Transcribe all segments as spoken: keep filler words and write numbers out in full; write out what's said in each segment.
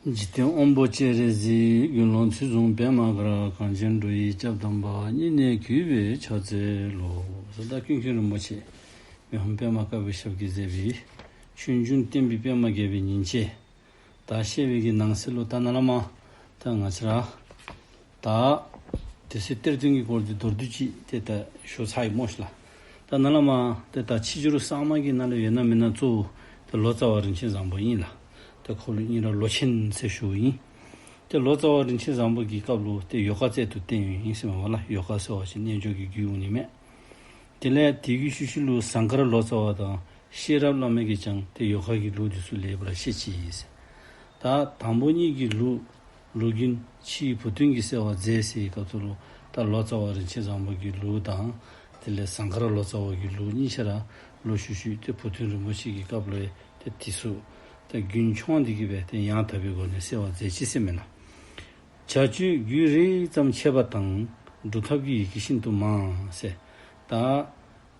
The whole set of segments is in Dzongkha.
འཇིག་རྟེན་དབང་པོ་སྤྱན་རས་གཟིགས། དགེ་སློང་ཚུལ་བཟུང་པདྨ་གར། གངས་ཅན་འགྲོ་བའི་སྐྱབས་དམ་པ། སྙིང་ནས་གུས་པས་ཕྱག་འཚལ་ལོ། ཟེར་ད་ཀུན་མཁྱེན་རིན་པོ་ཆེ་མི་ཕམ་པདྨ་དཀར་པོའི་ཞབས་ཀྱིས་མཛད་པའི་ཆོས་འབྱུང་བསྟན་པའི་པདྨ་རྒྱས་པའི་ཉིན་བྱེད་ད་བཤད་པའི་གི་ནང་གསེས་ལུ་ད་ནཱ་ལས་མར་ད་ང་བཅས་ར་ད་དེ་ཚེ་གཏེར་སྟོན་གྱི་སྐོར་འདི་མདོར་བསྡུས་ཅིག་ཏེ་ད་ཞུ་ཚར་ཡི་སྨོ་ཤིག་ལགས། ད་ནཱ་ལས་མར་ཏེ་ད་ཕྱི་འགྱུར་གསར་མ་གི་ནང་ལུ་ཡོད་ན་མེད་ན་གཙོ་བོ་ཏེ་ལོ་ཙཱ་བ་རིན་ཆེན་བཟང་པོ་ཨིན་ལགས། ཏེ་ཁོ་ལུ་ཨིན་ར་ལོ་ཆེན་ཟེར་ཞུཝ་ཨིན། ཏེ་ལོ་ཙཱ་བ་རིན་ཆེན་བཟང་པོ་གི་སྐབས་ལུ་ཏེ་ཡོ་ག་རྩལ་དུ་བསྟན་ཡོདཔ་ཨིན་ཟེར་མས་པ་ལགས། ཡོ་ག་ཟེར་བ་ཅིན་རྣལ་འབྱོར་གྱི་རྒྱུད་འོང་ནི་མས། དེ་ལས་དེ་གི་ཤུལ་ཤུལ་ལུ་ཟངས་དཀར་ལོ་ཙཱ་བ་དང་ཤེས་རབ་བླ་མ་གིས་ཀྱང་ཏེ་ཡོ་ག་གི་ལུགས་འདི་ཚུ་ལེགས་པར་བཤད་ཅི་ཟེར། ད་དང་པོ་གཉིས་ཀྱི་ལུགས་ལུགས་རྒྱུན་ཕྱིའི་བུ་སྟོན་གྱིས་གསལ་བར་མཛད་ཟེར་བའི་སྐབས་སུ་ལུ་ད་ལོ་ཙཱ་བ་རིན་ཆེན་བཟང་པོ་གི་ལུགས་དང་དེ་ལས་ཟངས་དཀར་ལོ་ཙཱ་བ་གི་ལུགས་གཉིས་ཆ་ར་ལུ་ཤུལ་ཤུལ་ཏེ་བུ་སྟོན་རིན་པོ་ཆེ་གི་སྐབས་ལུ་ཏེ་དེ་ཚུ་ཏེ་རྒྱུན་འཁྱོངས་ཏེ་གི་སྦེ་ཏེ་ཡང་དག་པའི་སྒོ་ནས་གསལ་བར་མཛད་ཅི་ཟེར་མས་ལགས། བྱ་སྤྱོད་རྒྱུད་རིལ་ཙམ་འཆད་པ་དང་། སྒྲུབ་ཐབས་ཀྱི་ཡི་གེ་ཤིན་ཏུ་མང་ཟེར། ད་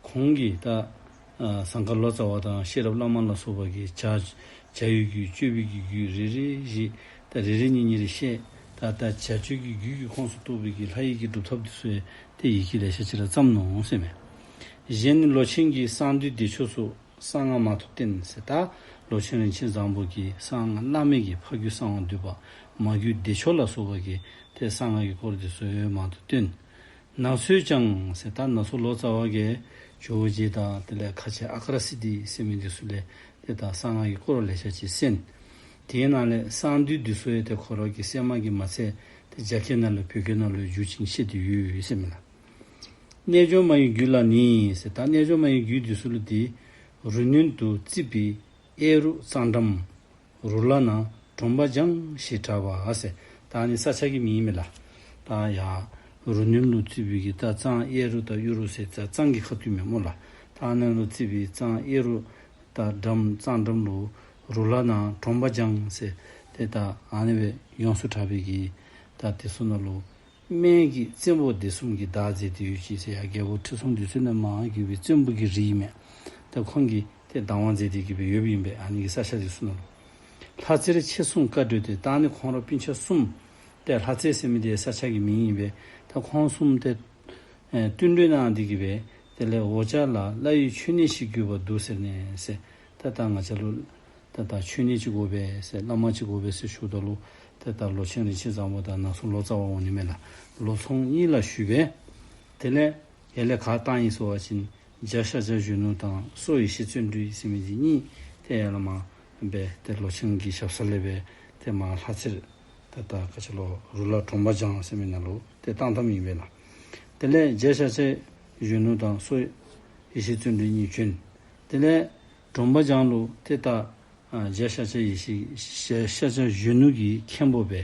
ཁོང་གིས་ད་ཨ་ཟངས་དཀར་ལོ་ཙཱ་བ་དང་ཤེས་རབ་བླ་མ་ལ་སོགས་པ་གིས་བྱ་བྱ་བའི་རྒྱུད་སྤྱོད་པའི་གི་རྒྱུད་རེ་རེ་བཞིན་ད་རེ་རེ་གཉིས་གཉིས་རེ་བཤད། ད་ད་བྱ་སྤྱོད་ཀྱི་རྒྱུད་ཀྱི་ཁོངས་སུ་གཏོགས་པའི་གི་ལྷ་ཡི་གི་སྒྲུབ་ཐབས་འདི་ཚུ་ཡང་ཏེ་ཡི་གེ་ལེ་ཤ་ཅིག་ར་བརྩམས་ནུག་ཟེར་མས། གཞན་ནི་ལོ་ཆེན་གྱིས་གསང་འདུས་བདེ་མཆོག་སོགས། གསང་སྔགས་མང་དུ་བསྟན་ཟེར། ད་ལོ་ཆེན་རིན་ཆེན་བཟང་པོ་གིས་གསང་སྔགས་བླ་མེད་ཀྱི་ཕ་རྒྱུད་གསང་བ་འདུས་པ་མ་རྒྱུད་བདེ་མཆོག་ལ་སོགས་པ་གིས་ཏེ་གསང་སྔགས་ཀྱི་སྐོར་འདི་ཚུ་ཡང་མང་དུ་བསྟན། ནག་ཚོས་ཀྱང་ཟེར། ད་ནག་ཚོ་ལོ་ཙཱ་བ་གིས་ཇོ་བོ་རྗེ་དང་དེ་ལས་ཁ་ཆེ་ཨ་ཀ་ར་སིདྡྷི་ཟེར་མི་འདི་ཚུ་ལས་ཏེ་ད་གསང་སྔགས་ཀྱི་སྐོར་ལེ་ཤ་ཅིག་གསན། དེའི་ནང་ལས་གསང་འདུས་འདི་ཚུ་ཡང་ཏེ་ཁོ་ར་གི་གསན་མ་གིས་མ་ཚད་ཏེ་རྒྱ་སྐད་ནང་ལུ་བོད་སྐད་ནང་ལུ་བསྒྱུར་ཅིང་བཤད་དེ་ཡོད་ཟེར་མས་ལགས། རྣལ་འབྱོར་མ་ཡི་རྒྱུད་ལ་ནི་ཟེར། ད་རྣལ་འབྱོར་མ་ཡི་རྒྱུད་འདི་ཚུ་ལུ་ཏེ་རུ་སྣོན་དུ་བརྩིགས་པའི་གཡས་རུ་གཙང་འགྲམ། རུ་ལ་ན་གྲོང་པ་ལྗང་ཞེས་གྲགས་པ་ཟེར། ད་ཨ་ནི་ས་ཆ་གི་མིང་ཨིན་མས་ལགས། ད་ཡར་རུ་སྣོན་ལུ་བརྩིགས་པའི་གི་ད་གཙང་གཡས་རུ་དང་གཡོན་རུ་ཟེར་ད་གཙང་གི་ཁ་ཐུག་མས་སྨོ་ལགས། ད་ཨ་ནཱ་ལུ་བརྩིགས་པའི་གཙང་གཡས་རུ་ད་འགྲམ་གཙང་འགྲམ་ལུ་རུ་ལ་ན་གྲོང་པ་ལྗང་ཟེར་ཏེ་ད་ཨ་ནི་སྦེ་ཡོངས་སུ་གྲགས་པའི་གི་ད་དེ་ཚུ་ནང་ལུ་སྨན་གྱི་བཙན་པོ་སྡེ་གསུམ་གྱིས་བདག་མཛད་དེ་ཡོད་ཅིང་ཟེར། ཡར་རྒྱལ་པོ་ཁྲི་སྲོང་ལྡེ་བཙན་ནས་མར་བརྒྱུད་པའི་བཙན་པོ་གི་རིགས་ཨིན་མས། ད་ཁོང་གིས་ཏེ་བདག་དབང་མཛད་དེ་གི་སྦེ་ཡོདཔ་ཨིན་པས། ཨ་ནི་གི་ས་ཆ་དེ་ཚུ་ནང་ལུ། ལྷ་རྩེར་ཆེ་གསུམ་བཀའ་གྲོས་ཏེ། ད་ཨ་ནི་ཁོང་ར་སྤུན་ཆ་གསུམ་ཏེ་ལྷ་རྩེ་ཟེར་མི་དེ་ས་ཆ་གི་མིང་ཨིན་པས། ད་ཁོང་གསུམ་ཏེ་ཨེ་བསྟུན་གྲོས་གནང་སྟེ་གི་སྦེ་དེ་ལས་འོ་ཅག་ལ་བླ་ཡི་མཆོད་གནས་ཤིག་དགོས་པར་འདུག་ཟེར་ནས་ཟེར། ད་ད་ང་བཅས་ལུ་ད་ད་མཆོད་གནས་ཅིག་དགོ་པས་ཟེར་བླ་མ་ཅིག་དགོ་པས་ཟེར་ཞུཝ་ད་ལུ་ཏེ་ད་ལོ་ཆེན་རིན་ཆེན་བཟང་པོ་དང་ནག་ཚོ་ལོ་ཙཱ་བ་འོང་ནི་མས་ལགས། ལོ་ཚོང་གཉིས་ལ་ཞུས་པས། དེ་ལས་ཡར་ལས་ག་བཏང་ཡི་ཟེར་བ་ཅིན་རྒྱ་ཤཱཀྱ་གཞོན་ནུ་དང་སོགས་ཡེ་ཤེས་བརྩོན་འགྲུས་ཟེར་མི་འདི་གཉིས་ཏེ་ཡར་ལས་མར་སྦེ་ཏེ་ལོ་ཆེན་གྱི་ཞབས་ས་ལས་སྦེ་ཏེ་མར་ལྷ་རྩེར་ད་ད་ག་ཅི་ལོ་རུ་ལ་གྲོང་པ་ལྗང་ཟེར་མི་ནང་ལུ་ཏེ་བཏང་བཏངམ་ཨིན་པས་ལགས། དེ་ལས་རྒྱ་ཤཱཀྱ་གཞོན་ནུ་དང་སོགས་ཡེ་ཤེས་བརྩོན་འགྲུས་གཉིས་བྱོན། དེ་ལས་གྲོང་པ་ལྗང་ལུ་ཏེ་ད་ཨ་རྒྱ་ཤཱཀྱ་ཡེ་ཤེས་ཤཱཀྱ་གཞོན་ནུ་གི་མཁན་པོ་སྦེ་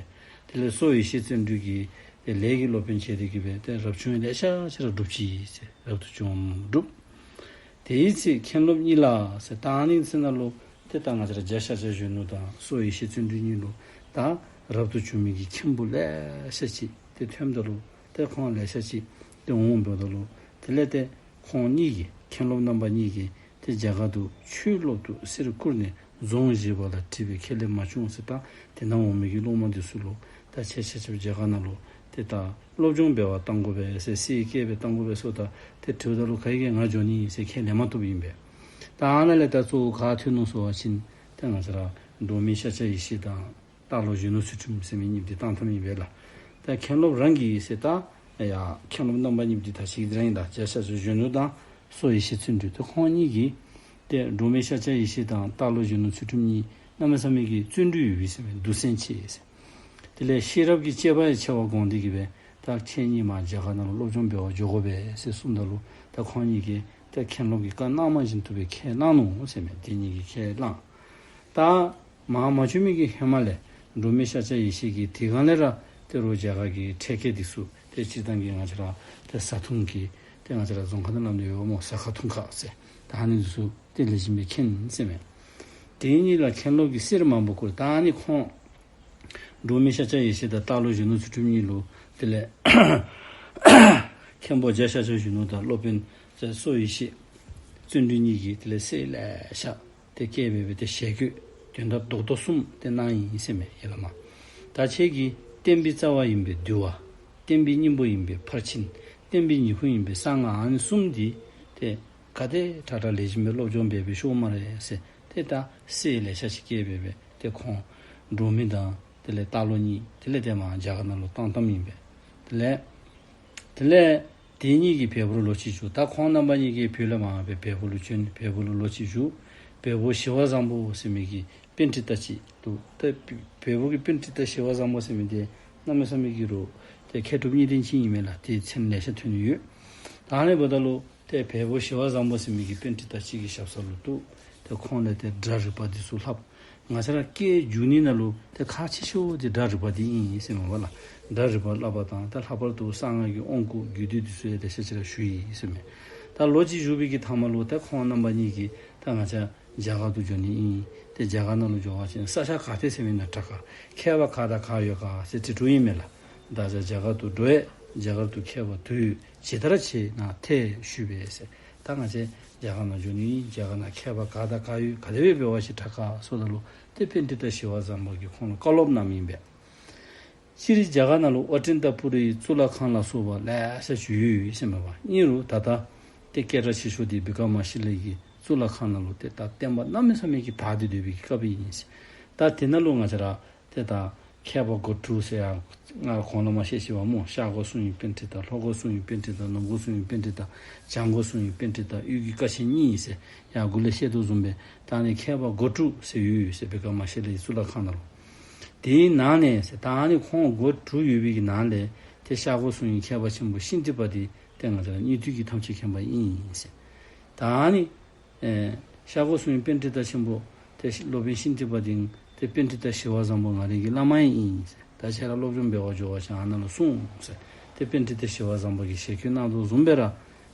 དེ་ལས་སོགས་ཡེ་ཤེས་བརྩོན་འགྲུས་ཀྱིས་ཏེ་ལས་ཀྱི་སློབ་དཔོན་བྱས་ཏེ་གི་སྦེ་ཏེ་རབ་བྱུང་ལེ་ཤ་ཅིག་ར་སྒྲུབ་ཅི་ཟེར། རབ་ཏུ་བྱུང་སྒྲུབ། དེའི་ཚེ་མཁན་སློབ་གཉིས་ལ་ཟེར། ད་ཨ་ནི་ཚེ་ནང་ལུ་ཏེ་ད་ང་བཅས་ར་རྒྱ་ཤཱཀྱ་གཞོན་ནུ་དང་སོགས་ཡེ་ཤེས་བརྩོན་འགྲུས་གཉིས་ལུ་ད་རབ་ཏུ་བྱུང་མི་གི་མཁན་པོ་ལེ་ཤ་ཅིག་ཏེ་ཐོནམ་ད་ལུ་ཏེ་ཁོང་ལེ་ཤ་ཅིག་ཏེ་འོངམ་ད་ལུ་དེ་ལས་ཏེ་ཁོང་གཉིས་ཀྱིས་མཁན་སློབ་རྣམ་པ་གཉིས་ཀྱིས་ཏེ་རྒྱ་གར་དུ་ཆོས་སློབ་ཏུ་གསེར་བསྐུར་ནས་རྫོང་བཞི་པ་ལ་ཁྲིད་པའི་ཁས་ལེན་མ་བྱུང་ཟེར། ད་དེ་ནང་འོང་མི་གི་སློབ་མ་འདི་ཚུ་ལུ་ད་ཁྱེད་ཆ་ཁྱབ་རྒྱ་གར་ནང་ལུ་ཏེ་ད་སློབ་སྦྱོང་འབད་བར་གཏང་དགོ་པས་ཟེར་གསེར་བསྐྱལ་སྦེ་གཏང་དགོ་པས་ཟེརཝ་ད་ཏེ་དྲིཝ་ད་ལུ་ག་གིས་ང་འགྱོ་ནི་ཟེར་ཁས་ལེན་མ་བཏུབ་ཨིན་པས། ད་ཨ་ནཱ་ལས་ད་གཙོ་བོ་ག་ཐོན་ནུག་ཟེར་བ་ཅིན་ཏེ་ང་བཅས་ར་འབྲོག་མི་ཤཱཀྱ་ཡེ་ཤེས་དང་སྟག་ལོ་གཞོན་ནུ་ཚུལ་ཁྲིམས་ཟེར་མི་གཉིས་འདི་བཏང་བཏངམ་ཨིན་པས་ལགས། ད་མཁན་སློབ་རང་གིས་ཟེར་ད་ཡ་མཁན་སློབ་རྣམ་པ་གཉིས་འདི་ད་ཅིག་འདི་ར་ཨིན་ལགས། རྒྱ་ཤཱཀྱ་གཞོན་ནུ་དང་སོགས་ཡེ་ཤེས་བརྩོན་འགྲུས། ཏེ་ཁོང་གཉིས་ཀྱིས་ཏེ་འབྲོག་མི་ཤཱཀྱ་ཡེ་ཤེས་དང་སྟག་ལོ་གཞོན་ནུ་ཚུལ་ཁྲིམས་གཉིས་གནམ་མེད་ས་མེད་ཀྱི་བརྩོན་འགྲུས་ཡོད་པས་ཟེར་མས། གདུང་སེམས་ཆེ་ཟེར། དེ་ལས་ཤེས་རབ་ཀྱི་སྤྱད་པ་ཡང་ཆེ་བར་དགོངས་ཏེ་གི་སྦེ་ད་ཁྱེད་གཉིས་མར་རྒྱ་གར་ནང་ལུ་སློབ་སྦྱོང་འབད་བར་འགྱོ་དགོ་པས་ཟེར་གསུངམ་ད་ལུ་ད་ཁོང་གཉིས་ཀྱིས་ད་མཁན་སློབ་ཀྱིས་བཀའ་གནང་མ་བཞིན་དུ་སྦེ་ཁས་བླངས་ནུག་ཟེར་མས། དེ་གཉིས་ཀྱིས་ཁས་བླངས། ད་མར་མ་བྱོན་མི་གི་ཧེ་མ་ལས་འབྲོག་མི་ཤཱཀྱ་ཡེ་ཤེས་ཀྱིས་དེ་སྒང་ལས་ར་ཏེ་རོགས་རྒྱ་གར་གྱི་ཁྲལ་སྐད་འདི་ཚུ་ཏེ་སྤྱིར་བཏང་གི་ང་བཅས་ར་ཏེ་བཟའ་འཐུང་གི་ཏེ་ང་བཅས་ར་རྫོང་ཁ་ནང་ལམ་ནས་ཡོད་སྨོ། ཟ་ཁ་འཐུང་ཁ་ཟེར་ད་ཨ་ནི་འདི་ཚུ་ཏེ་ལེགས་ཤོམ་སྦེ་མཁྱེན་ཟེར་མས། དེ་གཉིས་ལ་མཁན་སློབ་ཀྱིས་གསེར་མང་པོ་བསྐུར། ད་ཨ་ནི་ཁོང་འབྲོག་མི་ཤཱཀྱ་ཡེ་ཤེས་དང་སྟག་ལོ་གཞོན་ནུ་ཚུལ་ཁྲིམས་གཉིས་ལུ་དེ་ལས་མཁན་པོ་རྒྱ་ཤཱཀྱ་གཞོན་ནུ་དང་སློབ་དཔོན་སོགས་ཡེ་ཤེས་བརྩོན་འགྲུས་གཉིས་ཀྱིས་དེ་ལས་གསེར་ལེ་ཤ་ཏེ་བསྐྱལ་སྦེ་སྦེ་ཏེ་ཞལ་བཀོད་ དོན་དག་རྡོག་རྡོག་གསུམ་ཏེ་གནང་ཡི་ཟེར་མས་ཡར་ལས་མར། ད་ཁྱེད་ཀྱིས་བསྟན་པའི་རྩ་བ་ཡིན་པའི་འདུལ་བ། བསྟན་པའི་སྙིང་པོ་ཡིན་པའི་ཕར་ཕྱིན། བསྟན་པའི་ཉི་ཁུ་ཡིན་པའི་གསང་སྔགས། ཨ་ནི་གསུམ་འདི་ཏེ་ག་དེ་དྲག་དྲག་ལེགས་ཤོམ་སྦེ་སློབ་སྦྱོང་འབད་འབད་ཤོག་སྨ་རེ་ཟེར། ཏེ་ད་གསེར་ལེ་ཤ་ཅིག་བསྐྱལ་འབད་འབད་ཏེ་ཁོང་འབྲུག་མི་དང་དེ་ལས་རྟ་ལོག་གཉིས་དེ་ལས་ཏེ་མར་རྒྱ་གར་ནང་ལུ་བཏང་བཏངམ་ཨིན་པས། དེ་ལས་དེ་ལས་དེ་གཉིས་ཀྱིས་བལ་པོ་ལུ་ལོ་གཅིག་བཞུགས། ད་ཁོང་རྣམ་པ་གཉིས་ཀྱིས་བོད་ལས་མར་སྦེ་བལ་པོ་ལུ་བྱོན། བལ་པོ་ལུ་ལོ་གཅིག་བཞུགས། བལ་པོ་ཞི་བ་བཟང་པོ་ཟེར་མི་གི་པཎྜི་ཏ་ཅིག་འདུག། ཏེ་བལ་པོ་གི་པཎྜི་ཏ་ཞི་བ་བཟང་པོ་ཟེར་མི་འདི་གནམ་མེད་ས་མེད་ཀྱི་རུང་ཏེ་མཁས་གྲུབ་གཉིས་ལྡན་ཅིག་ཨིན་མས་ལགས། ཏེ་མཚན་ལེ་ཤ་ཐོན་ནི་ཡོད། ད་ཨ་ནི་འབདཝ་ད་ལུ་ཏེ་བལ་པོ་ཞི་བ་བཟང་པོ་ཟེར་མི་གི་པཎྜི་ཏ་ཅིག་གི་ཞབས་ས་ལུ་འདུག། ཏེ་ཁོང་ལས་ཏེ་སྒྲ་རིག་པ་འདི་ཚུ་ལྷབ། ང་བཅས་ར་སྐད་སྒྱུར་ནི་ནང་ལུ་ཏེ་ཁག་ཆེ་ཤོས་འདི་སྒྲ་རིག་པ་འདི་ཨིན་ཟེར་མས་པ་ལགས། སྒྲ་རིག་པ་བསླབ་པ་དང་ཏེ་ལྷག་པར་དུ་གསང་སྔགས་ཀྱི་དབང་བསྐུར་རྒྱུད་སྡེ་འདི་ཚུ་ཡང་ལེ་ཤ་ཅིག་ར་ཞུ་ཡི་ཟེར་མས། ད་ལོ་གཅིག་བཞུགས་པའི་གི་མཐའ་མ་ལུ་ཏེ་ཁོང་རྣམ་པ་གཉིས་ཀྱིས་ད་ང་བཅས་རྒྱ་གར་དུ་འགྱོ་ནི་ཨིན། ཏེ་རྒྱ་གར་ནང་ལུ་འགྱོ་བ་ཅིན་ས་ཆ་ག་ཏེ་ཟེར་མི་ནང་དྲག་ག། མཁས་པ་ག་དང་ག་ཡོད་ག་ཟེར་དྲི་དྲིཝ་ཨིན་མས་ལགས། བདག་ཅག་རྒྱ་གར་དུ་འགྲོ་བས། རྒྱ་གར་དུ་མཁས་པ་དུས་ཇི་ལྟར་ཆེ་ན་དེ་ཞུས་པས་ཟེར། ད་ང་བཅས་རྒྱ་གར་ནང་འགྱོ་ནི་ཨིན། རྒྱ་གར་ནང་མཁས་པ་ག་དང་ག་ཡོད། ག་དེ་སྦེ་འབད་བ་ཅིན་དྲག་ག་ཟེརཝ་ད་ལུ་ཏེ་པཎྜི་ཏ་ཞི་བ་བཟང་པོ་གིས་ཁོང་ལུ་བཀའ་སློབ་གནངམ་ཨིན་པས། སྤྱིར་རྒྱ་གར་ནང་ལུ་ཨ་ཏིན་ཏ་པུ་རི་གཙུག་ལག་ཁང་ལ་སོགས་པ་ལེ་ཤ་ཅིག་ཡོད་ཟེར་མས་པ། ཨིན་རུང་ད་ལྟ་ཏེ་སྐད་གྲགས་ཆེ་ཤོས་འདི་བི་ཀྲ་མ་ཤི་ལ་གི་གཙུག་ལག་ཁང་ནང་ལུ་ཏེ་ད་བསྟན་པ་གནམ་མེད་ས་མེད་ཀྱི་དར་ཏེ་སྡོད་པའི་གི་སྐབས་ཨིན་ཟེར། ད་དེ་ནང་ལུ་ང་བཅས་ར་ཏེ་ད་མཁས་པ་སྒོ་དྲུག་ཟེར་ཡང་ང་གོང་ལུ་མ་བཤད་ཅི་པ་སྨོ། ཤར་སྒོ་སྲུང་བའི་པཎྜི་ཏ། ལྷོ་སྒོ་སྲུང་བའི་པཎྜི་ཏ། ནུབ་སྒོ་སྲུང་བའི་པཎྜི་ཏ། བྱང་སྒོ་སྲུང་བའི་པཎྜི་ཏ། དབུས་ཀྱི་ཀ་ཆེན་གཉིས་ཟེར་ཡར་གུ་ལས་བཤད་དོ་བཟུམ་སྦེ་ད་ཨ་ནི་མཁས་པ་སྒོ་དྲུག་ཟེར་ཡོད་ཟེར་བི་ཀྲ་མ་ཤི་ལ་གི་གཙུག་ལག་ཁང་ནང་ལུ། དེའི་ནང་ནས་ཟེར་ད་ཨ་ནི་ཁོང་སྒོ་དྲུག་ཡོད་པའི་གི་ནང་ལས་ཏེ་ཤར་སྒོ་སྲུང་བའི་མཁས་པ་ཆེན་པོ་ཤཱནྟི་པ་འདི་ཏེ་ང་བཅས་ར་སྙིགས་དུས་ཀྱི་ཐམས་ཅད་མཁྱེན་པ་ཨིན་ཟེར། ད་ཨ་ནི་ཨེ་ཤར་སྒོ་སྲུང་བའི་པཎྜི་ཏ་ཆེན་པོ་ཏེ་སློབ་དཔོན་ཤཱནྟི་པ་འདི་ཏེ་པཎྜི་ཏ་ཞི་བ་བཟང་པོ་ང་རའི་གི་བླ་མ་ཨིན་ཟེར། ད་ཁྱེད་ར་སློབ་སྦྱོང་འབད་བར་འགྱོ་བ་ཅིན་ཨ་ནཱ་ལུ་སོང་ཟེར། ཏེ་པཎྜི་ཏ་ཞི་བ་བཟང་པོ་གིས་ཞལ་བཀོད་གནང་དོ་བཟུམ་སྦེ་ར་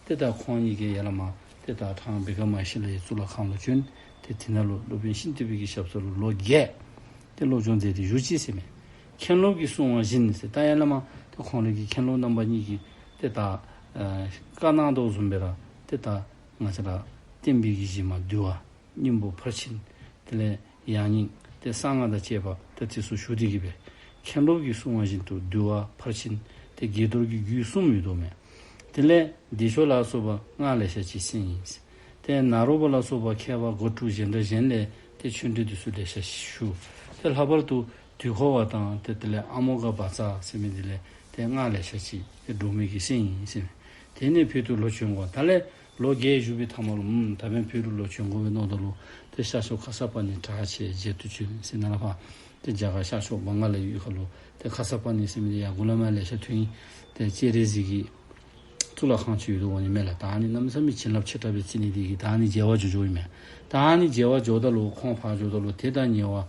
ཏེ་ད་ཁོང་གཉིས་ཀྱིས་ཡར་ལས་མར་ཏེ་ད་ཐང་བི་ཀྲ་མ་ཤི་ལ་གི་གཙུག་ལག་ཁང་ལུ་བྱོན། ཏེ་དེ་ནང་ལུ་སློབ་དཔོན་ཤཱནྟི་པའི་གི་ཞབས་ས་ལུ་ལོ་བརྒྱད་ཏེ་སློབ་སྦྱོང་མཛད་དེ་བཞུགས་ཅི་ཟེར་མས། མཁན་སློབ་ཀྱིས་གསུང་བ་བཞིན་ཟེར། ད་ཡར་ལས་མར་ཏེ་ཁོང་རའི་གི་མཁན་སློབ་རྣམ་པ་གཉིས་ཀྱིས་ཏེ་ད་ཨེ་བཀའ་གནང་དོ་བཟུམ་སྦེ་ར་ཏེ་ད་ང་བཅས་ར་བསྟན་པའི་གི་གཞི་མ་འདུལ་བ། སྙིང་པོ་ཕར་ཕྱིན། དེ་ལས་ཡང་སྙིང་ཏེ་གསང་སྔགས་དང་བཅས་པ་ཏེ་དེ་ཚུ་ཞུ་སྟེ་གི་སྦེ། མཁན་སློབ་ཀྱིས་གསུང་བ་བཞིན་དུ་འདུལ་བ་ཕར་ཕྱིན་ཏེ་དགྱེས་རྡོར་གྱི་རྒྱུད་གསུམ་ཡོད་དོ་མས། དེ་ལས་བདེ་མཆོག་ལ་སོགས་པ་སྔགས་ལེ་ཤ་ཅིག་གསན་ཡི། ཏེ་ནཱ་རོ་པ་ལ་སོགས་པ་མཁས་པ་སྒོ་དྲུག་གཞན་དང་གཞན་ལས་ཏེ་ཆོས་འབྲེལ་དེ་ཚུ་ལེ་ཤ་ཞུ། ཏེ་ལྷག་པར་དུ་དུས་འཁོར་བ་དང་ཏེ་དེ་ལས་ཨ་མོ་ག་བཛྲ་ཟེར་མི་དེ་ལས་ཏེ་སྔགས་ལེ་ཤ་ཅིག་ཏེ་འབྲུག་མི་གིས་གསན་ཡི་ཟེར་མས། དེ་ནས་བོད་དུ་ལོག་བྱོན་དགོ། ད་ལས་ལོ་བརྒྱད་བཞུགས་པའི་མཐའ་མ་ལུ་ཨུམ་ད་འབདན་བོད་ལུ་ལོག་བྱོན་དགོ་པས་མནོཝ་ད་ལུ་ཏེ་ཤར་ཕྱོགས་ཁ་སརྤ་ཎི་གྲགས་ཆེ་མཇལ་དུ་བྱོན་ཟེར། ནཱ་ལས་ཕར་ཏེ་རྒྱ་གར་ཤར་ཕྱོགས་བང་ག་ལའི་ཡུལ་ཁ་ལུ་ཏེ་ཁ་སརྤ་ཎི་ཟེར་མི་འདི་ཡར་མགུ་ལས་མར་ལེ་ཤ་ཐོན་ཡི། ཏེ་སྤྱན་རས་གཟིགས་ཀྱི་གཙུག་ལག་ཁང་ཅིག་ཡོད་དོ་འོང་ནི་མས་ལགས། ད་ཨ་ནི་གནམ་མེད་ས་མེད་བྱིན་རླབས་ཆེ་དྲགས་སྦེ་བརྩི་ནི་དེ་གིས་ད་ཨ་ནི་མཇལ་བར་འགྱོ་འགྱོཝ་ཨིན་མས། ད་ཨ་ནི་མཇལ་བར་འགྱོཝ་ད་ལུ་ཁོང་ཕར་འགྱོཝ་ད་ལུ་དེ་དང་ཉེ་བར་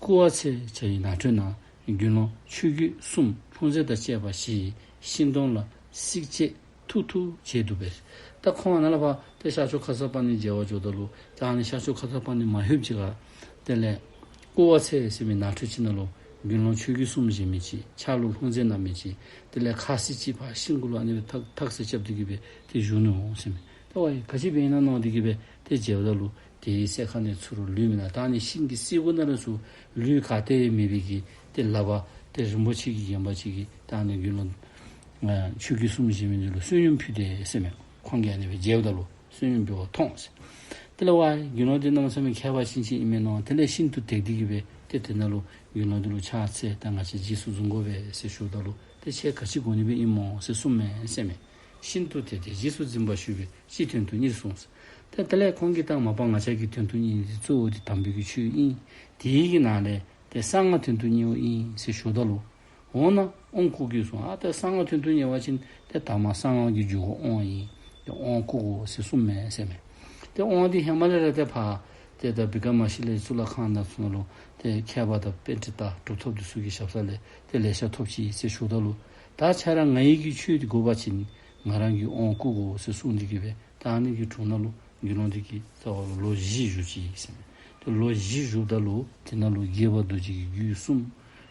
སྐུ་བ་ཚལ་བྱ་ཡི་ནགས་ཁྲོད་ན། དགེ་སློང་ཆོས་བརྒྱུད་གསུམ་ལྷུང་བཟེད་དང་བཅས་པ་བཞེས། ཤིང་སྡོང་ལ་བསྲེགས་བཅད་འཐུ་འཐུ་བྱས་འདུག་པས། ད་ཁོང་ནཱ་ལས་ཕར་ཏེ་ཤར་ཕྱོགས་ཁ་སརྤ་ཎི་མཇལ་བར་འགྱོཝ་ད་ལུ་ད་ཨ་ནི་ཤར་ཕྱོགས་ཁ་སརྤ་ཎི་མ་ལྷོདཔ་ཅིག་ཁར་དེ་ལས་སྐུ་བ་ཚལ་ཟེར་མི་ནགས་ཁྲོད་ཅིག་ནང་ལུ་དགེ་སློང་ཆོས་བརྒྱུད་གསུམ་བཞེས་མི་ཅིག་ཕྱག་ལུ་ལྷུང་བཟེད་བསྣམས་མི་ཅིག་དེ་ལས་ཁ་བསྲེགས་ཅིག་ཕར་ཤིང་གུ་ལུ་ཨ་ནི་སྦེ་ཐག་ཐག་སེ་རྐྱབ་སྟེ་གི་སྦེ་ཏེ་བཞུགས་ནུག་ཟེར་མས། ད་ཝའི་ག་ཅི་འབད་ཨིན་ན་མནོ་སྟེ་གི་སྦེ་ཏེ་མཇལཝ་ད་ལུ་དེའི་སྲས་ཁ་ནས་ཚུར་ལུས་མེད་ན། ད་ཨ་ནི་ཤིང་གི་སེར་ཀ་ནང་ལས་ཚུར་ལུས་ག་ཏེ་མེད་པའི་གི་ཏེ་ལག་པ་ཏེ་རིན་པོ་ཆེ་གིས་བརྒྱན་པ་ཅིག་གིས་ད་ཨ་ནི་དགེ་སློང་ཨ་ཆོས་བརྒྱུད་གསུམ་བཞེས་མི་འདི་ལུ་བསོད་སྙོམས་ཕུལ་ཏེ་ཟེར་མས། ཁོང་གིས་ཨ་ནི་སྦེ་མཇལཝ་ད་ལུ་བསོད་སྙོམས་ཕུལ་བ་མཐོང་ཟེར། དེ་ལས་ཝའི་དགེ་སློང་འདི་གནམ་མེད་ས་མེད་མཁས་པ་ཅན་ཅིག་ཨིན་མས་མནོ། དེ་ལས་ཤིན་ཏུ་དད་དེ་གི་སྦེ་ཏེ་དེ་ནང་ལུ་དགེ་སློང་འདི་ལུ་ཕྱག་འཚལ། ད་ང་བཅས་རྗེས་སུ་འཛིན་དགོ་པས་ཟེར་ཞུཝ་ད་ལུ་ཏེ་ཁྱེད་ག་ཅི་དགོ་ནི་སྦེ་ཨིན་མོ་ཟེར་གསུངམ་མས་ཟེར་མས། ཤིན་ཏུ་དད་དེ་རྗེས་སུ་འཛིན་པར་ཞུས་པས་སྤྱི་དོན་དུ་གཉེར་གསུངས་ཟེར། ཏེ་དེ་ལས་ཁོང་གིས་ད་མ་པ་ང་བཅས་ཀྱི་དོན་དུ་གཉེར་ནི་འདི་གཙོ་བོ་འདི་དམ་པའི་གི་ཆོས་ཨིན། དེའི་གི་ནང་ལས་ཏེ་གསང་སྔགས་དོན་དུ་གཉེར་བ་ཨིན་ཟེར་ཞུཝ་ད་ལུ། འོ་ན་དབང་བསྐུར་དགོས་གསུངས། ཨ་ཏེ་གསང་སྔགས་དོན་དུ་གཉེར་བ་ཅིན་ཏེ་ད་མ་གསང་སྔགས་ཀྱི་འཇུག་སྒོ་དབང་ཨིན། ཏེ་དབང་བསྐུར་དགོ་ཟེར་གསུངམ་མས་ཟེར་མས། ཏེ་དབང་འདི་ཧེ་མ་ལས་ར་ཏེ་ཕར་ཏེ་ད་བི་ཀྲ་མ་ཤི་ལའི་གཙུག་ལག་ཁང་ནང་ཚུ་ནང་ལུ་ཏེ་མཁས་པ་དང་པཎྜི་ཏ་གྲུབ་ཐོབ་འདི་ཚུ་གི་ཞབས་ས་ལས་ཏེ་ལེ་ཤ་ཐོབ་ཅི་ཟེར་ཞུཝ་ད་ལུ། ད་ཁྱེད་ར་ང་ཡི་གི་ཆོས་འདི་དགོ་པ་ཅིན་ང་རང་གིས་དབང་བསྐུར་དགོ་ཟེར་གསུངས་ཏེ་གི་སྦེ་ད་ཨ་ནི་གི་དྲུང་ནང་ལུ་དགེ་སློང་འདི་གིས་རྩ་བ་ལུ་ལོ་བཞི་བཞུགས་ཅི་ཟེར་མས། ཏེ་ལོ་བཞི་བཞུགསཔ་ད་ལུ་དེ་ནང་ལུ་དགྱེས་པ་རྡོ་རྗེ་གི་རྒྱུད་གསུམ།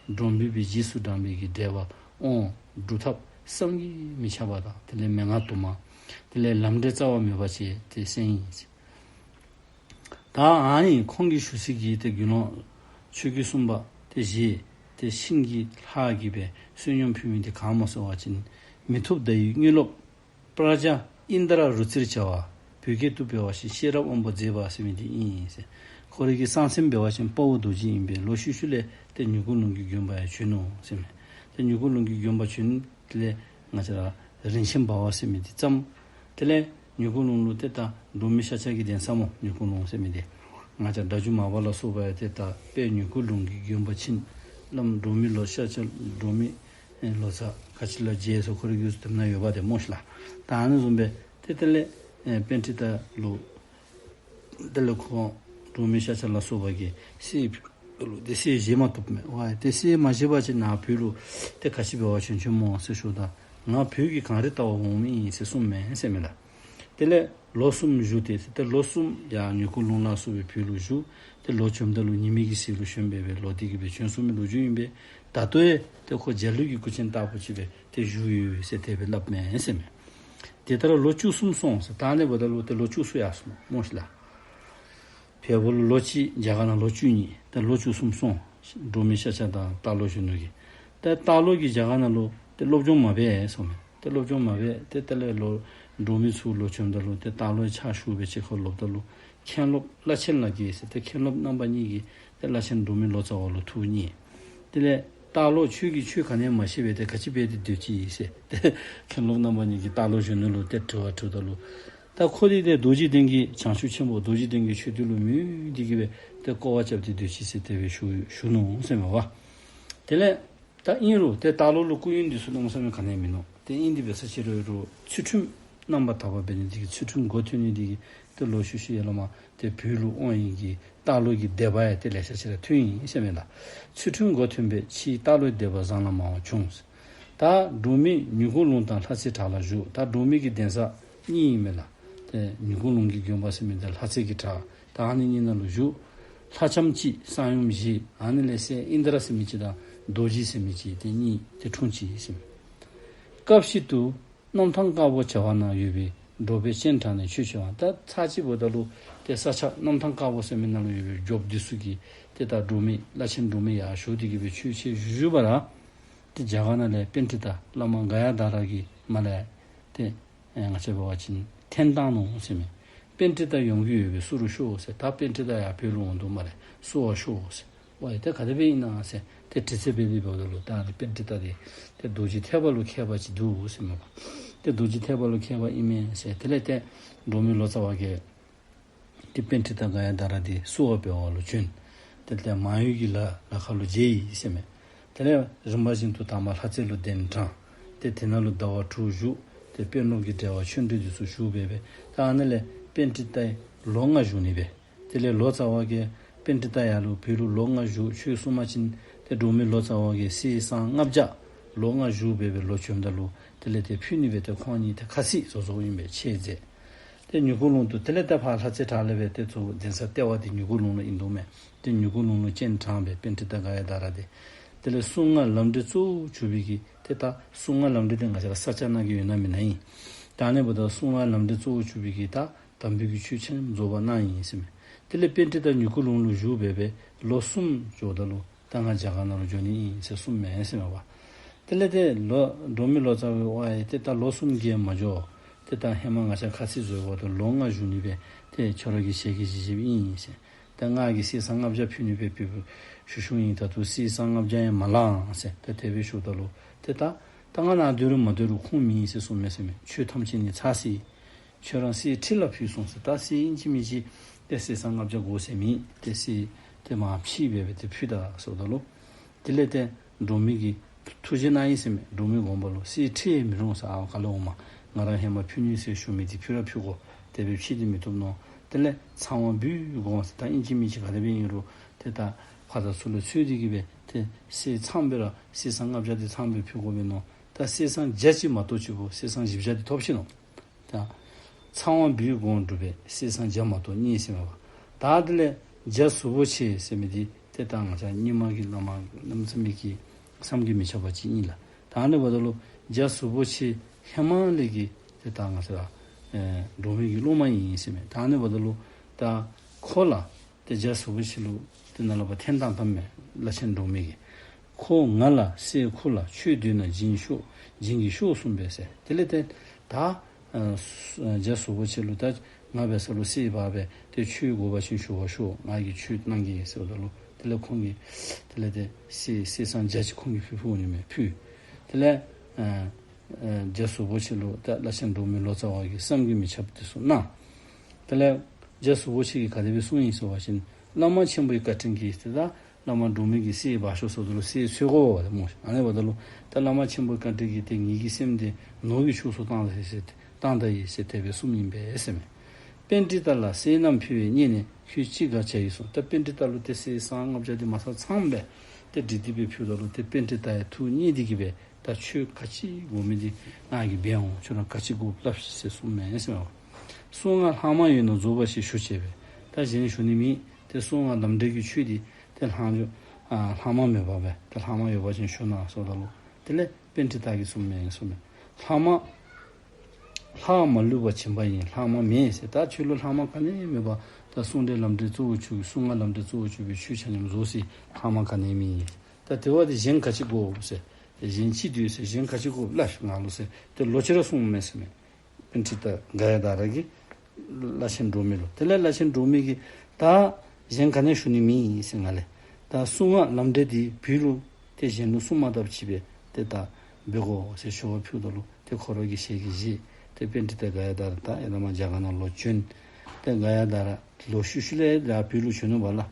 འབྲོམ་སྦིས་པའི་རྗེས་སུ་འབྲངས་པའི་གི་འགྲེལ་པ་དབང་སྒྲུབ་ཐབས་བསམ་གྱིས་མི་ཁྱབ་པ་དང་དེ་ལས་མན་ངག་དུ་མ། དེ་ལས་ལམ་འབྲས་རྩ་བ་མེད་པ་བཅས་ཏེ་གསན་ཡི་ཟེར། ད་ཨ་ནི་ཁོང་གིས་ཞུ་ས་གི་ཏེ་དགེ་སློང་ཆོས་གོས་གསུམ་པ་ཏེ་བཞེས་ཏེ་ཤིང་གི་ལྷ་གིས་སྦེ་བསོད་སྙོམས་ཕུལ་མི་འདི་ག་སྨོ་ཟེར་བ་ཅིན་མི་ཐུབ་ཟླ་འོད་དངོས་སློབ་པྲཛྙཱ་ཨིནྡྲ་རུ་ཙིར་བྱ་བ། བོད་སྐད་དུ་འབད་བ་ཅིན་ཤེས་རབ་དབང་པོ་མཛེས་པ་ཟེར་མི་འདི་ཨིན་ཟེར། ཁོ་རའི་གི་གསང་མཚན་འབད་བ་ཅིན་དཔའ་བོ་རྡོ་རྗེ་ཨིན་པས། ལོ་ཤུལ་ཤུལ་ལས་ཏེ་མྱུ་གུ་ལུང་གི་དགོན་པ་ཡང་བྱོན་ནུག་ཟེར་མས། ཏེ་མྱུ་གུ་ལུང་གི་དགོན་པ་བྱོན། དེ་ལས་ང་བཅས་ར་རིན་ཆེན་འབར་བ་ཟེར་མི་འདི་བརྩམས། དེ་ལས་མྱུ་གུ་ལུང་ལུ་ཏེ་ད་འབྲུག་མི་ཤཱཀྱ་གི་གདན་ས་སྨོ། མྱུ་གུ་ལུང་ཟེར་མི་འདི་ང་བཅས་སྒྲ་སྒྱུར་མར་པ་ལ་སོགས་པ་ཡང་ཏེ་ད་དཔལ་མྱུ་གུ་ལུང་གི་དགོན་པ་ཕྱིན། བླམ་འབྲུག་མི་ལོ་ཤཱཀྱ་འབྲུག་མི་ཨེ་ལོ་ཙཱ་ག་ཅི་ལ་མཇལ་སོ་ཁོ་རའི་གི་དེ་ན་ཡོད་པ་དེ་སྨོ་ཤི་ལགས། ད་ཨ་ནི་བཟུམ་སྦེ་ཏེ་དེ་ལས་ཨེ་པཎྜི་ཏ་ལུ་དེ་ལས་ཁོང་འབྲུག་མི་ཤཱཀྱ་ལ་སོགས་པ་གིས་གསེར་ཕུལ་ལོ། ཏེ་གསེར་བཞེས་མ་བཏུབ་མས། ཝའི་ཏེ་གསེར་མ་བཞེས་པ་ཅིན་ནཱ་བོད་ལུ་ཏེ་ག་ཅི་འབད་བར་བྱོན་བྱོནམ་སྨོ་ཟེར་ཞུཝ་ད་ང་བོད་ཀྱི་གངས་རི་ལྟ་བར་འོངམ་ཨིན་ཟེར་གསུངམ་མས་ཟེར་མས་ལགས། དེ་ལས་ལོ་གསུམ་བཞུགས་ཏེ་ཏེ་ལོ་གསུམ་ཡང་མྱུ་གུ་ལུང་ལ་སོགས་པའི་བོད་ལུ་བཞུགས། ཏེ་ལོ་བྱོནམ་ད་ལུ་ཉི་མའི་གི་ཟེར་ལུ་བྱོན་སྦེ་སྦེ་ལོ་དེ་གི་སྦེ་བྱོན་སོང་མི་ལོ་རྒྱུས་ཨིན་པས། ད་ལྟོ་ཡང་ཏེ་ཁོ་འཇའ་ལུས་ཀྱི་སྐུ་ཅན་ལྟ་བུ་ཅིག་སྦེ་ཏེ་བཞུགས་ཡོད་ཟེར་དེ་སྦེ་སླབ་མས་ཟེར་མས། དེ་ལྟར་ལོ་བཅུ་གསུམ་སོང་ཟེར། ད་ཨ་ནི་འབདཝ་ད་ལུ་ཏེ་ལོ་བཅུ་གསུམ་ཡར་སོང་སྨོ་ཤི་ལགས། བལ་པོ་ལུ་ལོ་གཅིག་རྒྱ་གར་ནང་ལོ་བཅུ་གཉིས། ཏེ་ལོ་བཅུ་གསུམ་སོང་། འབྲུག་མི་ཤཱཀྱ་དང་རྟ་ལོག་གཞོན་ནུ་གིས། ཏེ་རྟ་ལོག་གིས་རྒྱ་གར་ནང་ལུ་ཏེ་སློབ་སྦྱོང་མ་འབད་ཟེར་མས། ཏེ་སློབ་སྦྱོང་མ་འབད། ཏེ་དེ་ལས་ལོག་འབྲུག་མི་ཚུ་ལོག་བྱོནམ་ད་ལུ་ཏེ་རྟ་ལོག་ཕྱག་ཞུ་སྦེ་ཅིག་ཁར་ལོགཔ་ད་ལུ་མཁན་སློབ་བླ་ཆེན་ལ་གིས་ཟེར། ཏེ་མཁན་སློབ་རྣམ་པ་གཉིས་ཀྱིས་ཏེ་བླ་ཆེན་འབྲུག་མི་ལོ་ཙཱ་བ་ལུ་ཐུགས་མཉེས། དེ་ལས་རྟ་ལོག་ཁྱོད་ཀྱིས་ཆོས་ག་ནི་ཡང་མ་ཤེས་པས། ཏེ་ག་ཅི་འབད་དེ་སྡོད་ཅི་ཟེར། ཏེ་མཁན་སློབ་རྣམ་པ་གཉིས་ཀྱིས་རྟ་ལོག་གཞོན་ནུ་ལུ་ཏེ་དྲི་བ་དྲིཝ་ད་ལུ། ད་ཁོ་འདི་ཏེ་རྡོ་རྗེ་གདན་གྱི་བྱང་ཆུབ་ཆེན་པོ་རྡོ་རྗེ་གདན་གྱི་ཆོས་སྡེ་ལུ་མོས་ཏེ་གི་སྦེ་ཏེ་སྐོར་བ་རྐྱབ་སྟེ་སྡོད་ཅི་ཟེར་དེ་སྦེ་ཞུ་ཞུ་ནུག་ཟེར་མས་པ། དེ་ལས་ད་ཨིན་རུང་ཏེ་རྟ་ལོག་ལུ་སྐུ་ཡོན་འདི་ཚུ་གནམ་མེད་ས་མེད་ག་ནི་ཡང་མིན་ནུག། ཏེ་ཨིན་ཏེ་འབད་ས་ཅིག་རུང་ཚུལ་ཁྲིམས་རྣམ་པར་དག་པ་འབད་ནི་དེ་གིས་ཚུལ་ཁྲིམས་མགོ་ཐོན་ནི་དེ་གིས་ཏེ་ལོག་ཤུལ་ཤུལ་ཡར་ལས་མར་ཏེ་བོད་ལུ་འོང་ནི་གི་རྟ་ལོག་གི་སྡེ་པ་ཡང་ཏེ་ལེ་ཤ་ཅིག་ར་ཐོན་ཡི་ཟེར་མས་ལགས། ཚུལ་ཁྲིམས་མགོ་ཐོན་པས་ཕྱིས་རྟ་ལོག་སྡེ་པ་བཟང་ལ་མང་བ་བྱུང་། ད་འབྲུག་མི་མྱུ་གུ་ལུང་དང་ལྷ་རྩེ་བྲག་ལ་བཞུགས། ད་འབྲུག་མི་གི་གདན་ས་གཉིས་ཨིན་མས་ལགས། ཏེ་མྱུ་གུ་ལུང་གི་དགོན་པ་ཟེར་མི་དང་ལྷ་རྩེ་གི་བྲག། ད་ཨ་ནི་གཉིས་ནང་ལུ་བཞུགས། ལྷ་ལྕམ་གཅིག་གསང་ཡུམ་བཞི། ཨ་ནི་ལས་སྲས་ཨིནྡྲ་ཟེར་མི་ཅིག་དང་རྡོ་རྗེ་ཟེར་མི་ཅིག་ཏེ་གཉིས་ཏེ་འཁྲུངས་ཅི་ཟེར་མས། སྐབས་ཤིག་ཏུ་གནམ་ཐང་དཀར་པོ་བྱ་བ་ན་ཡོད་པའི་འབྲོག་པས་སྤྱན་དྲངས་ནས་ཆོས་བྱེད་པ། ད་ཚར་གཅིག་འབདཝ་ད་ལུ་ཏེ་ས་ཆ་གནམ་ཐང་དཀར་པོ་ཟེར་མི་ནང་ལུ་ཡོད་པའི་རྒྱོབ་འདི་ཚུ་གིས་ཏེ་ད་འབྲུག་མི་བླ་ཆེན་འབྲུག་མི་ཡར་ཞུ་སྟེ་གི་སྦེ་ཆོས་ཆོས་ཞུ་ཞུ་བ་ར། ཏེ་རྒྱ་གར་ནང་ལས་པཎྜི་ཏ་བླ་མ་ག་ཡ་དྷ་ར་གིས་མར་ལས་ཏེ་ཨེ་ང་བཅས་འབད་བ་ཅིན་འཐེན་བཏང་ནུག་ཟེར་མས། པཎྜི་ཏ་ཡོང་གི་ཡོད་པས་བསུ་རུ་ཤོག་ཟེར། ད་པཎྜི་ཏ་ཡར་བོད་ལུ་འོང་དོ་སྨ་རེ། བསུ་བར་ཤོག་ཟེར། ཝའི་ཏེ་ག་དེ་སྦེ་ཨིན་ན་ཟེར་ཏེ་དྲི་ཚད་འབད་དེ་འབདཝ་ད་ལུ་ད་ཨ་ནི་པཎྜི་ཏ་འདི་ཏེ་རྡོ་རྗེ་ཐེག་པ་ལུ་མཁས་པ་ཅིག་འདུག་ཟེར་མས་པ། ཏེ་རྡོ་རྗེ་ཐེག་པ་ལུ་མཁས་པ་ཨིན་མས་ཟེར། དེ་ལས་ཏེ་འབྲུག་མི་ལོ་ཙཱ་བ་གིས་ཏེ་པཎྜི་ཏ་ག་ཡ་དྷ་ར་འདི་བསུ་བ་འབད་བ་ལུ་བྱོན། ཏེ་དེ་ལས་མང་ཡུལ་གྱི་ལ་ལ་ཁ་ལུ་མཇལ་ཡི་ཟེར་མས། དེ་ལས་རིམ་པ་བཞིན་དུ་དང་པ་ལྷ་རྩེ་ལུ་གདན་དྲངས། ཏེ་དེ་ནང་ལུ་ཟླ་བ་དྲུག་བཞུགས། ཏེ་དཔོན་སློབ་ཀྱི་གྲྭ་པ་ཆོས་འབྲེལ་འདི་ཚུ་ཞུ་སྦེ་སྦེ་ད་ཨ་ནི་ལས་པཎྜི་ཏ་ལོ་ལྔ་བཞུགས་ནི་སྦེ། དེ་ལས་ལོ་ཙཱ་བ་གིས་པཎྜི་ཏ་ཡར་ལུ་བོད་ལུ་ལོ་ལྔ་བཞུགས་ཆོས་གསུང་པ་ཅིན་ཏེ་འབྲུག་མི་ལོ་ཙཱ་བ་གིས་གསེར་སྲང་ལྔ་བརྒྱ་ལོ་ལྔ་བཞུགས་སྦེ་སྦེ་ལོག་བྱོནམ་ད་ལུ་དེ་ལས་ཏེ་ཕུལ་ནི་སྦེ་ཏེ་ཁོང་གཉིས་ཏེ་ཁ་གསལ་བཟོ་བཟོཝ་ཨིན་པས། ཆེ་མཛད། ཏེ་མྱུ་གུ་ལུང་དུ་དེ་ལས་ཏེ་ཕར་ལྷ་རྩེ་བྲག་ལས་སྦེ་ཏེ་ཚུར་གདན་ས་ལྟེ་བ་འདི་མྱུ་གུ་ལུང་ལུ་ཨིན་དོ་མས། ཏེ་མྱུ་གུ་ལུང་ལུ་སྤྱན་དྲངས་སྦེ་པཎྜི་ཏ་ག་ཡ་དྷ་ར་འདི། དེ་ལས་གསུང་ངག་ལམ་འབྲས་གཙོ་བོ་གྱུར་པའི་གི་ཏེ་ད་གསུང་ངག་ལམ་འབྲས་འདི་ང་བཅས་ར་ས་སྐྱ་ནང་གི་ཡོད་ན་མེན་ན་ཨིན། ད་ཨ་ནི་འབདཝ་ད་གསུང་ངག་ལམ་འབྲས་གཙོ་བོ་གྱུར་པའི་གི་ད་དམ་པའི་གི་ཆོས་ཆེན་རྫོགས་པ་གནང་ཡི་ཟེར་མས། དེ་ལས་པཎྜི་ཏ་མྱུ་གུ་ལུང་ལུ་བཞུགས་སྦེ་སྦེ་ལོ་གསུམ་འགྱོཝ་ད་ལུ་ད་ང་རྒྱ་གར་ནང་ལུ་འགྱོ་ནི་ཨིན་ཟེར་གསུངམ་མས་ཟེར་མས་པ། དེ་ལས་ཏེ་ལོ་འབྲུག་མི་ལོ་ཙཱ་བས་ཝའི་ཏེ་ད་ལོ་གསུམ་གྱིས་མ་འགྱོ། ཏེ་ད་ཧེ་མ་ང་བཅས་ཁ་གསལ་བཟོ་བ་ད་ལོ་ལྔ་བཞུགས་ནི་སྦེ་ཏེ་ཁྱོད་ར་གི་ཞལ་གྱིས་བཞེས་བཞེསཔ་ཨིན་ཟེར། ད་ང་གིས་གསེར་སྲང་ལྔ་བརྒྱ་ཕུལ་ནི་སྦེ་ཕུལ་ཕུལ་ཞུ་ཞུཝ་ཨིན། ད་ལྟོ་གསེར་སྲང་ལྔ་བརྒྱ་ཡང་མ་ལང་ཟེར་ཏེ་དེ་སྦེ་ཞུཝ་ད་ལུ་ཏེ་ད་ད་ང་ནཱ་སྡོད་རུང་མ་སྡོད་རུང་ཁུངས་མེད་ཟེར་གསུངམ་མས་ཟེར་མས། ཆོས་ཐམས་ཅད་ནི་ཚར་སོ་ཡི། ཁྱོད་རང་གསེར་ཁྲི་ལ་ཕུལ་གསུངས་ཟེར། ད་གསེར་ཨིན་ཅི་མིན་ཅི་ཏེ་གསེར་སྲང་ལྔ་བརྒྱ་དགོ་ཟེར་མི་ཏེ་གསེར་ཏེ་མར་ཕྱིས་སྦེ་སྦེ་ཏེ་ཕུལ་ད་ཟེརཝ་ད་ལུ་དེ་ལས་ཏེ་འབྲུག་མི་གིས་ཐུགས་རྗེ་གནང་ཡི་ཟེར་མས། འབྲུག་མི་དགོངས་པ་ལུ་གསེར་ཁྲི་ཡང་མི་རུང་ཟེར། ཨའོ་ག་ལས་འོངམ། ང་ར་ཧེ་མ་ཕུལ་ནི་ཟེར་ཞུ་མི་འདི་ཕུལ་ར་ཕུལ་དགོ། དེ་སྦེ་ཕྱིས་ཏེ་མི་བཏུབ་མནོ། དེ་ལས་ཚངས་པ་འབུལ་དགོངས་ཟེར། ད་ཨིན་ཅི་མིན་ཅི་ག་དེ་སྦེ་ཨིན་རུང་ཏེ་ད་ཕར་དང་ཚུར་ལུ་འཚོལ་ཏེ་གི་སྦེ་ཏེ་གསེར་ཚངམ་སྦེ་ར་གསེར་སྲང་ལྔ་བརྒྱ་འདི་ཚངམ་སྦེ་ཕུལ་དགོ་པས་མནོ། ད་གསེར་སྲང་བརྒྱ་ཅིག་མ་གཏོགས་ཅིག་པོ་གསེར་སྲང་བཞི་བརྒྱ་འདི་ཐོབ་ཅི་མནོ། ད་ཚངས་པ་འབུལ་དགོངས་གྲུབ་པས་གསེར་སྲང་བརྒྱ་མ་གཏོགས་རྙེད་ཟེར་མས་པ། ད་དེ་ལས་རྒྱ་གཟུགས་པོ་ཆེ་ཟེར་མི་འདི་ཏེ་ད་ང་བཅས་རྙིང་མ་གི་བླ་མ་གནམ་མེད་ས་མེད་ཀྱི་བསམ་གྱིས་མི་ཁྱབ་པ་ཅིག་ཨིན་ལགས། ད་ཨ་ནི་འབདཝ་ད་ལུ་རྒྱ་གཟུགས་པོ་ཆེ་ཧེ་མ་ལས་ཀྱི་ཏེ་ད་ང་བཅས་ར་ཨེ་འབྲུག་མི་གི་སློབ་མ་ཨིན་ཟེར་མས། ད་ཨ་ནི་འབདཝ་ད་ལུ་ད་ ཁོ་ལ་ཏེ་རྒྱ་བཟོ་བོ་ཆེ་ལུ་ཏེ་ནཱ་ལས་ཕར་འཐེན་བཏང་བཏངམ་མས། བླ་ཆེན་འབྲུག་མི་གིས། ཁོ་ང་ལ་སྲས་ཁོ་ལ་ཆོས་འདོད་ན་སྦྱིན་ཤོག། སྦྱིན་གྱིས་ཤོག་གསུངས་པས་ཟེར། དེ་ལས་ཏེ་ད་ཨ་རྒྱ་བཟོ་བོ་ཆེ་ལུ་ད་ང་འབད་ས་ལུ་སྲས་འབག་སྦེ་ཏེ་ཆོས་དགོ་པ་ཅིན་ཞུ་བར་ཤོག། ང་གིས་ཆོས་གནང་གེ་ཟེརཝ་ད་ལུ་དེ་ལས་ཁོང་གིས་དེ་ལས་ཏེ་གསེར་གསེར་སྲང་བརྒྱ་ཅིག་ཁོང་གིས་ཕུལ་ཕུལཝ་ཨིན་མས། ཕུལ། དེ་ལས་ཨ་ཨ་རྒྱ་བཟོ་བོ་ཆེ་ལུ་ད་བླ་ཆེན་འབྲུག་མི་ལོ་ཙཱ་བ་གིས་བསམ་གྱིས་མི་ཁྱབ་དེ་ཚུ་གནང་། དེ་ལས་རྒྱ་བཟོ་བོ་ཆེ་གིས་ག་དེ་སྦེ་གསུངས་ཡི་ཟེར་བ་ཅིན་བླ་མ་ཆེན་པོའི་བཀའ་དྲིན་གྱིས་ཏེ་ད་བླ་མ་འབྲུག་མི་གིས་གསེར་འབག་ཤོག་ཟེརཝ་ད་ལུ་གསེར་འཚོལ་དགོ་པས་སྨོ། ཨ་ནི་འབདཝ་ད་ལུ་ད་བླ་མ་ཆེན་པོའི་བཀའ་དྲིན་གྱིས་ཏེ་ངེ་གི་སེམས་འདི་ནོར་གྱིས་ཕྱུགས་སུ་བཏང་ད་ཡི་ཟེར་བཏང་ད་ཡི་ཟེར་དེ་སྦེ་གསུངམ་ཨིན་པས་ཟེར་མས། པཎྜི་ཏ་ལ་གསེར་རྣམས་ཕུལ་བས་མཉེས་ནས་ཁྱོད་ཅི་དགའ་བྱ་ཡི་གསུངས། ད་པཎྜི་ཏ་ལུ་ཏེ་གསེར་སྲང་ལྔ་བརྒྱ་དེ་མ་ཚང་ཚངམ་སྦེ་ཏེ་སྒྲིག་སྟེ་སྦེ་ཕུལཝ་ད་ལུ་ཏེ་པཎྜི་ཏ་ཡང་ཐུགས་མཉེས་ཏེ་གིས་སྦེ་ད་ཁྱོད་ག་ཅི་དགོ་མི་འདི་ང་གིས་འབད་འོང་། ཁྱོད་ར་ག་ཅི་དགོཔ་སླབ་ཤིག་ཟེར་གསུངམ་མས་ཟེར་མས། གསུང་ང་ལྷག་མ་ཡོད་ན་རྫོགས་པ་ཞེས་ཞུ་བྱས་པས། ད་གཞན་ཞུ་ནི་མེད། ཏེ་གསུང་ང་ལམ་འབྲས་ཀྱི་ཆོས་འདི་ཏེ་ལྷག་མ་ཨ་ལྷག་མ་མེད་པ་སྦེ་ཏེ་ལྷག་མ་ཡོད་པ་ཅིན་ཞུ་གནང་ཟེརཝ་ད་ལུ་དེ་ལས་པཎྜི་ཏ་གིས་གསུངམ་མས་གསུངམ་མས། ལྷག་མ་ལྷག་མ་ལུས་པ་སྦྱིན་པ་ཡིན། ལྷག་མ་མེད་ཟེར། ད་ཁྱོད་ལུ་ལྷག་མ་ག་ནི་མེད་པར་ད་གསུང་འབྲས་ལམ་འབྲས་གཙོ་བོ་ཆུ་གསུང་ང་ལམ་འབྲས་གཙོ་བོ་ཆུ་བའི་ཆོས་ཆ་མཉམ་རྫོགས་སའི་ལྷག་མ་ག་ནི་མེད། ད་དེ་བ་དེ་གཞན་ག་ཅི་དགོ་ཟེར། གཞན་ཅི་འདོད་ཟེར། གཞན་ག་ཅི་དགོ་སླབ་ང་ལུ་ཟེར། ཏེ་ལོག་ཅི་ར་གསུངམ་མས་ཟེར་མས། པཎྜི་ཏ་ག་ཡ་དྷ་ར་གིས་བླ་ཆེན་འབྲུག་མི་ལུ། དེ་ལས་བླ་ཆེན་འབྲུག་མི་གིས་ད་གཞན་ག་ནི་ཞུ་ནི་མེད་ཟེར་ང་ལས། ད་གསུང་ང་ལམ་འབྲས་འདི་བོད་ལུ་ཏེ་གཞན་ལུ་གསུང་མ་བཏབ་ཅིག་སྦེ་ཏེ་ད་འབད་དགོ་ཟེར་ཞུ་བ་ཕུལཝ་ད་ལུ་ཏེ་ཁོ་ར་གིས་ཞལ་གྱིས་བཞེས། ཏེ་པཎྜི་ཏ་ག་ཡ་དྷ་ར་ད་ཡར་ལས་མར་རྒྱ་གར་ནང་ལོག་བྱོན། ཏེ་ག་ཡ་དྷ་ར་ལོག་ཤུལ་ཤུལ་ལས་ད་བོད་ལུ་བྱོན་ནུག་པ་ལགས།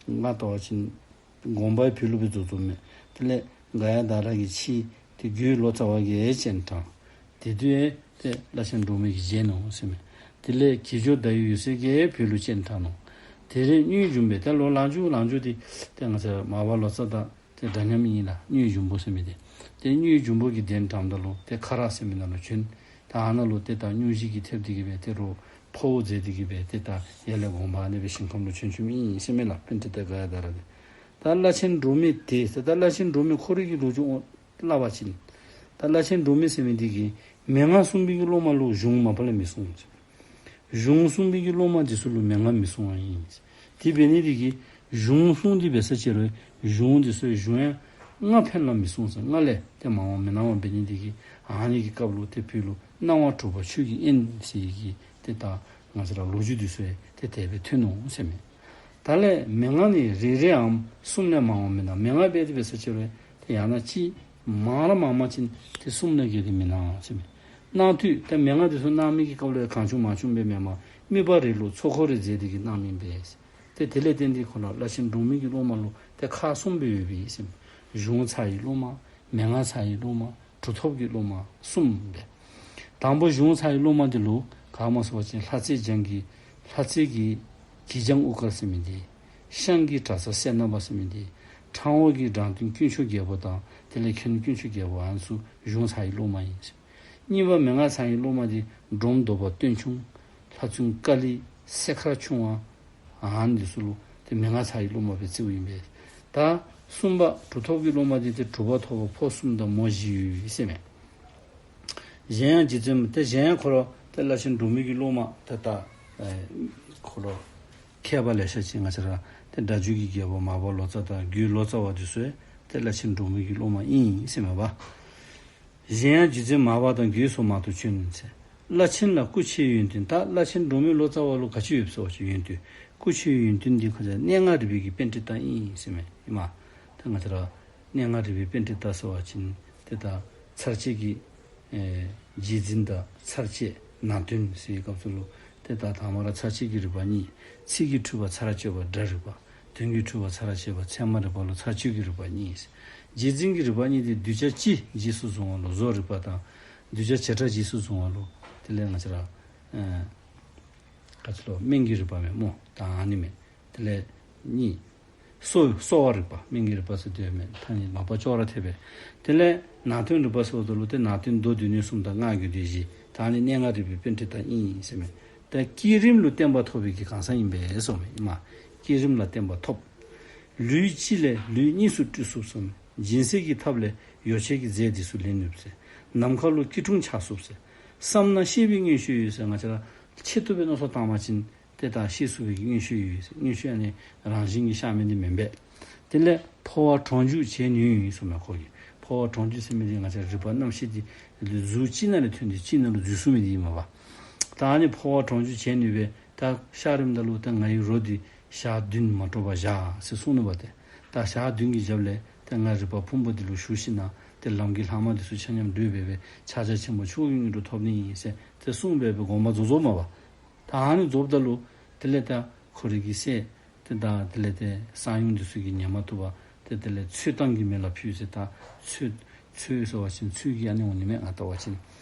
ང་ལྟ་བ་ཅིན་དགོངས་པ་བོད་ལུ་སྦེ་རྫོགས་རྫོགསཔ་མས། དེ་ལས་ག་ཡ་དྷ་ར་གིས་ཕྱི་ཏེ་རྒྱུའི་ལོ་ཙཱ་བ་གིས་སྤྱན་དྲངས། དེ་དུས་ཏེ་བླ་ཆེན་འབྲུག་མི་གིས་མཇལ་ནུག་ཟེར་མས། དེ་ལས་དགེ་སྦྱོར་ཟླ་འོད་འོད་ཟེར་གྱིས་བོད་ལུ་སྤྱན་དྲངས་ནུག། དེ་རིང་གཉོས་འབྱུང་པོས། ཏེ་ལོག་ལང་ཅུ་ལང་ཅུ་དེ་ཏེ་ང་བཅས་མར་པ་ལོ་ཙཱ་དང་ཏེ་འདྲ་མཉམ་ཨིན་ལགས། གཉོས་འབྱུང་པོ་ཟེར་མི་དེ། ཏེ་གཉོས་འབྱུང་པོ་གིས་གདན་དྲངམ་ད་ལུ་ཏེ་ཁ་རག་ཟེར་མི་ནང་ལུ་བྱོན། ད་ཨ་ནཱ་ལུ་ཏེ་ད་སྙུང་གཞི་གིས་ཐེབས་ཏེ་གིས་སྦེ་ཏེ་རོགས་འཕོ་བ་མཛད་དེ་གིས་སྦེ་ཏེ་ད་ཡར་ལས་དགོངས་པ་ཨ་ནི་སྦེ་ཞིང་ཁམས་ལུ་བྱོན་བྱོནམ་ཨིན་ཟེར་མས་ལགས། པཎྜི་ཏ་ག་ཡ་དྷ་ར་དེ། ད་བླ་ཆེན་འབྲུག་མི་དེ་ད་བླ་ཆེན་འབྲུག་མི་ཁོ་རའི་གི་ལོ་རྒྱུས་སླབ་པ་ཅིན་ད་བླ་ཆེན་འབྲུག་མི་ཟེར་མི་དེ་གིས་མན་ངག་གསུངས་པའི་གི་སློབ་མ་ལུ་གཞུང་མ་པ་ལས་མི་གསུང་། གཞུང་གསུངས་པའི་གི་སློབ་མ་འདི་ཚུ་ལུ་མན་ངག་མི་གསུང་བ་ཨིན། དེ་འབད་ནི་དེ་གིས་གཞུང་གསུངས་ཏེ་འབད་ས་ཅིག་རུང་གཞུང་འདི་ཚུ་གཞུང་ཡང་སྔ་ཕན་ལ་མི་གསུང་ཟེར། སྔ་ལས་ཏེ་མང་བ་མི་གནང་བ་འབད་ནི་དེ་གིས་ཨ་ནི་གི་སྐབས་ལུ་ཏེ་བོད་ལུ་སྣང་བ་དྲུག་པ་ཆོས་ཀྱི་དབྱིངས་ཟེར་གྱི་ཏེ་ད་ང་བཅས་ར་ལོ་རྒྱུས་འདི་ཚུ་ཡང་ཏེ་དེ་སྦེ་ཐོན་ནུག་ཟེར་མས། ད་ལས་མན་ངག་ནི་རེ་རེའམ་གསུམ་ལས་མང་བ་མི་གནང་། མན་ངག་འབད་དེ་འབད་ས་ཅིག་རུང་ཏེ་ཡང་ན་ཅིག་མང་ར་མང་མ་ཅིན་ཏེ་གསུམ་ལས་བརྒལ་ཏེ་མི་གནང་ཟེར་མས། གནང་དུས་ཏེ་མན་ངག་འདི་ཚུ་གནང་མི་གི་སྐབས་ལུ་གང་བྱུང་མང་བྱུང་སྦེ་མེན་པར་དམིགས་པ་རེ་ལུ་ཚོགས་འཁོར་རེ་མཛད་དེ་གིས་གནངམ་ཨིན་པས། ཏེ་དེ་ལས་བརྟེན་ཏེ་ཁོ་ལུ་བླ་ཆེན་འབྲུག་མི་གི་སློབ་མ་ལུ་ཏེ་ཁག་གསུམ་སྦེ་ཡོདཔ་ཨིན་ཟེར་མས། གཞུང་ཚར་བའི་སློབ་མ། མན་ངག་ཚར་བའི་སློབ་མ། གྲུབ་ཐོབ་ཀྱི་སློབ་མ་གསུམ་སྦེ། དང་པོ་གཞུང་ཚར་བའི་སློབ་མ་འདི་ལུ་ག་སྨོ་ཟེར་བ་ཅིན་ལྷ་རྩེ་འཇང་གི་ལྷ་རྩེ་གི་གི་འཇང་དབུ་དཀར་ཟེར་མི་འདི། ཤངས་ཀྱི་གྲྭ་ཚང་སད་སྣ་པ་ཟེར་མི་འདི། ཁྲང་འོག་གི་འབྲང་སྟེང་དཀོན་མཆོག་རྒྱལ་པོ་དང་དེ་ལས་ཁྱོན་དཀོན་མཆོག་རྒྱལ་པོ་ཨ་ནི་ཚུ་གཞུང་ཚར་བའི་སློབ་མ་ཨིན་ཟེར། གཉིས་པ་མན་ངག་ཚར་བའི་སློབ་མ་འདི་འབྲོམ་རྡོ་པ་སྟོན་ཆུང་། ལྷ་བཙུན་ཀ་ལི་སེ་ཁར་ཆུང་བ། ཨ་ནི་འདི་ཚུ་ལུ་ཏེ་མན་ངག་ཚར་བའི་སློབ་མ་སྦེ་བརྩིཝ་ཨིན་པས། ད་གསུམ་པ་གྲུབ་ཐོབ་ཀྱི་སློབ་མ་འདི་ཏེ་གྲུབ་པ་ཐོབ་པ་ཕོ་གསུམ་དང་མོ་བཞི་ཡོད་ཟེར་མས། གཞན་ཡང་རྗེ་བཙུན་མ་ཏེ་གཞན་ཡང་ཁོ་ར་ཏེ་བླ་ཆེན་འབྲུག་མི་གི་སློབ་མ་ཏེ་ད་ཨེ་ཁོ་ར་མཁས་པ་ལེ་ཤ་ཅིག་ང་བཅས་ར་ཏེ་སྒྲ་བསྒྱུར་གྱི་རྒྱལ་པོ་མར་པ་ལོ་ཙཱ་དང་རྒྱུད་ལོ་ཙཱ་བ་འདི་ཚུ་ཡང་ཏེ་བླ་ཆེན་འབྲུག་མི་གི་སློབ་མ་ཨིན་ཟེར་མས་པ། གཞན་ཡང་རྗེ་བཙུན་མར་པ་དང་རྒྱུད་སོགས་མང་དུ་བྱོན་ཟེར། བླ་ཆེན་ལ་སྐུ་ཆེའི་ཡོན་ཏན། ད་བླ་ཆེན་འབྲུག་མི་ལོ་ཙཱ་བ་ལུ་ག་ཅི་ཡོདཔ་ཟེར་བ་ཅིན་ཡོན་ཏན་སྐུ་ཆེའི་ཡོན་ཏན་འདི་ཁོ་ཚ་གནས་ལྔ་རིག་པའི་གི་པཎྜི་ཏ་ཨིན་ཟེར་མས་ཨིན་མས། ད་ང་བཅས་ར་གནས་ལྔ་རིག་པའི་པཎྜི་ཏ་ཟེར་བ་ཅིན་ཏེ་ད་ཚར་གཅིག་གིས་ཨེ་རྗེ་བཙུན་དང་ཚར་གཅིག་ནང་དོན་ཟེར་བའི་སྐབས་སུ་ལུ་ཏེ་ད་དང་པ་ར་ཚར་གཅིག་གི་རིག་པ་གཉིས། ཚིག་གི་འཁྲུལ་པ་ཚར་གཅོད་པ་སྒྲ་རིག་པ། དོན་གྱི་འཁྲུལ་པ་ཚར་གཅོད་པ་ཚད་མ་རིག་པ་ལུ་ཚར་གཅོད་ཀྱི་རིག་པ་གཉིས། རྗེ་བཙུན་གྱི་རིག་པ་གཉིས་དེ་གདུལ་བྱ་སྤྱི་རྗེས་སུ་བཟུང་བ་ལུ་བཟོ་རིག་པ་དང་། གདུལ་བྱ་བྱེ་བྲག་རྗེས་སུ་བཟུང་བ་ལུ་དེ་ལས་ང་བཅས་ར་ཨེ་ག་ཅི་ལོ་སྨན་གྱི་རིག་པ་མས་སྨོ། ད་ཨ་ནི་མས། དེ་ལས་གཉིས། གསོ་གསོ་བ་རིག་པ། སྨན་གྱི་རིག་པ་ཟེར་དེ་མེན། ཐ་སྙད་མ་པ་ཅོག་ར་འཐད་པས། དེ་ལས་ནང་དོན་རིག་པ་ཟེརཝ་ད་ལུ་ཏེ་ནང་དོན་མདོ་སྡེ་སྣོད་གསུམ་དང་སྔགས་རྒྱུད་སྡེ་བཞི། ད་ཨ་ནི་གནས་ལྔ་རིག་པའི་པཎྜི་ཏ་ཨིན་ཟེར་མས། ད་བསྐྱེད་རིམ་ལུ་བརྟན་པ་ཐོབ་པའི་གི་གང་ཟག་ཨིན་པས་ཟེར་མས་ཨིན་མས། བསྐྱེད་རིམ་ལ་བརྟན་པ་ཐོབ། ལུས་གཅིག་ལས་ལུས་གཉིས་སུ་སྤྲུལ་ཚུགས་སམ། སྦྱིན་སྲེག་གི་ཐབས་ལས་ཡོ་བྱད་ཀྱི་རྫས་འདི་ཚུ་ལེན་ནུས་ཟེར། ནམ་མཁའ་ལུ་སྐྱིལ་ཀྲུང་ཆགས་ཚུགས་ཟེར། བསམ་ན་ཤེས་པའི་མངོན་ཤེས་ཡོད་ཟེར། ང་བཅས་ར་ཆེད་དུ་སྦེ་མནོ་བསམ་བཏང་བ་ཅིན་ཏེ་ ཏེ་ད་ཤེས་ཚུགས་པའི་གི་མངོན་ཤེས་ཡོད། མངོན་ཤེས་ཨ་ནི་རང་བཞིན་གྱིས་ཤར་མི་འདི་མེན་པས། དེ་ལས་འཕོ་བ་གྲོང་འཇུག་བྱེད་ནུས་གསུངས་མས་ཁོ་གིས། འཕོ་བ་གྲོང་འཇུག་ཟེར་མི་འདི་ང་བཅས་རིག་པ་རྣམ་ཤེས་འདི་གཟུགས་གཅིག་ནང་ལས་ཐོན་ཏེ་གཅིག་ནང་ལུ་འཛུལ་ཚུགས་མི་འདི་ཨིན་མས་པ། ད་ཨ་ནི་འཕོ་བ་གྲོང་འཇུག་བྱེད་ནུས་པས། ད་ཤར་རནམ་ད་ལུ་ད་ང་ཡི་རོ་འདི་ཞག་བདུན་མ་འགྲོ་བར་བཞག་ཟེར་གསུངས་ནུག་པ་ཏེ། ད་ཞག་བདུན་གྱི་རྒྱབ་ལས་ཏེ་ང་རིག་པ་ཕུང་པོ་འདི་ལུ་ཞུགས་ཞིནམ་ལས་ཏེ་ལམ་གྱི་ལྷག་མ་འདི་ཚུ་ཆ་མཉམ་བགྲོད་འབད་བའི་ཕྱག་རྒྱ་ཆེན་པོ་མཆོག་གི་དངོས་གྲུབ་ཐོབ་ནི་ཨིན་ཟེར་ཏེ་གསུངས་སྦེ་སྦེ་དགོངས་པ་རྫོགས་རྫོགསཔ་མས་པ། ད་ཨ་ནི་རྫོགསཔ་ད་ལུ་དེ་ལས་ད་ཁོ་རའི་གི་སྲས་ཏེ་ད་དེ་ལས་ཏེ་གསང་ཡུམ་འདི་ཚུ་གིས་ཉན་མ་བཏུབ་པར་ཏེ་དེ་ལས་ཚོད་བཏང་གི་མེ་ལ་ཕུལ་ཟེར། ད་ཚོད་ཚོད་ཟེར་བ་ཅིན་ཚོད་ཀྱི་ཨ་ནི་འོང་ནི་མས། ང་བལྟ་བ་ཅིན་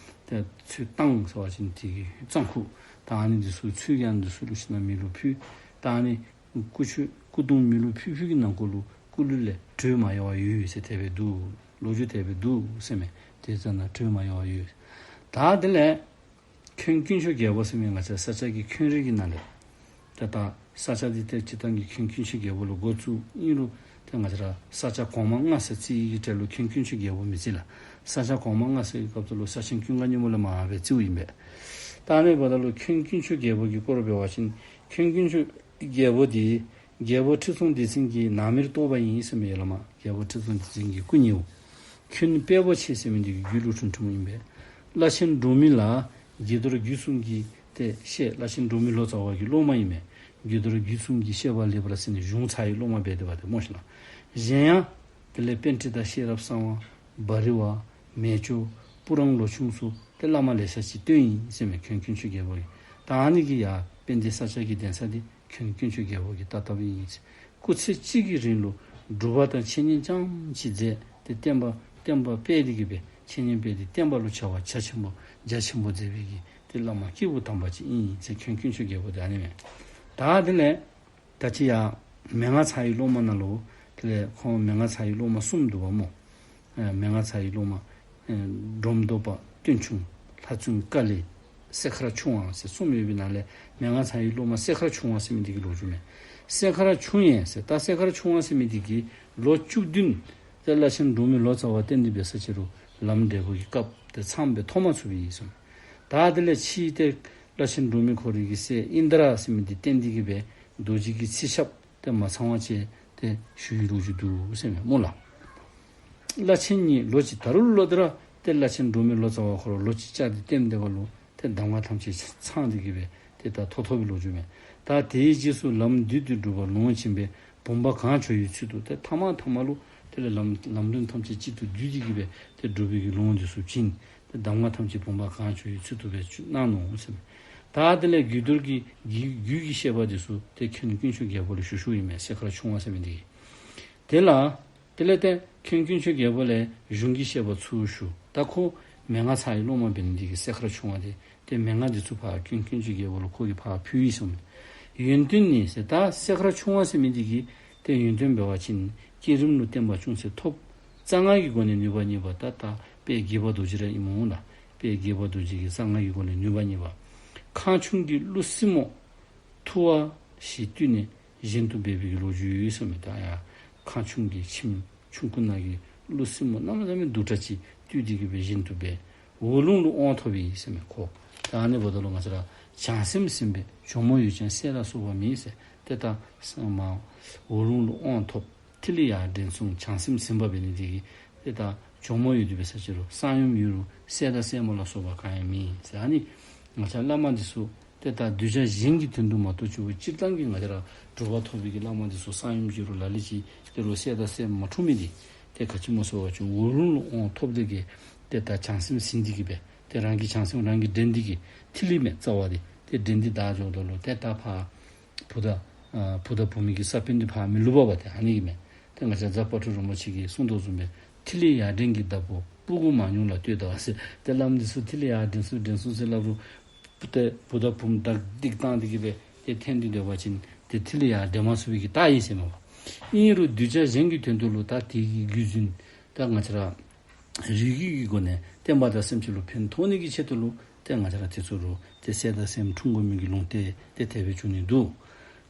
ཏེ་ཚོད་བཏང་ཟེར་བ་ཅིན་དེ་གི་གཙང་ཁུག། ད་ཨ་ནི་འདི་ཚུ་ཚོད་ཀྱི་ཨ་ནི་འདི་ཚུ་ལུ་ཞིནམ་ལས་མེ་ལུ་ཕུལ། ད་ཨ་ནི་སྐུ་མཆོད་སྐུ་གདུང་མེ་ལུ་ཕུལ་ཕུལ་གྱི་ནང་འཁོད་ལུ་སྐུ་ལུས་ལས་དྲོད་མ་ཡལ་བར་ཡོད་ཟེར་དེ་སྦེ་འདུག། ལོ་རྒྱུས་དེ་སྦེ་འདུག་ཟེར་མས། དེ་ཙ་ན་དྲོད་མ་ཡལ་བར་ཡོད། ད་དེ་ལས་འཁོན་དཀོན་མཆོག་རྒྱལ་པོ་ཟེར་མི་ང་བཅས་ས་སྐྱ་གི་འཁོན་རིགས་ཀྱི་ནང་ལས་ད་ད་ས་སྐྱ་འདི་ཏེ་སྤྱིར་བཏང་གི་འཁོན་དཀོན་མཆོག་རྒྱལ་པོ་ལུ་འགོ་བཙུགས། ཨིན་རུང་ཏེ་ང་བཅས་ར་ས་སྐྱ་གོང་མ་ལྔ་ཟེར་རྩིས་ཀྱི་གྲལ་ལུ་འཁོན་དཀོན་མཆོག་རྒྱལ་པོ་མི་རྩིས་ལགས། ས་སྐྱ་གོང་མ་ལྔ་ཟེར་གྱི་སྐབས་སུ་ལུ་ས་ཆེན་ཀུན་དགའ་སྙིང་པོ་ལས་མར་སྦེ་རྩིཝ་ཨིན་པས། ད་ཨ་ནི་འབདཝ་ད་ལུ་འཁོན་དཀོན་མཆོག་རྒྱལ་པོ་གི་སྐོར་འབད་བ་ཅིན་འཁོན་དཀོན་མཆོག་རྒྱལ་པོ་འདི་རྒྱལ་པོ་ཁྲི་སྲོང་ལྡེ་བཙན་གྱི་ནང་མིར་གཏོགས་པ་ཨིན་ཟེར་མི་ཡོད་ལགས་མས། རྒྱལ་པོ་ཁྲི་སྲོང་ལྡེ་བཙན་གྱི་སྐུ་ཉེཝ། འཁོན་དཔལ་པོ་ཆེ་ཟེར་མི་འདི་གི་རྒྱུད་ལུ་འཁྲུངས་འཁྲུངསམ་ཨིན་པས། བླ་ཆེན་འབྲོག་མི་ལ་དགྱེས་རྡོར་བརྒྱུད་གསུམ་གྱི་ཏེ་བཤད། བླ་ཆེན་འབྲོག་མི་ལོ་ཙཱ་བ་གི་སློབ་མ་ཨིན་མས། དགྱེས་རྡོར་བརྒྱུད་གསུམ་གྱི་བཤད་པ་ལེགས་པར་གསན་ནས་གཞུང་ཚར་བའི་སློབ་མ་འབད་དེ་འབད་དེ་སྨོ་ཤིག་ལགས། གཞན་ཡང་དེ་ལས་པཎྜི་ཏ་ཤེས་རབ་གསང་བ་བ་རི་བ་མེ་སྐྱོ་སྤུ་རང་ལོ་ཆུང་སོགས་ཏེ་བླ་མ་ལེ་ཤ་ཅིག་བསྟེན་ཡི་ཟེར་མས་འཁོན་དཀོན་མཆོག་རྒྱལ་པོ་གིས། ད་ཨ་ནི་གིས་ཡར་དཔལ་ལྡན་ས་སྐྱ་གི་གདན་ས་འདི་འཁོན་དཀོན་མཆོག་རྒྱལ་པོ་གིས་བཏབ་བཏབཔ་ཨིན། སྐུ་ཚེ་གཅིག་གི་རིང་ལུ་སྒྲུབ་པ་དང་འཆད་ཉན་རྐྱངམ་ཅིག་མཛད་དེ་བསྟན་པ་བསྟན་པ་སྤེལ་ཏེ་གི་སྦེ་འཆད་ཉན་སྤེལ་ཏེ་བསྟན་པ་ལུ་བྱ་བ་རྒྱ་ཆེན་པོ་རྒྱ་ཆེན་པོ་མཛད་པའི་གི་ཏེ་བླ་མ་སྐྱེས་བུ་དམ་པ་ཅིག་ཨིན་ཟེར་འཁོན་དཀོན་མཆོག་རྒྱལ་པོ་འདི་ཨ་ནི་མས། ད་དེ་ལས་ད་ཅི་ཡར་མན་ངག་ཚར་བའི་སློབ་མ་ནང་ལུ་དེ་ལས་ཁོང་མན་ངག་ཚར་བའི་སློབ་མ་གསུམ་འདུག་པ་སྨོ། ཨེ་མན་ངག་ཚར་བའི་སློབ་མ་ཨེ་འབྲོམ་སྟོན་པ་སྟོན་ཆུང་ལྷ་བཙུན་ཀ་ལི་སེ་ཁར་ཆུང་བ་ཟེར་གསུམ་ཡོད་པའི་ནང་ལས་མན་ངག་ཚར་བའི་སློབ་མ་སེ་ཁར་ཆུང་བ་ཟེར་མི་འདི་གི་ལོ་རྒྱུས་མས། སེ་ཁར་ཆུང་ཡན་ཟེར་ད་སེ་ཁར་ཆུང་བ་ཟེར་མི་འདི་གིས་ལོ་བཅུ་བདུན་ཏེ་བླ་ཆེན་འབྲོག་མི་ལོ་ཙཱ་བ་བསྟེན་ཏེ་འབད་ས་ཅིག་རུང་ལམ་འབྲས་བུ་གི་སྐབས་དེ་ཚངམ་སྦེ་ཐོབ་མ་ཚུགས་པའི་ཨིན་ཟེར་མས། ད་དེ་ལས་ཕྱིས་ཏེ་བླ་ཆེན་འབྲོག་མི་ཁོ་རའི་གི་སྲས་ཨིནྡྲ་ཟེར་མི་འདི་བསྟེན་ཏེ་གི་སྦེ་རྡོ་རྗེ་གི་ཚིག་ཞབས་ཏེ་མ་ཚང་བ་ཅིག་ཏེ་ཞུ་བའི་ལོ་རྒྱུས་འདུག་ཟེར་མས་སྨོ་ལགས། བླ་ཆེན་གཉིས་ལོ་ཅིག་ད་རུང་ལོ་དེ་ར་ཏེ་བླ་ཆེན་འབྲོག་མི་ལོ་ཙཱ་བ་ཁོ་ར་ལོ་ཅིག་བཅར་ཏེ་བསྟེན་ཏེ་འབདཝ་ལུ་ཏེ་གདམས་ངག་ཐམས་ཅད་ཚང་སྟེ་གི་སྦེ་ཏེ་ད་ཐོབ་ཐོབ་པའི་ལོ་རྒྱུས་མས། ད་དེའི་རྗེས་སུ་ལམ་བདུད་དུ་སྒྲུབ་པ་ལོངས་སྦྱིན་པས་བུམ་པ་གང་བྱོ་བའི་ཚུལ་དུ་ཏེ་ཐ་མ་ཐ་མ་ལུ་དེ་ལས་ལམ་ལམ་རིམ་ཐམས་ཅད་གཅིག་ཏུ་བསྡུས་ཏེ་གི་སྦེ་ཏེ་སྒྲུབ་པའི་གི་ལོངས་འདི་ཚུ་བྱིན། ཏེ་གདམས་ངག་ཐམས་ཅད་བུམ་པ་གང་བྱོ་བའི་ཚུལ་དུ་སྦེ་གནང་ནུག་ཟེར་མས། ད་དེ་ལས་དགྱེས་རྡོར་གྱི་རྒྱུད་རྒྱུད་ཀྱི་བཤད་པ་འདི་ཚུ་ཏེ་འཁོན་དཀོན་མཆོག་རྒྱལ་པོ་ལུ་ཞུ་ཞུཝ་ཨིན་མས། སེ་ཁར་ཆུང་བ་ཟེར་མི་འདི་གིས། དེ་ལས་དེ་ལས་ཏེ་འཁོན་དཀོན་མཆོག་རྒྱལ་པོ་ལས་གཞུང་གི་བཤད་པ་ཚུར་ཞུ། ད་ཁོ་མན་ངག་ཚར་བའི་སློབ་མ་འབད་ནི་འདི་གིས་སེ་ཁར་ཆུང་བ་འདི་ཏེ་མན་ངག་འདི་ཚུ་ཕར་འཁོན་དཀོན་མཆོག་རྒྱལ་པོ་ལུ་ཁོ་གིས་ཕར་ཕུལ་ཡི་ཟེར་མས། ཡོན་ཏན་ནི་ཟེར་ད་སེ་ཁར་ཆུང་བ་ཟེར་མི་འདི་གིས་ཏེ་ཡོན་ཏན་འབད་བ་ཅིན་བསྐྱེད་རིམ་ལུ་བརྟན་པ་ཅུང་ཟད་ཐོབ། རྩ་སྔགས་ཀྱི་སྒོ་ནས་ནུས་པ་རྙེད་པ། ད་ད་དཔལ་དགྱེས་པ་རྡོ་རྗེ་ར་ཨིན་མས་ལགས། དཔལ་དགྱེས་པ་རྡོ་རྗེ་གི་རྩ་སྔགས་ཀྱི་སྒོ་ནས་ནུས་པ་རྙེད་པ། ཁང་ཆུང་གི་ཀླུ་སྲིན་མོ་ཐུ་བ་ཞིག་བཏུལ་ནས་གཞན་དུ་སྦས་པའི་གི་ལོ་རྒྱུས་ཡོད་ཟེར་མས། ད་ཡར་ཁང་ཆུང་གི་ཁྱིམ་ཆུང་ཀུ་ནང་གི་ཀླུ་སྲིན་མོ་གནམ་མེད་ས་མེད་སྡུག་དྲགས་ཅིག་བཏུལ་ཏེ་གི་སྦེ་གཞན་དུ་སྦས། འོག་རླུང་ལུ་དབང་ཐོབ་པའི་ཟེར་མས་ཁོ། ད་ཨ་ནི་འབདཝ་ད་ལུ་ང་བཅས་ར་བྱང་སེམས་ཟིན་པས་ཇོ་མོ་ཡུལ་ཅན་སྲས་ལ་སོགས་པ་མེད་ཟེར། ཏེ་ད་ས་མ་འོག་རླུང་ལུ་དབང་ཐོབ། ཐིག་ལེ་ཡར་འདྲེན་གསུངས། བྱང་སེམས་ཟིན་པ་འབད་ནི་འདི་གིས་ཏེ་ད་ཇོ་མོ་ཡུལ་དུ་འབད་ས་ཅིག་རུང་གསང་ཡུམ་ཡུལ་རུང་སྲས་དང་སྲས་མོ་ལ་སོགས་པ་གང་ཡང་མེད་ཟེར། ཨ་ནི་ང་བཅས་བླ་མ་འདི་ཚུ་ཏེ་ད་གདུལ་བྱ་གཞན་གྱི་དོན་དུ་མ་གཏོགས་ཅིག་སྤྱིར་བཏང་གི་ང་བཅས་ར་སྒྲུབ་པ་ཐོབ་པའི་གི་བླ་མ་འདི་ཚུ་གསང་ཡུམ་གྱི་རུང་ལ་ལུ་ཅིག་ཏེ་རུང་སྲས་དང་སྲས་མོ་མ་འཁྲུངས་མི་འདི་ཏེ་ག་ཅི་སྨོ་ཟེར་བ་ཅིན་འོག་རླུང་ལུ་དབང་ཐོབ་སྟེ་གི་ཏེ་ད་བྱང་སེམས་ཟིན་ཏེ་གི་སྦེ་ཏེ་རང་གི་བྱང་སེམས་རང་གིས་འདྲེན་ཏེ་གི་ཐིག་ལེ་མས་རྩ་བ་འདི་ཏེ་འདྲེན་ཏེ་ད་འགྱོཝ་ད་ལུ་ཏེ་ད་ཕར་བུ་དང་ཨ་བུ་དང་བུམོ་གི་ས་བོན་འདི་ཕར་མི་བླུག་པས་པ། ཏེ་ཨ་ནི་གིས་མས། ཏེ་ང་བཅས་རྫ་དཔལ་སྤྲུལ་རིན་པོ་ཆེ་གིས་གསུངས་དོ་བཟུམ་སྦེ་ཐིག་ལེ་ཡར་འདྲེན་གྱི་བདག་པོ་སྤུ་གུ་མ་ཉུང་ལ་ལྟོས་དང་ཟེར། ཏེ་བླམ་འདི་ཚུ་ཐིག་ལེ་ཡར་འདྲེན་ཚུགས་འདྲེན་ཚུགས་ཟེར་སླབ་རུང་ཏེ་བུ་དང་བུམོ་བདག་སྡིག་བཏང་སྟེ་གི་སྦེ་ཏེ་འཐེན་ཏེ་སྡོད་པ་ཅིན་ཏེ་ཐིག་ལེ་ཡར་འདྲེན་མ་ཚུགས་པའི་གི་རྟགས་ཨིན་ཟེར་མས་པ། ཨིན་རུང་གདུལ་བྱ་གཞན་གྱི་དོན་དུ་ལུ་ད་དེ་གི་བརྒྱུད་འཛིན་ད་ང་བཅས་ར་རིགས་རྒྱུད་ཀྱི་སྒོ་ནས་བསྟན་པ་དང་སེམས་ཅན་ལུ་ཕན་ཐོགས་ནི་གི་ཆེད་དུ་ལུ་ཏེ་ང་བཅས་ར་དེ་ཚུ་རུང་ཏེ་སྲས་དང་སྲས་མོ་འཁྲུངས་དགོ་མི་གི་ལུང་བསྟན་ཏེ་དེ་སྦེ་བྱུང་ནི་འདུག།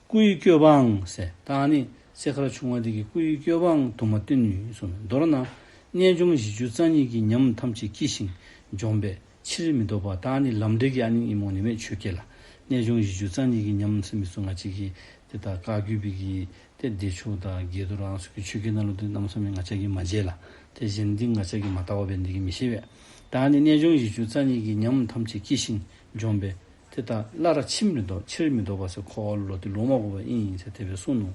སྐུ་ཡི་བཀོད་པའང་ཟེར་ད་ཨ་ནི་སེ་ཁར་ཆུང་བ་འདི་གི་སྐུ་ཡི་བཀོད་པའང་དུ་མ་སྟོན་ནུས་གསུངས་མས། མདོར་ན་རྣལ་འབྱོར་བཞི་བཅུ་རྩ་གཉིས་ཀྱི་ཉམས་ཐམས་ཅད་ཀྱིས་ཤིང་འཇོམས་པས་ཕྱིར་མི་ལྡོག་པ། ད་ཨ་ནི་ལམ་འབྲས་ཀྱི་ཨ་ནི་ཨིནམ་འོང་ནི་མས་ཆོས་སྐད་ལགས། གནས་ལྗོངས་བཞི་བཅུ་རྩ་གཉིས་ཀྱི་ཉམས་ཟེར་མི་ཚུ་ང་བཅས་ཀྱིས་ཏེ་ད་བཀའ་བརྒྱུད་པའི་གི་ཏེ་བདེ་མཆོག་དང་དགྱེས་རྡོར་ཨ་ནི་ཚུ་གི་ཆོས་སྐད་ནང་ལུ་ཏེ་གནམ་མེད་ས་མེད་ང་བཅས་ཀྱིས་མ་མཇལ་ལགས། ཏེ་གཞན་འདི་ང་བཅས་ཀྱིས་མ་བལྟ་བར་འབད་ནི་འདི་གིས་མི་ཤེས་པས། ད་ཨ་ནི་གནས་ལྗོངས་བཞི་བཅུ་རྩ་གཉིས་ཀྱི་ཉམས་ཐམས་ཅད་སྐྱེས་ཤིང་འབྱོངས་པས། ཏེ་ད་སླར་ཕྱིར་མི་ལྡོག་ཕྱིར་མི་ལྡོག་པ་ཟེར་འཁོར་བ་ལུ་ལོག་སྟེ་ལོག་མ་དགོ་པ་ཨིན་ཟེར་དེ་སྦེ་གསུངས་ནུག།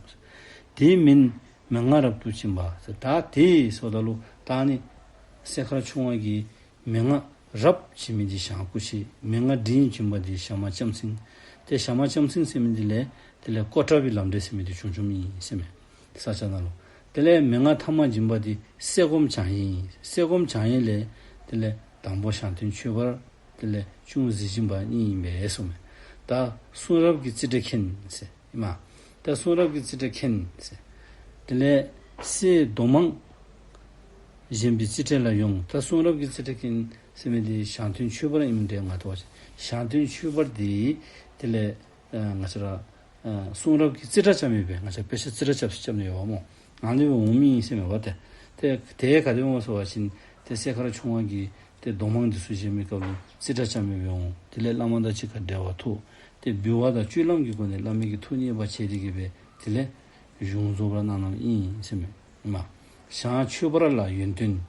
དེ་མིན་མན་ངག་རབ་ཏུ་བྱིན་པ་ཟེར། ད་དེ་ཟེརཝ་ད་ལུ་ད་ཨ་ནི་སྲས་མཁར་ཆུང་བ་གིས་མན་ངག་རབ་བྱིན་མི་འདི་ཞང་སྐུ་མཆེད། མན་ངག་འབྲིང་བྱིན་པ་འདི་ཞྭ་དམར་ལྕམ་སྲིང་། ཏེ་ཞྭ་དམར་ལྕམ་སྲིང་ཟེར་མི་འདི་ལས་དེ་ལས་ཀོ་ཊ་པའི་ལམ་འབྲས་ཟེར་མི་འདི་བྱུང་བྱུངམ་ཨིན་ཟེར་མས། ས་སྐྱ་ནང་ལུ། དེ་ལས་མན་ངག་ཐ་མ་སྦྱིན་པ་འདི་གསེར་སྒོམ་བྱང་ཡེ་ཨིན། གསེར་སྒོམ་བྱང་ཡེ་ལས་དེ་ལས་དང་པོ་ཞང་སྟོན་ཆོས་འབར། དེ་ལས་ཅུང་ཟད་སྦྱིན་པ་གཉིས་ཨིན་པས་གསུངས་མས། ད་གསུང་རབ་ཀྱི་རྩིས་ཁྲ་མཁན་ཟེར་ཨིན་མས། ད་གསུང་རབ་ཀྱི་རྩིས་ཁྲ་མཁན་ཟེར། དེ་ལས་སྲས་མདོ་མང་གཞན་པའི་རྩིས་ཁྲ་ལ་ཡོང་། ད་གསུང་རབ་ཀྱི་རྩིས་ཁྲ་མཁན་ཟེར་མི་འདི་ཞང་སྟོན་ཆོས་འབར་ཨིནམ་འདྲས་ང་ཐོས་པ་ཅིན། ཞང་སྟོན་ཆོས་འབར་འདི་དེ་ལས་ཨ་ང་བཅས་ར་ཨ་གསུང་རབ་ཀྱི་རྩིས་ཁྲ་རྐྱབ་མི་སྦེ་ང་བཅས་དཔེ་ཆ་རྩིས་ཁྲ་རྐྱབ་རྐྱབ་ནི་ཡོདཔ་སྨོ། ཨ་ནི་སྦེ་འོང་མི་ཨིན་ཟེར་མས་པ་ཏེ། ཏེ་དེ་ག་དེ་སྦེ་སྨོ་ཟེར་བ་ཅིན་ཏེ་སྲས་མཁར་ཆུང་བ་གིས་ཏེ་མདོ་མང་འདི་ཚུ་བཞེངས་མི་སྐབས་ལུ་རྩིས་ཁྲ་རྐྱབ་མི་སྦེ་འོང་། དེ་ལས་བླ་མ་དང་གཅིག་ཁར་འབྲེལ་བ་ཐོབ། ཏེ་འབུལ་བ་དང་སྤྱོད་ལམ་གྱི་སྒོ་ནས་བླ་མའི་གི་ཐུགས་མཉེས་པ་བྱས་ཏེ་གི་སྦེ་དེ་ལས་གཞུང་རྫོགས་པར་གནང་གནངམ་ཨིན་ཟེར་མས། མ་ཞང་ཆོས་འབར་ལ་ཡོན་ཏན།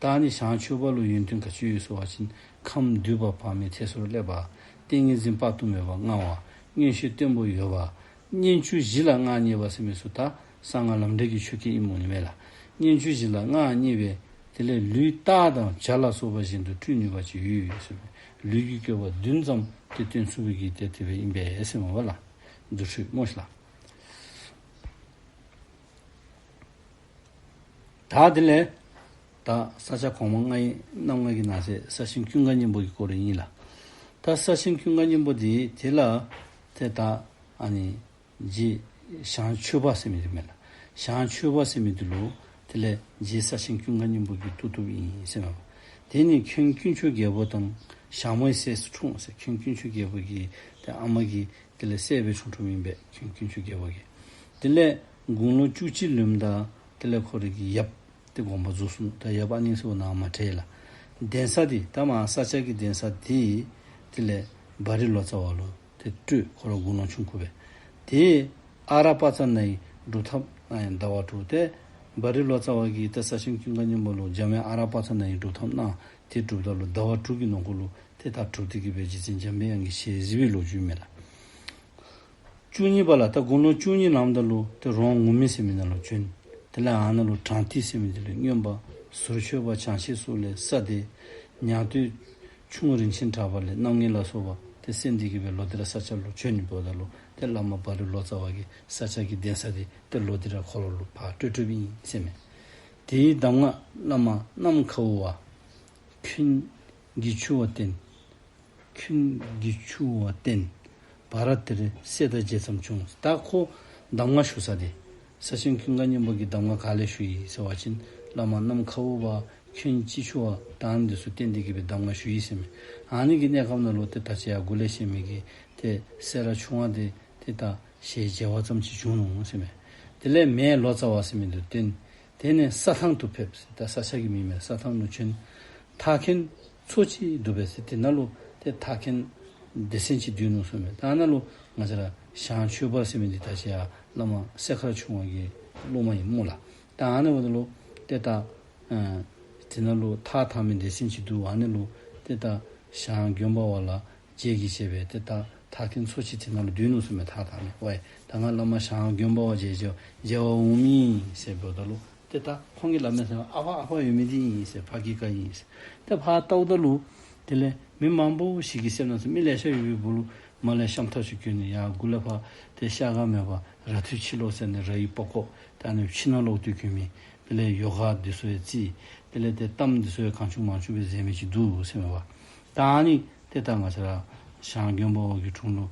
ད་ཨ་ནི་ཞང་ཆོས་འབར་ལུ་ཡོན་ཏན་ག་ཅི་ཡོད་ཟེར་བ་ཅིན་ཁམས་འདུས་པ་བག་མེད་ཐད་སོར་སླེབས་པ། ཏིང་ངེ་འཛིན་དཔག་ཏུ་མེད་པ་མངའ་བ། མངོན་ཤེས་བརྟན་པོ་ཡོད་པ། སྙན་བཅུ་བཞི་ལ་མངའ་བརྙེས་པ་ཟེར་མི་ཚུ་ད་གསང་སྔགས་ལམ་འབྲས་ཀྱི་ཆོས་སྐད་ཨིནམ་འོང་ནི་མས་ལགས། སྙན་བཅུ་བཞི་ལ་མངའ་བརྙེས་པས། དེ་ལས་ལུས་རྟགས་དང་བྱ་ལ་སོགས་པ་གཞན་དུ་སྤྲུལ་ནུས་པ་ཅིག་ཡོད་ཟེར་མས། ལུས་ཀྱི་བཀོད་པ་བདུན་ཙམ་དེ་སྟོན་ཚུགས་པའི་གི་དེ་དེ་སྦེ་ཨིན་པས་ཟེར་མས་པ་ལགས། དུར་ཁྲོད་སྨོ་ཤིག་ལགས། ད་དེ་ལས་ད་ས་སྐྱ་གོང་མ་ལྔའི་རྣམ་ལྔ་གི་ནང་གསེས་ས་ཆེན་ཀུན་དགའ་སྙིང་པོ་གི་སྐོར་ཨིན་ལགས། ད་ས་ཆེན་ཀུན་དགའ་སྙིང་པོ་འདི་དེ་ལ་ཏེ་ད་ཨ་ནི་རྗེ་ཞང་ཆོས་འབར་ཟེར་མི་འདི་མས་ལགས། ཞང་ཆོས་འབར་ཟེར་མི་འདི་ལུ་དེ་ལས་རྗེ་ས་ཆེན་ཀུན་དགའ་སྙིང་པོ་གིས་བཏུབ་བཏུབ་ཨིན་ཟེར་མས། དེ་ནི་འཁོན་དཀོན་མཆོག་རྒྱལ་པོ་དང་ཞང་མོའི་སྲས་སུ་འཁྲུངས་ཟེར། འཁོན་དཀོན་མཆོག་རྒྱལ་པོ་གི་ཏེ་ཨ་མ་གི་དེ་ལས་སྲས་སྦེ་བྱུང་བྱུངམ་ཨིན་པས། འཁོན་དཀོན་མཆོག་རྒྱལ་པོ་གི། དེ་ལས་དགུང་ལོ་བཅུ་གཅིག་ལོནམ་ད་དེ་ལས་ཁོ་རའི་གི་ཡབ་དེ་དགོངས་པ་རྫོགས་སོང་། ད་ཡབ་ཨ་ནི་ཚུ་ནཱ་མ་བྲིས་ལགས། གདན་ས་འདི་ད་མར་ས་སྐྱ་གི་གདན་ས་འདི་དེ་ལས་བ་རི་ལོ་ཙཱ་བ་ལུ་ཏེ་སྤྲོད། ཁོ་ར་དགུང་ལོ་ཆུང་ཀུ་སྦེ། ཏེ་ཨ་ར་པ་ཙ་ན་ཡི་སྒྲུབ་ཐབས་གནང་ཡང་ཟླ་བ་དྲུག། ཏེ་བ་རི་ལོ་ཙཱ་བ་གིས་ཏེ་ས་ཆེན་ཀུན་དགའ་སྙིང་པོ་ལུ་འཇམ་དབྱངས་ཨ་ར་པ་ཙ་ན་ཡི་སྒྲུབ་ཐབས་གནང་། ཏེ་སྒྲུབ་ད་ལུ་ཟླ་བ་དྲུག་གི་ནང་འཁོད་ལུ་ཏེ་ད་གྲུབ་སྟེ་གི་སྦེ་རྗེ་བཙུན་འཇམ་པའི་དབྱངས་ཀྱི་ཞལ་གཟིགས་པའི་ལོ་རྒྱུས་མས་ལགས། བཅུ་གཉིས་པ་ལ་ད་དགུང་ལོ་བཅུ་གཉིས་ལངམ་ད་ལུ་ཏེ་རོང་ངུར་སྨྲིག་ཟེར་མི་ནང་ལུ་བྱོན། དེ་ལས་ཨ་ནཱ་ལུ་དྲང་ཏི་ཟེར་མི་འདི་ལུ་མངོན་པ། ཟུར་མཆོད་པ་བྱང་ཆེན་སོགས་ལས་ས་འདས། ཉང་སྟོད་ཁྱུང་རིན་ཆེན་གྲགས་པ་ལས་རྣམ་ངེས་ལ་སོགས་པ་ཏེ་གསན་ཏེ་གི་སྦེ་ལོག་སྟེ་ར་ས་སྐྱ་ལུ་བྱོན་ནི་འབདཝ་ད་ལུ་ཏེ་བླ་མ་བ་རི་ལོ་ཙཱ་བ་གིས་ས་སྐྱ་གི་གདན་ས་འདི་ཏེ་ལོག་སྟེ་ར་ཁོ་ར་ལུ་ཕར་སྤྲོད་སྤྲོདཔ་ཨིན་ཟེར་མས། དེའི་གདམས་ངག་བླ་མ་གནམ་ཁའུ་བ། འཁོན་གྱིས་འཁྱུ་བ་བསྟན། འཁོན་གྱིས་འཁྱུ་བ་བསྟན། བར་དེར་སྲས་དང་བརྒྱད་ཙམ་བྱུང་། ད་ཁོ་གདམས་ངག་ཞུ་ས་འདི་ས་ཆེན་ཀུན་དགའ་སྙིང་པོ་གིས་གདམས་ངག་ག་ལས་ཞུ་ཡི་ཟེར་བ་ཅིན་བླ་མ་གནམ་ཁའུ་བ་འཁོན་གྱིས་འཁྱུ་བ་དང་འདི་ཚུ་བསྟན་ཏེ་གི་སྦེ་གདམས་ངག་ཞུ་ཡི་ཟེར་མས། ཨ་ནི་གི་གནས་སྐབས་ནང་ལུ་ཏེ་ད་ཅི་ཡར་འགོ་ལས་བཤད་མི་གི་ཏེ་སྲས་ར་ཆུང་བ་འདི་ཏེ་ད་ཞལ་མཇལ་བ་ཙམ་ཅིག་བྱུང་ནུག་ཟེར་མས། དེ་ལས་མས་ལོ་ཙཱ་བ་ཟེར་མི་འདི་བསྟེན། དེ་ནས་ས་ཐང་དུ་ཕེབས། ད་ས་སྐྱ་གི་མིང་མས། ས་ཐང་ལུ་བྱོན། ཐག་མཁན་མཚོ་ཅིག་འདུག་པས་ཟེར། དེ་ནང་ལུ་ཏེ་ཐག་མཁན་སྡེ་ཚན་ཅིག་སྡོད་ནུག་ཟེར་མས། ད་ནཱ་ལུ་ང་བཅས་ར་ཞང་ཆོས་འབར་ཟེར་མི་འདི་ད་ཅི་ཡར་བླ་མ་སྲས་མཁར་ཆུང་བ་གི་སློབ་མ་ཨིན་སྨོ་ལགས། ད་ཨ་ནི་འབདཝ་ད་ལུ་ཏེ་ད་ཨ་དེ་ནང་ལུ་ཐག་འཐག་མི་སྡེ་ཚན་ཅིག་འདུག། ཨ་ནི་ལུ་ཏེ་ད་ཞང་མགོན་པོ་བ་ལ་མཇལ་གྱིས་བྱས་པས། ཏེ་ད་ཐག་མཁན་མཚོ་ཅིག་དེ་ནང་ལུ་སྡོད་ནུག་ཟེར་མས། ཐག་འཐག་མི། ཝའི་ད་ང་བླ་མ་ཞང་མགོན་པོ་བ་མཇལ་མཇལ་མཇལ་བར་འོང་མི་ཨིན་ཟེར་འབདཝ་ད་ལུ་ཏེ་ད་ཁོང་གིས་སླབ་མས་ཟེར། ཨ་ཕ་ཨ་ཕ་ཡོད་མི་འདི་ཨིན་ཟེར། ཕ་གི་ཀ་ཨིན་ཟེར། ཏེ་ཕར་བལྟཝ་ད་ལུ་དེ་ལས་མི་མང་པོ་ཞིག་གི་སེམས་ནང་ཚུ་མི་ལེ་ཤ་ཡོད་པའི་སྦུག་ལུ་མར་ལས་ཤམ་ཐབས་ཅིག་གྱོན་ནི་ཡར་མགུ་ལས་ཕར་ཏེ་ཤ་སྒ་མེད་པར་ར་ཐུལ་ཕྱི་ལོགས་ཟེར་ནི་ར་ཡི་པགས་ཀོ་ད་ཨ་ནི་ཕྱི་ནང་ལོག་སྟེ་གྱོན་མི། དེ་ལས་ཡོ་ག་འདི་ཚུ་ཡང་བརྩི། དེ་ལས་ཏེ་གཏམ་འདི་ཚུ་ཡང་གང་བྱུང་མང་བྱུང་སྦེ་ཟེར་མི་ཅིག་འདུག་ཟེར་མས་པ། ད་ཨ་ནི་ཏེ་ད་ང་བཅས་ར་ཞང་མགོན་པོ་བ་གི་དྲུང་ལུ་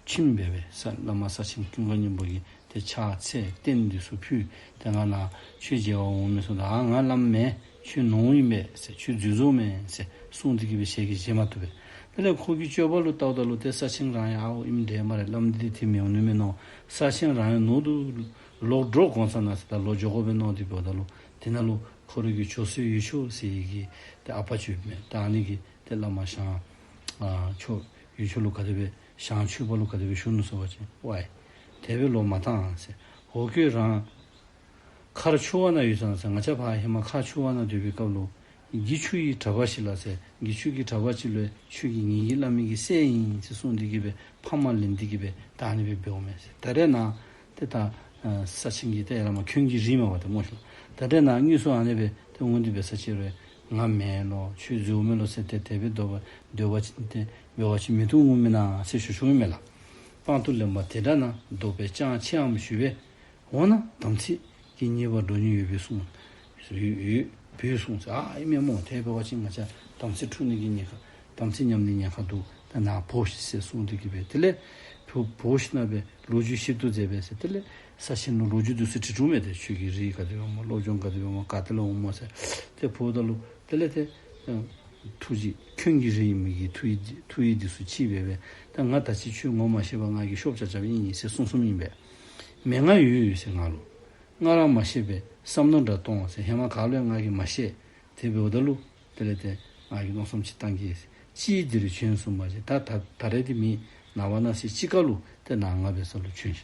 ཁྱིམ་སྦེ་སྦེ་ས་བླ་མ་ས་ཆེན་ཀུན་དགའ་སྙིང་པོ་གིས་ཏེ་ཕྱག་འཚལ་རྟེན་འདི་ཚུ་ཕུལ། ཏེ་ང་ནཱ་ཁྱོད་མཇལ་བར་འོང་མི་ཚུ་ད་ང་བླམ་མེན། ཁྱོད་ནོར་བུ་ཨིན་པས་ཟེར། ཁྱོད་འཛུལ་བཟོ་མེན་ཟེར་གསུངས་ཏེ་གི་སྦེ་ཞལ་གྱིས་བཞེས་མ་བཏུབ་པས། དེ་ལས་ཁོ་གི་སྤྱོད་པ་ལུ་བལྟཝ་ད་ལུ་ཏེ་ས་ཆེན་རང་ཡང་ཨའོ་ཨིནམ་འདྲས་སྨ་རེ། བླམ་འདི་ཏེ་མི་འོང་ནི་མས་མནོ། ས་ཆེན་རང་ཡང་ནོར་དུ་ལོག་འགྱོ་དགོ་ས་ན་ཟེར། ད་ལོག་འགྱོ་དགོ་པས་མནོ་སྟེ་འབདཝ་ད་ལུ་དེ་ནང་ལུ་ཁོ་རའི་གི་ཇོ་སྲས་ཡུལ་མཆོག་ཟེར་བའི་གི་ཏེ་ཨ་པ་ཅིག་ཡོདཔ་མས། ད་ཨ་ནི་གིས་ཏེ་བླ་མ་ཞང་ཨ་མཆོག་ཡུལ་མཆོག་ལུ་ག་དེ་སྦེ་ ཞང་ཆོས་པ་ལུ་ག་དེ་སྦེ་ཞུ་ནུག་ཟེར་བ་ཅིན་ཝའི་དེ་སྦེ་ལོག་མ་བཏང་ཟེར། འོ་ཁྱོད་ར་མཁར་ཆུ་བར་ན་ཡོད་ཙང་ཟེར། ང་བཅས་ཕར་ཧེ་མ་མཁར་ཆུ་བར་ན་སྡོད་པའི་སྐབས་ལུ་དགེ་ཆོས་ཀྱི་གྲྭ་པ་ཞིག་ལ་ཟེར། དགེ་ཆོས་ཀྱི་གྲྭ་པ་ཅིག་ལུ་ཁྱོད་ཀྱིས་ངེ་གི་བླ་མའི་གི་སྲས་ཨིན་ཟེར་གསུངས་ཏེ་གི་སྦེ་ཕ་མ་ལེན་ཏེ་གི་སྦེ་ད་ཨ་ནི་སྦེ་འབདཝ་མས་ཟེར། ད་རེས་ནཱ་ཏེ་ད་ཨ་ས་ཆེན་གྱི་ཏེ་ཡར་ལས་མར་ཁྱོད་ཀྱི་རིགས་མས་པ་ཏེ་སྨོ་ཤིག། ད་རེས་ནཱ་དངོས་སུ་ཨ་ནི་སྦེ་ཏེ་འོང་སྟེ་འབད་ས་ཅིག་རུང་ང་མེན་ལོ་ཁྱོད་འཛོལཝ་མས་ལོ་ཟེར་ཏེ་དེ་སྦེ་འདོད་པ་འདོད་པ་ཅིན་ཏེ་འབད་བ་ཅིན་མི་བཏུབ་འོང་མེན་ན་ཟེར་ཞུ་ཞུཝ་མས་ལགས། དཔང་དུ་ལེན་པ་དེ་འདྲ་ན་བཟློག་པས་ཅང་ཆེའམ་ཞུས་པས། འོ་ན་དམ་ཚིག་གི་ཉེས་པ་འགྲོ་ཉེན་ཡོད་པས་གསུངས། ཡོད་ཡོད་པས་གསུངས་ཟེར། ཨ་ཨིན་མས་སྨོ། དེ་འབད་བ་ཅིན་ང་བཅས་དམ་ཚིག་འཁྲུག་ནི་གི་ཉེན་ཁ་དམ་ཚིག་ཉམས་ནི་ཉེན་ཁ་འདུག། ད་ནཱ་འབོ་ཤིག་ཟེར་གསུངས་ཏེ་གི་སྦེ་དེ་ལས་འབོ་འབོ་ཞིནམ་སྦེ་ལོ་རྒྱུས་ཞིབ་ཏུ་མཛད་པས་ཟེར། དེ་ལས་ས་ཆེན་ལུ་ལོ་རྒྱུས་འདི་ཚུ་དྲི་དྲིཝ་མས། ཏེ་ཁྱོད་ཀྱི་རིགས་ག་དེ་སྦེ་སྨོ་སློབ་སྦྱོང་ག་དེ་སྦེ་སྨོ་ག་ཏེ་ལས་འོངམ་སྨོ་ཟེར། ཏེ་འབོཝ་ད་ལུ་དེ་ལས་ཏེ་ཨ་ཐུགས་རྗེ་ཁྱོད་ཀྱི་རིགས་ཨིན་མི་གི་ཐུགས་ཡིད་ཐུགས་ཡིད་འདི་ཚུ་ཆེ་བས་པས། ད་ང་ད་ཅི་ཁྱོད་ངོ་མ་ཤེས་པར་ང་གིས་ཤོབ་རྐྱབ་རྐྱབ་ཨིན་ཟེར་གསུངས་གསུངསམ་ཨིན་པས། མན་ངག་ཡོད་ཡོད་ཟེར་ང་ལུ། ང་ར་མ་ཤེས་པས་བསམ་མནོ་འདྲ་གཏོང་ཟེར། ཧེ་མ་ག་ལུ་ཡང་ང་གིས་མ་བཤད། དེ་འབདཝ་ད་ལུ་དེ་ལས་ཏེ་ང་གིས་མནོ་བསམ་ཅིག་བཏང་གེ་ཟེར། ཅིའི་འདིར་བྱོན་གསུངས་པ་ཅིན་ད་ད་ད་རེས་འདི་མེན། ནངས་པ་གནངས་ཚེ་ཅིག་ཁར་ལུ་ཏེ་ནཱ་ང་འབད་ས་ལུ་བྱོན་ཤིག།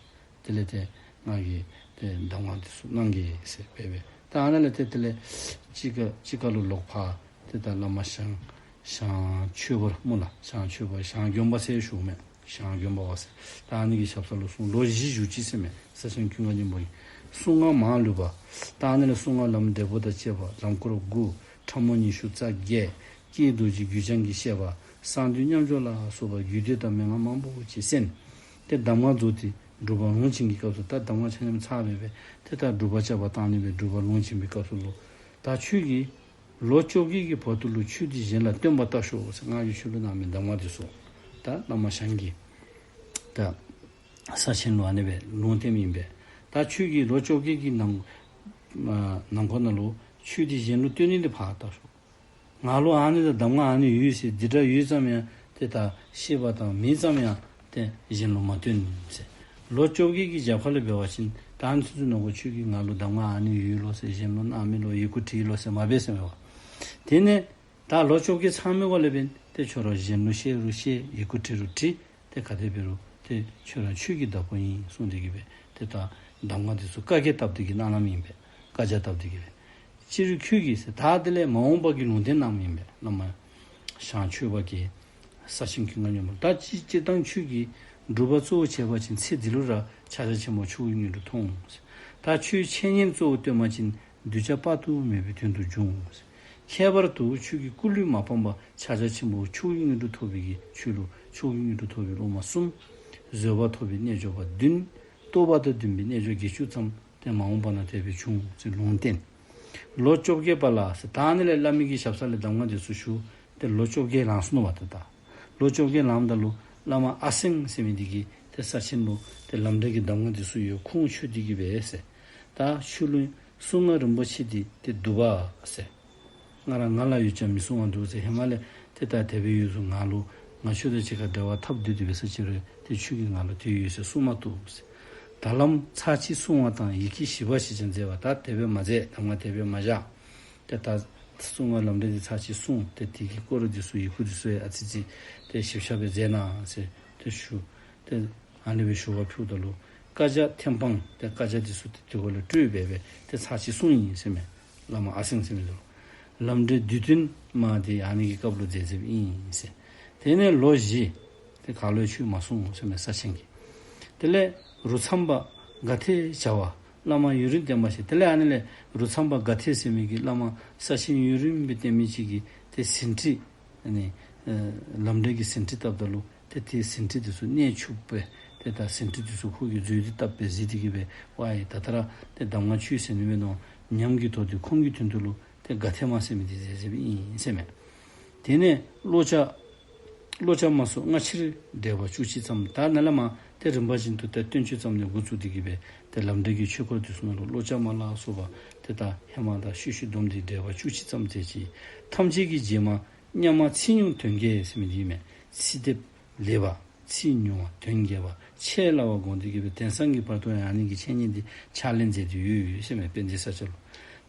དེ་ལས་ཏེ་ང་གིས་ཏེ་གདམས་ངག་འདི་ཚུ་གནང་གེ་ཟེར་སྦེ་སྦེ། ད་ཨ་ནཱ་ལས་ཏེ་དེ་ལས་ཅིག་ཁར་ཅིག་ཁར་ལུ་ལོག་ཕར་ཏེ་ད་བླ་མ་ཞང་ཞང་ཆོས་པ་སྨོ་ལགས། ཞང་ཆོས་པ་ཞང་དགོན་པ་ཟེར་ཞུཝ་མས། ཞང་དགོན་པ་བ་ཟེར། ད་ཨ་ནི་གི་ཞབས་ས་ལུ་གསུང་ལོ་བཞི་བཞུགས་ཅི་ཟེར་མས། ས་ཆེན་ཀུན་དགའ་སྙིང་པོ་ཡིས། གསུང་ངག་མང་ལུས་པ། ད་ཨ་ནི་ལས་གསུང་ངག་ལམ་འབྲས་བུ་དང་བཅས་པ་ལམ་སྐོར་དགུ། ཕྲ་མོ་ཉི་ཤུ་རྩ་བརྒྱད། ཀྱེ་རྡོ་རྗེ་རྒྱུད་སྦྱང་གི་བཤད་པ། གསང་འདུས་མཉམ་སྦྱོར་ལ་སོགས་པ་རྒྱུད་སྡེ་དང་མན་ངག་མང་པོ་ཅིག་གསན། ཏེ་གདམས་ངག་རྫོགས་ཏེ་སྒྲུབ་པ་ལུང་བྱིན་གྱི་སྐབས་སུ་ད་གདམས་ངག་ཆ་མཉམ་ཚར་སྦེ་སྦེ་ཏེ་ད་སྒྲུབ་པ་རྐྱབ་པར་བཏང་ནི་སྦེ་སྒྲུབ་པ་ལུང་བྱིན་པའི་སྐབས་སུ་ལུ་ད་ཁྱོད་ཀྱིས་ལོ་བཅོ་བརྒྱད་ཀྱི་བར་དུ་ལུ་ཆོས་འདི་གཞན་ལ་སྟོན་པར་བལྟ་ཤོག་ཟེར། ང་གིས་ཁྱོད་ལུ་གནང་མི་གདམས་ངག་འདི་ཚུ་ད་བླ་མ་ཞང་གིས་ད་ས་ཆེན་ལུ་ཨ་ནི་སྦེ་ལུང་བསྟནམ་ཨིན་པས། ད་ཁྱོད་ཀྱིས་ལོ་བཅོ་བརྒྱད་ཀྱི་ནང་ཨ་ནང་འཁོད་ནང་ལུ་ཆོས་འདི་གཞན་ལུ་སྟོན་ནི་འདི་ཕར་བལྟ་ཤོག། ང་ལུ་ཨ་ནི་དང་གདམས་ངག་ཨ་ནི་ཡོད་ཟེར་འདི་འདྲ་ཡོད་ཙམ་ཡང་ཏེ་ད་ཤེས་པ་དང་མེད་ཙམ་ཡང་ཏེ་གཞན་ལུ་མ་སྟོན་ཟེར། ལོ་བཅོ་བརྒྱད་ཀྱི་རྒྱབ་ཁ་ལས་འབད་བ་ཅིན་ད་ཨ་ནི་ཚུན་ཚོད་ནང་འཁོད་ཁྱོད་ཀྱིས་ང་ལུ་གདམས་ངག་ཨ་ནི་ཡོད་ལོ་ཟེར་གཞན་ལུ་གནང་མི་ལོ་ཡི་གུ་བྲིས་ལོ་ཟེར་མ་འབད་ཟེར་མས་པ། དེ་ནས་ད་ལོ་བཅོ་བརྒྱད་ཚང་མི་གུ་ལས་འབདན་ཏེ་ཁྱོད་ར་གཞན་ལུ་བཤད་རུང་བཤད་ཡི་གུ་བྲིས་རུང་བྲིས་ཏེ་ག་དེ་འབད་རུང་ཏེ་ཁྱོད་ར་ཆོས་ཀྱི་བདག་པོ་ཨིན་གསུངས་ཏེ་གི་སྦེ་ཏེ་ད་གདམས་ངག་འདི་ཚུ་བཀའ་བརྒྱ་བཏབ་སྟེ་གི་གནང་གནངམ་ཨིན་པས། བཀའ་རྒྱ་བཏབ་སྟེ་གི་སྦེ། སྤྱིར་ཁྱོད་ཀྱིས་ཟེར་ད་དེ་ལས་མ་འོངས་པ་གི་ལུང་བསྟན་གནངམ་ཨིན་པས། བླ་མ་ཞང་ཆོས་པ་གིས་ས་ཆེན་ཀུན་དགའ་སྙིང་པོ་ལུ། ད་སྤྱིར་སྤྱིར་བཏང་ཁྱོད་ཀྱིས་སྒྲུབ་པ་གཙོ་བོ་བྱས་པ་ཅིན་ཚེ་འདི་ལུ་ར་ཕྱག་རྒྱ་ཆེན་པོ་མཆོག་གི་དངོས་གྲུབ་ཐོབ་འོང་ཟེར། ད་ཁྱོད་འཆད་ཉན་གཙོ་བོ་སྟོན་པ་ཅིན་གདུལ་བྱ་དཔག་ཏུ་མེད་པའི་དོན་དུ་འབྱུང་འོང་ཟེར། ཁྱད་པར་དུ་ཁྱོད་ཀྱིས་སྐུ་ལུས་མ་སྤངས་པར་ཕྱག་རྒྱ་ཆེན་པོ་མཆོག་གི་དངོས་གྲུབ་ཐོབ་པའི་གི་ཆོས་ལུ་མཆོག་གི་དངོས་གྲུབ་ཐོབ་པའི་སློབ་མ་གསུམ། བཟོད་པ་ཐོབ་པའི་རྣལ་འབྱོར་པ་བདུན། རྟོགས་པ་དང་ལྡན་པའི་རྣལ་འབྱོར་བརྒྱད་ཅུ་ཙམ་ཏེ་མ་འོངས་པ་ན་དེ་སྦེ་འབྱུང་ཟེར་ལུང་བསྟན། ལོ་བཅོ་བརྒྱད་པ་ལ་ཟེར་ད་ཨ་ནི་ལས་བླ་མའི་གི་ཞབས་ས་ལས་གདམས་ངག་འདི་ཚུ་ཞུ། ཏེ་ལོ་བཅོ་བརྒྱད་ལངས་སོ་ནུག་པ། ཏེ་ད་ལོ་བཅོ་བརྒྱད་ལངམ་ད་ལུ་བླ་མ་ཨ་སེང་ཟེར་མི་འདི་གིས་ཏེ་ས་ཆེན་ལུ་ཏེ་ལམ་འབྲས་ཀྱི་གདམས་ངག་འདི་ཚུ་ཡོད། ཁུངས་འཁྱོལ་ཏེ་གི་སྦེ་ཟེར། ད་ཁྱོད་ལུ་གསུང་ངག་རིན་པོ་ཆེ་འདི་ཏེ་འདུག་པ་ཟེར། ང་ར་ང་ལ་ཡོད་ཀྱང་མི་གསུང་བ་འདུག་ཟེར། ཧེ་མ་ལས་ཏེ་ད་དེ་སྦེ་ཡོད་ཟེར། ང་ལུ་ང་ཁྱོད་དང་གཅིག་ཁར་འབྲེལ་བ་འཐབ་སྡོད་དེ་འབད་ས་ཅིག་རུང་ཏེ་ཁྱོད་ཀྱིས་ང་ལུ་དེ་ཡོད་ཟེར་གསུང་མ་བཏུབ་ཟེར། ད་ལམ་ཚར་གཅིག་གསུང་བ་དང་ཡི་གེ་ཞིབ་པ་ཞིག་ཀྱང་མཛད་པ། ད་དེ་སྦེ་མ་མཛད། གདམས་ངག་དེ་སྦེ་མ་བཞག། ཏེ་ད་གསུང་ངག་ལམ་འབྲས་འདི་ཚར་གཅིག་གསུང་། ཏེ་དེ་གི་སྐོར་འདི་ཚུ་ཡི་གུ་འདི་ཚུ་ཡང་ཨ་ཙི་ཙི་ཏེ་ཞིབ་ཆ་སྦེ་མཛད་གནང་ཟེར་ཏེ་ཞུ། ཏེ་ཨ་ནི་སྦེ་ཞུ་བ་ཕུལཝ་ད་ལུ་བཀའ་རྒྱ་ཐེམ་སྤང་ཏེ་བཀའ་རྒྱ་འདི་ཚུ་ཏེ་དེ་གུ་ལས་སྤྲོད་སྦེ་སྦེ་ཏེ་ཚར་གཅིག་གསུངས་ཡི་ཟེར་མས། བླ་མ་ཨ་སེང་ཟེར་མི་འདི་ལུ། ལམ་འབྲས་བསྡུས་དོན་མ་འདི་ཨ་ནི་གི་སྐབས་ལུ་མཛད་མཛདཔ་ཨིན་ཟེར། དེ་ནས་ལོ་བཞི་ཏེ་ག་ལུ་ཆོས་མ་གསུངས་ཟེར་མས་ས་ཆེན་གྱིས། དེ་ལས་རུ་མཚམས་པ་དགའ་ཐེར་བྱ་བ་བླ་མ་ཡུན་རིང་བསྟེན་པ་ཞིག། དེ་ལས་ཨ་ནི་ལས་རུ་མཚམས་པ་དགའ་ཐེར་ཟེར་མི་གིས་བླ་མ་ས་ཆེན་ཡུན་རིང་སྦེ་བསྟེན་མི་ཅིག་གིས་ཏེ་ཟིན་བྲིས་ཨ་ནི་ཨེ་ལམ་འབྲས་ཀྱི་ཟིན་བྲིས་བཏབ་ད་ལུ་ཏེ་དེའི་ཟིན་བྲིས་འདི་ཚུ་གནད་ཕྱུགཔོ་སྦེ་ཏེ་ད་ཟིན་བྲིས་འདི་ཚུ་ཁོ་གིས་མཛོད་འདི་བཏབ་སྦེ་གཟིགས་ཏེ་གི་སྦེ་ཝའི་ད་ལྟོ་ར་ཏེ་གདམས་ངག་ཆོས་ཟེར་ནི་མེད་ནོ་ཉམས་ཀྱིས་དོར་ཏེ་ཁོང་གི་དོན་དུ་ལུ་ཏེ་དགའ་ཐེར་མ་ཟེར་མི་འདི་མཛད་མཛདཔ་ཨིན་ཟེར་མས། དེ་ནས་བློ་ཆ་བློ་ཆ་མ་སོགས་སྔ་ཕྱིར་འགྲེལ་པ་བཅུ་གཅིག་ཙམ། ད་ནཱ་ལས་མར་ཏེ་རིམ་པ་བཞིན་དུ་ཏེ་བསྟན་བཅོས་ཙམ་ནས་འགོ་བཙུགས་ཏེ་གི་སྦེ་ཏེ་ལམ་འབྲས་ཀྱི་ཆོས་སྐོར་འདི་ཚུ་ནང་ལུ་བློ་ཆ་མ་ལ་སོགས་པ་ཏེ་ད་ཧེ་མ་དང་ཤུལ་ཤུལ་བསྡོམས་ཏེ་འགྲེལ་པ་བཅུ་གཅིག་ཙམ་མཛད་ཅི། ཐམས་ཅད་ཀྱི་རྗེས་མ་སྔོན་མ་ཚིག་ཉུང་དོན་རྒྱས་ཟེར་མི་འདི་མས། ཚིག་སྡེབ་ལེགས་པ་ཚིག་ཉུང་བ་དོན་རྒྱས་པ་འཆད་སླ་བ་དགོངས་ཏེ་གི་སྦེ་དེང་སང་གི་བར་དུ་ཡང་ཨ་ནི་གི་འཆད་ཉན་འདི་ཕྱག་ལེན་མཛད་དེ་ཡོད་ཡོད་ཟེར་མས་དཔལ་ལྡན་ས་སྐྱ་ལུ།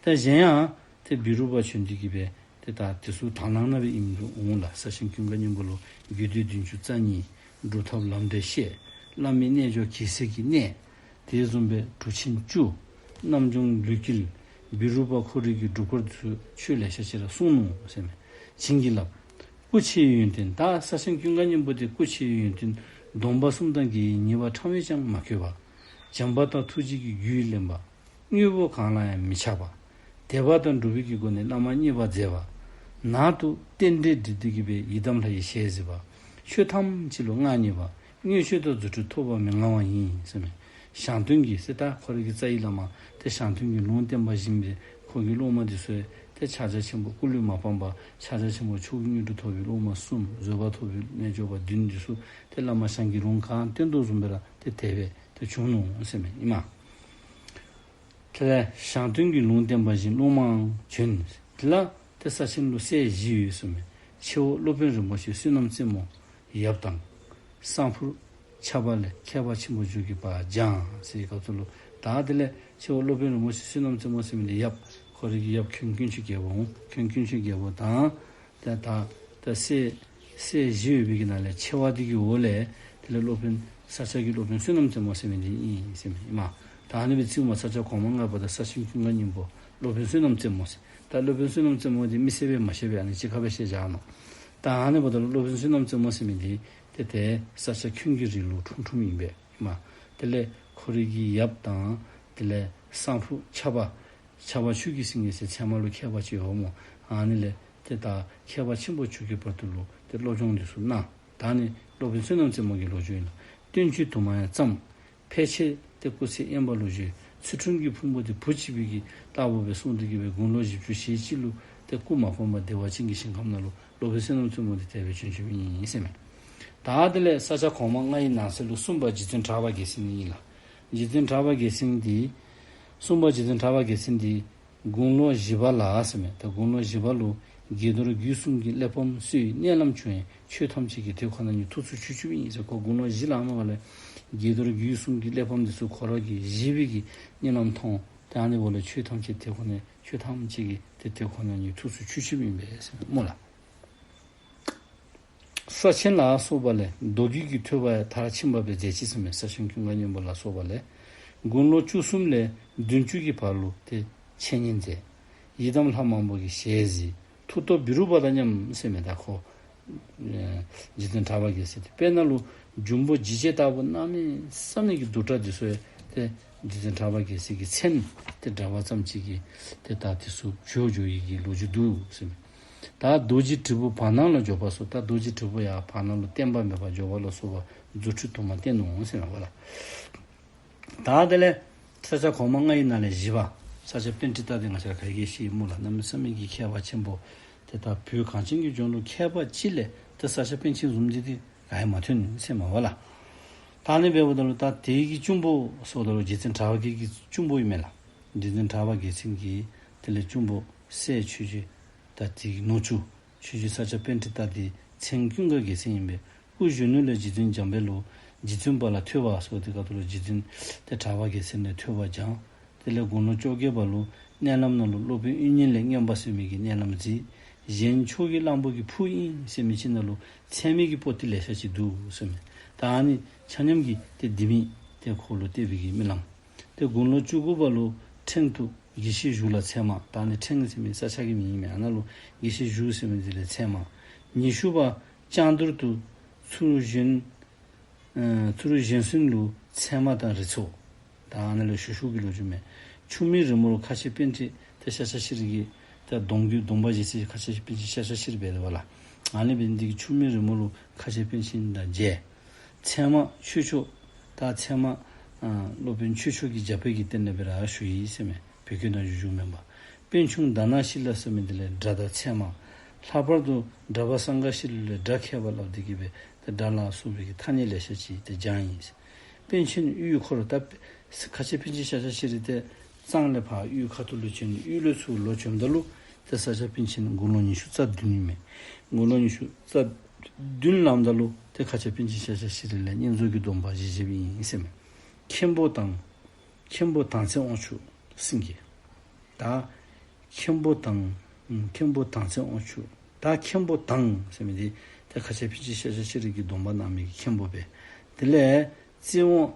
ད་གཞན་ཡང་ཏེ་བཻ་རོ་པ་བྱོན་ཏེ་གི་སྦེ་ཏེ་ད་དེ་ཚུ་དག་སྣང་ནང་སྦེ་ཨིནམ་འོང་ལགས། ས་ཆེན་ཀུན་དགའ་སྙིང་པོ་ལུ་རྒྱུད་སྡེ་བདུན་ཅུ་རྩ་གཉིས། སྒྲུབ་ཐབས་ལམ་འབྲས་བཤད། བླ་མའི་རྣལ་འབྱོར་གེགས་སེལ་གྱི་གནད། དེ་བཟུམ་སྦེ་གྲུབ་ཆེན་བཅུ། རྣམ་འཇོམས་ལུས་དཀྱིལ། བི་རཱུ་པ་ཁོ་རའི་གི་སྒྲུབ་སྐོར་ཚུ་ཆོས་ལེ་ཤ་ཅིག་ར་གསུངས་ནུག་ཟེར་མས། བྱིན་གྱིས་བརླབས། སྐུ་ཆེ་བའི་ཡོན་ཏན། ད་ས་ཆེན་ཀུན་དགའ་སྙིང་པོ་དེ་སྐུ་ཆེ་བའི་ཡོན་ཏན་སྡོམ་པ་གསུམ་དང་དགེ་བའི་ཉེས་པ་ཕྲ་མོས་ཀྱང་མ་གོས་པ། བྱམས་པ་དང་ཐུགས་རྗེ་གི་རྒྱུད་བརླན་པ། དངོས་པོ་གང་ལ་ཡང་མི་ཆགས་པ། དད་པ་དང་འགྲོ་བའི་གི་སྒོ་ནས་བླ་མ་མཉེས་པར་མཛད་པ། ནང་དུ་རྟེན་འབྲེལ་འགྲིག་སྟེ་གི་སྦེ་ཡི་དམ་ལྷ་ཡི་ཞལ་གཟིགས་པ། ཆོས་ཐམས་ཅད་ལུ་མངའ་བརྙེས་པ། མངོན་ཤེས་དང་རྫུ་འཕྲུལ་ཐོབ་པ་མི་མངའ་བ་ཡིན་ཟེར་མས། ཞང་སྟོན་གྱིས་ཟེར་ད་ཁོ་རའི་གི་རྩ་བའི་བླ་མ་ཏེ་ཞང་སྟོན་གྱིས་ལུང་བསྟན་པ་བཞིན་སྦེ་ཁོ་གི་སློབ་མ་འདི་ཚུ་ཏེ་ཕྱག་རྒྱ་ཆེན་པོ་སྐུ་ལུས་མ་སྤངས་པར་ཕྱག་རྒྱ་ཆེན་པོ་མཆོག་གི་དངོས་གྲུབ་ཐོབ་པའི་སློབ་མ་གསུམ། བཟོད་པ་ཐོབ་པའི་རྣལ་འབྱོར་པ་བདུན་འདི་ཚུ་ཏེ་བླ་མ་ཞང་གིས་ལུང་གང་བསྟན་དོ་བཟུམ་སྦེ་ར་ཏེ་དེ་སྦེ་ཏེ་བྱུང་ནུག་ཟེར་མས་ཨིན་མས། དེ་ལས་ཞང་སྟོན་གྱིས་ལུང་བསྟན་པ་བཞིན་སློབ་མའང་བྱོན། དེ་ལ་ཏེ་ས་ཆེན་ལུ་སྲས་བཞི་ཡོད་ཟེར་མས། ཆེ་བོ་སློབ་དཔོན་རིན་པོ་ཆེ་བསོད་ནམས་རྩེ་མོ་ཡབ་དང་། གསང་ཕུར་ཆབ་ལས་མཁས་པ་ཆེན་པོ་འཇུག་གི་བ་འཇང་ཟེར་བའི་སྐབས་སུ་ལུ་ད་དེ་ལས་ཆེ་བོ་སློབ་དཔོན་རིན་པོ་ཆེ་བསོད་ནམས་རྩེ་མོ་ཟེར་མི་འདི་ཡབ་ཁོ་རའི་གི་ཡབ་འཁོན་དཀོན་མཆོག་རྒྱལ་པོ་འོང་། འཁོན་དཀོན་མཆོག་རྒྱལ་པོ་དང་། ཏེ་ད་ད་སྲས་སྲས་བཞི་ཡོད་པའི་གི་ནང་ལས་ཆེ་བ་འདི་གི་འོག་ལས་དེ་ལས་སློབ་དཔོན་ས་སྐྱ་གི་སློབ་དཔོན་བསོད་ནམས་རྩེ་མོ་ཟེར་མི་འདི་ཨིན་ཟེར་མས་ཨིན་མས། ད་ཨ་ནི་སྦེ་རྩིཝ་མས། ས་སྐྱ་གོང་མ་ལྔ་པ་དང་ས་ཆེན་ཀུན་དགའ་སྙིང་པོ་སློབ་དཔོན་བསོད་ནམས་རྩེ་མོ་ཟེར། ད་སློབ་དཔོན་བསོད་ནམས་རྩེ་མོ་འདི་མི་སེར་སྦེ་མ་བཤད་པས། ཨ་ནི་གཅིག་ཁར་སྦེ་བཤད་བཞག་ནུག། ད་ཨ་ནི་འབདཝ་ད་ལུ་སློབ་དཔོན་བསོད་ནམས་རྩེ་མོ་ཟེར་མི་འདི་ཏེ་ཏེ་ས་སྐྱ་འཁོན་གྱི་རིགས་ལུ་འཁྲུངས་འཁྲུངསམ་ཨིན་པས་ཨིན་མས། དེ་ལས་ཁོ་རའི་གི་ཡབ་དང་དེ་ལས་གསང་ཕུར་ཆབ་ཆབ་ཆོས་ཀྱི་སེང་གེ་ཟེར་ཚལ་མ་ལུ་མཁས་པ་ཅིག་ཡོད་སྨོ། ཨ་ནི་ལས་ཏེ་ད་མཁས་པ་ཆེན་པོ་མཆོག་གི་བར་དུ་ལུ་ཏེ་སློབ་སྦྱོང་འདི་ཚུ་གནང་། ད་ནི་སློབ་དཔོན་བསོད་ནམས་རྩེ་མོ་གི་ལོ་རྒྱུས་ཨིན་ལགས། སྟོན་ཆོས་དུ་མ་ཡང་བརྩམས། ཕལ་ཆེར་ཏེ་སྐུ་ཚེ་དབེན་པ་ལུ་བཞུགས། ཚུལ་ཁྲིམས་ཀྱི་ཕུང་པོ་འདི་བུ་གཅིག་པའི་གི་ལྟ་བུ་སྦེ་བསྲུང་སྟེ་གི་སྦེ་དགུང་ལོ་བཞི་བཅུ་ཞེ་གཅིག་ལུ་ཏེ་སྐུ་མ་སྤངས་པར་བདེ་བ་ཅན་གྱི་ཞིང་ཁམས་ནང་ལུ་སློབ་དཔོན་བསོད་ནམས་རྩེ་མོ་འདི་དེ་སྦེ་བྱོན་བྱོནམ་ཨིན་ཟེར་མས། ད་དེ་ལས་ས་སྐྱ་གོང་མ་ལྔ་ཡི་ནང་གསེས་ལུ་གསུམ་པ་རྗེ་བཙུན་གྲགས་པ་རྒྱལ་མཚན་ཨིན་ལགས། རྗེ་བཙུན་གྲགས་པ་རྒྱལ་མཚན་འདི་གསུམ་པ་རྗེ་བཙུན་གྲགས་པ་རྒྱལ་མཚན་འདི་དགུང་ལོ་བཞི་པ་ལ་ཟེར་མས། ད་དགུང་ལོ་བཞི་པ་ལུ་དགྱེས་རྡོར་རྒྱུད་གསུམ་གྱི་གླེགས་བམ་སོགས་མནལ་ལམ་བྱུང་བས་ཆོས་ཐམས་ཅད་ཀྱི་དེ་ཁོ་ན་ཉིད་ཐུགས་སུ་ཆུད་ཆུདཔ་ཨིན་ཟེར། ཁོ་དགུང་ལོ་བཞི་ལང་མ་པ་ལས་དགྱེས་རྡོར་རྒྱུད་གསུམ་གྱི་གླེགས་བམ་འདི་ཚུ་ཁོ་ར་གིས་བཞེས་པའི་གི་མནལ་ལམ་མཐོང་། ཏེ་ཨ་ནི་འབདཝ་ལས་ཆོས་ཐམས་ཅད་དེ་ཁོ་ན་ཆོས་ཐམས་ཅད་ཀྱི་དེ་དེ་ཁོ་ན་ཉིད་ཐུགས་སུ་ཆུད་ཆུདཔ་ཨིན་པས་ཟེར་སྨོ་ལགས། ས་ཆེན་ལ་སོགས་པ་ལས་མདོ་རྒྱུད་ཀྱི་ཐོས་པ་མཐར་ཕྱིན་པ་སྦེ་མཛད་ཅི་ཟེར་མས། ས་ཆེན་ཀུན་དགའ་སྙིང་པོ་ལ་སོགས་པ་ལས་དགུང་ལོ་བཅུ་གསུམ་ལས་བདུན་ཅུ་གི་བར་ལུ་ཏེ་འཆད་ཉན་མཛད། ཡི་དམ་ལྷ་མང་པོ་གི་ཞལ་གཟིགས། མཐུ་སྟོབས་བི་རུ་པ་དང་མཉམ་ཟེར་མས། ད་ཁོ་ཨེ་རྗེ་བཙུན་གྲགས་པ་རྒྱལ་མཚན་དེ་དཔེར་ན་ལུ་འབྱུང་པོ་འཇིགས་བྱེད་ལྟ་བུ་གནམ་མེད་ས་མེད་ཀྱི་སྡུག་དྲགས་འདི་ཚུ་ཡང་ཏེ་རྗེ་བཙུན་གྲགས་པ་རྒྱལ་མཚན་གྱི་མཚན་ཏེ་གྲགས་པ་ཙམ་ཅིག་གིས་ཏེ་ད་དེ་ཚུ་བྱོག་འགྱོ་ཡི་གི་ལོ་རྒྱུས་འདུག་ཟེར་མས། ད་རྡོ་རྗེ་དྲིལ་བུ་བར་སྣང་ལ་འཇོག་པ་སོགས། ད་རྡོ་རྗེ་དྲིལ་བུ་ཡང་བར་སྣང་ལུ་བརྟན་པ་མེད་པར་འཇོག་པ་ལ་སོགས་པ་རྫུ་འཕྲུལ་དུ་མ་བསྟན་ནུག་ཟེར་མས་པ་ལགས། ད་དེ་ལས་ས་སྐྱ་གོང་མ་ལྔ་ཡི་ནང་ལས་བཞི་པ་ས་སྐྱ་པཎྜི་ཏ་འདི་ང་བཅས་ར་ག་གིས་ཤེས་སྨོ་ལགས། གནམ་མེད་ས་མེད་ཀྱི་མཁས་པ་ཆེན་པོ། ཏེ་ད་བོད་གངས་ཅན་གྱི་ལྗོངས་ལུ་མཁས་པ་ཅིག་ལས་ཏེ་ས་སྐྱ་པཎ་ཆེན་བཟུམ་ཅིག་འདི་ག་ཡང་མ་ཐོན་ཟེར་མས་པ་ལགས། ད་ཨ་ནི་འབདཝ་ད་ལུ་ད་དེ་གི་གཅུང་པོ་ཟེརཝ་ད་ལུ་རྗེ་བཙུན་གྲགས་པ་རྒྱལ་གྱི་གཅུང་པོ་ཨིན་མས་ལགས། རྗེ་བཙུན་གྲགས་པ་རྒྱལ་མཚན་གྱི་དེ་ལས་གཅུང་པོ་སྲས་ཆོས་རྗེ་ད་དེ་གི་ནུ་གཅུང་ཆོས་རྗེ་ས་སྐྱ་པཎྜི་ཏ་འདི་མཚན་ཀུན་དགའ་རྒྱལ་མཚན་ཨིན་པས། སྐུ་གཞོན་ནུ་ལས་རྗེ་བཙུན་འཇམ་དཔལ་ལུ་རྗེ་བཙུན་པ་ལ་ཐོས་པ་ཟེར་དེ་སྐབས་སུ་ལུ་རྗེ་བཙུན་ཏེ་གྲགས་པ་རྒྱལ་མཚན་ལས་ཐོས་པ་སྦྱངས། དེ་ལས་དགུང་ལོ་བཅོ་བརྒྱད་པ་ལུ་མནལ་ལམ་ནང་ལུ་སློབ་དཔོན་དབྱིག་གཉེན་ལས་མངོན་པ་ཟེར་མི་གི་མནལ་ལམ་གཟིགས། གཞན་ཕྱོགས་ཀྱི་གླང་པོ་གི་ཕུག་ཨིན་ཟེར་མི་ཅིག་ནང་ལུ་ཚད་མའི་གི་པོ་ཏི་ལེ་ཤ་ཅིག་འདུག་ཟེར་མས། ད་ཨ་ནི་ཆ་མཉམ་གྱི་ཏེ་ལྡེ་མིག་ཏེ་ཁོ་ལུ་གཏད་པའི་གི་རྨི་ལམ། ཏེ་དགུང་ལོ་བཅུ་དགུ་པ་ལུ་ཕྲེང་དུ་དགེ་བཤེས་བཞུགས་ལ་ཚད་མ། ད་ཨ་ནི་ཕྲེང་ཟེར་མི་ས་ཆ་གི་མིང་ཨིན་མས། ཨ་ནཱ་ལུ་དགེ་བཤེས་བཞུགས་ཟེར་མི་འདི་ལས་ཚད་མ། ཉི་ཤུ་པ་ལྕང་རྡོར་དུ་ཚུར་བཞེངས། ཨ་ཚུར་བཞེངས་ཟིན་ལུ་ཚད་མ་དང་རི་ཚོགས། ད་ཨ་ནཱ་ལུ་ཞུ་ཞུ་གི་ལོ་རྒྱུས་མས། ཆུ་མིག་རི་མོ་ལུ་ཁ་ཆེ་པཎ་ཆེན་ཏེ་ཤཱཀྱ་ཤྲཱི་གི་ཏེ་གདུང་བརྒྱུད་གདུང་པ་བཞེས་ས་ཁ་ཆེ་པཎ་ཆེན་ཤཱཀྱ་ཤྲཱི་འབད་དེ་པ་ལགས། ཨ་ནི་འབད་ནི་འདི་གིས་ཆུ་མིག་རི་མོ་ལུ་ཁ་ཆེ་པཎ་ཆེན་དང་མཇལ། ཚད་མ་ཆོས་མཆོག། ད་ཚད་མ་ཨ་སློབ་དཔོན་ཆོས་མཆོག་གི་རྒྱབ་དཔེ་གི་སྟེང་ལས་སྦེ་ར་ཞུ་ཡི་ཟེར་མས། བོད་སྐད་ནང་བཞུགས་བཞུགསཔ་མེན་པར། པཎ་ཆུང་དྷ་ན་ཤི་ལ་ཟེར་མི་འདི་ལས་སྒྲ་དང་ཚད་མ། ལྷག་པར་དུ་སྒྲ་པ་སངྒ་ཤི་ལུ་ལས་སྒྲ་མཁས་པ་སླབ་སྟེ་གི་སྦེ་ཏེ་སྒྲ་ལ་སོགས་པའི་གི་ཐ་སྙད་ལེ་ཤ་ཅིག་ཏེ་སྦྱངས་ཡི་ཟེར། པཎ་ཆེན་དབུས་འཁོར། ད་ཁ་ཆེ་པཎ་ཆེན་ཤཱཀྱ་ཤྲཱི་ཏེ་གཙང་ལས་ཕར་དབུས་ཁ་ཐུག་ལུ་བྱོན། དབུས་ལས་ཚུར་ལོག་བྱོནམ་ད་ལུ་ཏེ་ས་སྐྱ་པཎ་ཆེན་དགུང་ལོ་ཉི་ཤུ་རྩ་བདུན་ཨིན་མས། དགུང་ལོ་ཉི་ཤུ་རྩ་བདུན་ལངམ་ད་ལུ་ཏེ་ཁ་ཆེ་པཎ་ཆེན་ཤཱཀྱ་ཤྲཱི་ལས་བསྙེན་རྫོགས་ཀྱི་སྡོམ་པ་བཞེས་བཞེསཔ་ཨིན་ཟེར་མས། མཁན་པོ་དང་མཁན་པོ་དང་ཚེ་དབང་ཕྱུག་སེང་གེ། ད་མཁན་པོ་དང་མཁན་པོ་དང་ཚེ་དབང་ཕྱུག། ད་མཁན་པོ་དང་ཟེར་མི་འདི་ ཏེ་ཁ་ཆེ་པཎ་ཆེན་ཤཱཀྱ་ཤྲཱི་གི་སྡོམ་པ་གནང་མི་གི་མཁན་པོ་སྦེ། དེ་ལས་རྩེ་དབང་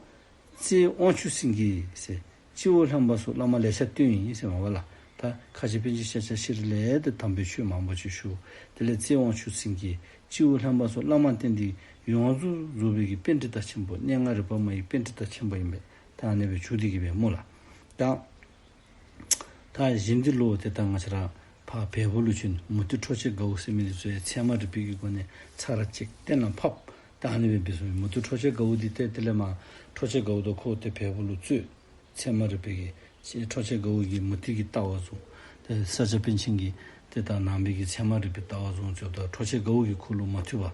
རྩེ་དབང་ཕྱུག་སེང་གེ་ཟེར་སྤྱི་བོ་ལྷམ་པ་སོགས་བླ་མ་ལེ་ཤ་བསྟེན་ཡི་ཟེར་མས་པ་ལགས། ད་ཁ་ཆེ་པཎ་ཆེན་ཤཱཀྱ་ཤྲཱི་ལས་ཏེ་དམ་པའི་ཆོས་མང་པོ་ཅིག་ཞུ། དེ་ལས་རྩེ་དབང་ཕྱུག་སེང་གེ་སྤྱི་བོ་ལྷམ་པ་སོགས་བླ་མ་བསྟེན་ཏེ་ཡོངས་རྫོགས་རྫོགས་པའི་གི་པཎྜི་ཏ་ཆེན་པོ་གནས་ལྔ་རིག་པ་མ་ཡི་པཎྜི་ཏ་ཆེན་པོ་ཨིན་པས། ད་ཨ་ནི་སྦེ་བྱུང་སྟེ་གི་སྦེ་སྨོ་ལགས། ད་ད་གཞན་འདི་ལུ་ཏེ་ད་ང་བཅས་ར་ཕར་བལ་པོ་ལུ་བྱོན་མུ་སྟེགས་འཕྲོག་བྱེད་དགའ་བོ་ཟེར་མི་འདི་ཚུ་ཡང་ཚད་མ་རིག་པའི་གི་སྒོ་ནས་ཚར་གཅིག་གཏན་ལ་ཕབ། ད་ཨ་ནི་སྦེ་འབད་སོང་། མུ་སྟེགས་འཕྲོག་བྱེད་དགའ་བོ་འདི་ཏེ་དེ་ལས་མར་འཕྲོག་བྱེད་དགའ་བོ་དང་ཁོ་ཏེ་བལ་པོ་ལུ་རྩོད། ཚད་མ་རིག་པའི་གི་འཕྲོག་བྱེད་དགའ་བོ་གིས་མུ་སྟེགས་ཀྱི་ལྟ་བ་བཟུང་། ཏེ་ས་སྐྱ་པཎ་ཆེན་གྱིས་ཏེ་ད་ནང་པའི་གི་ཚད་མ་རིག་པའི་ལྟ་བ་བཟུང་བྱོནམ་ད་འཕྲོག་བྱེད་དགའ་བོ་གིས་ཁོ་ལུ་མ་ཐུབ་པར།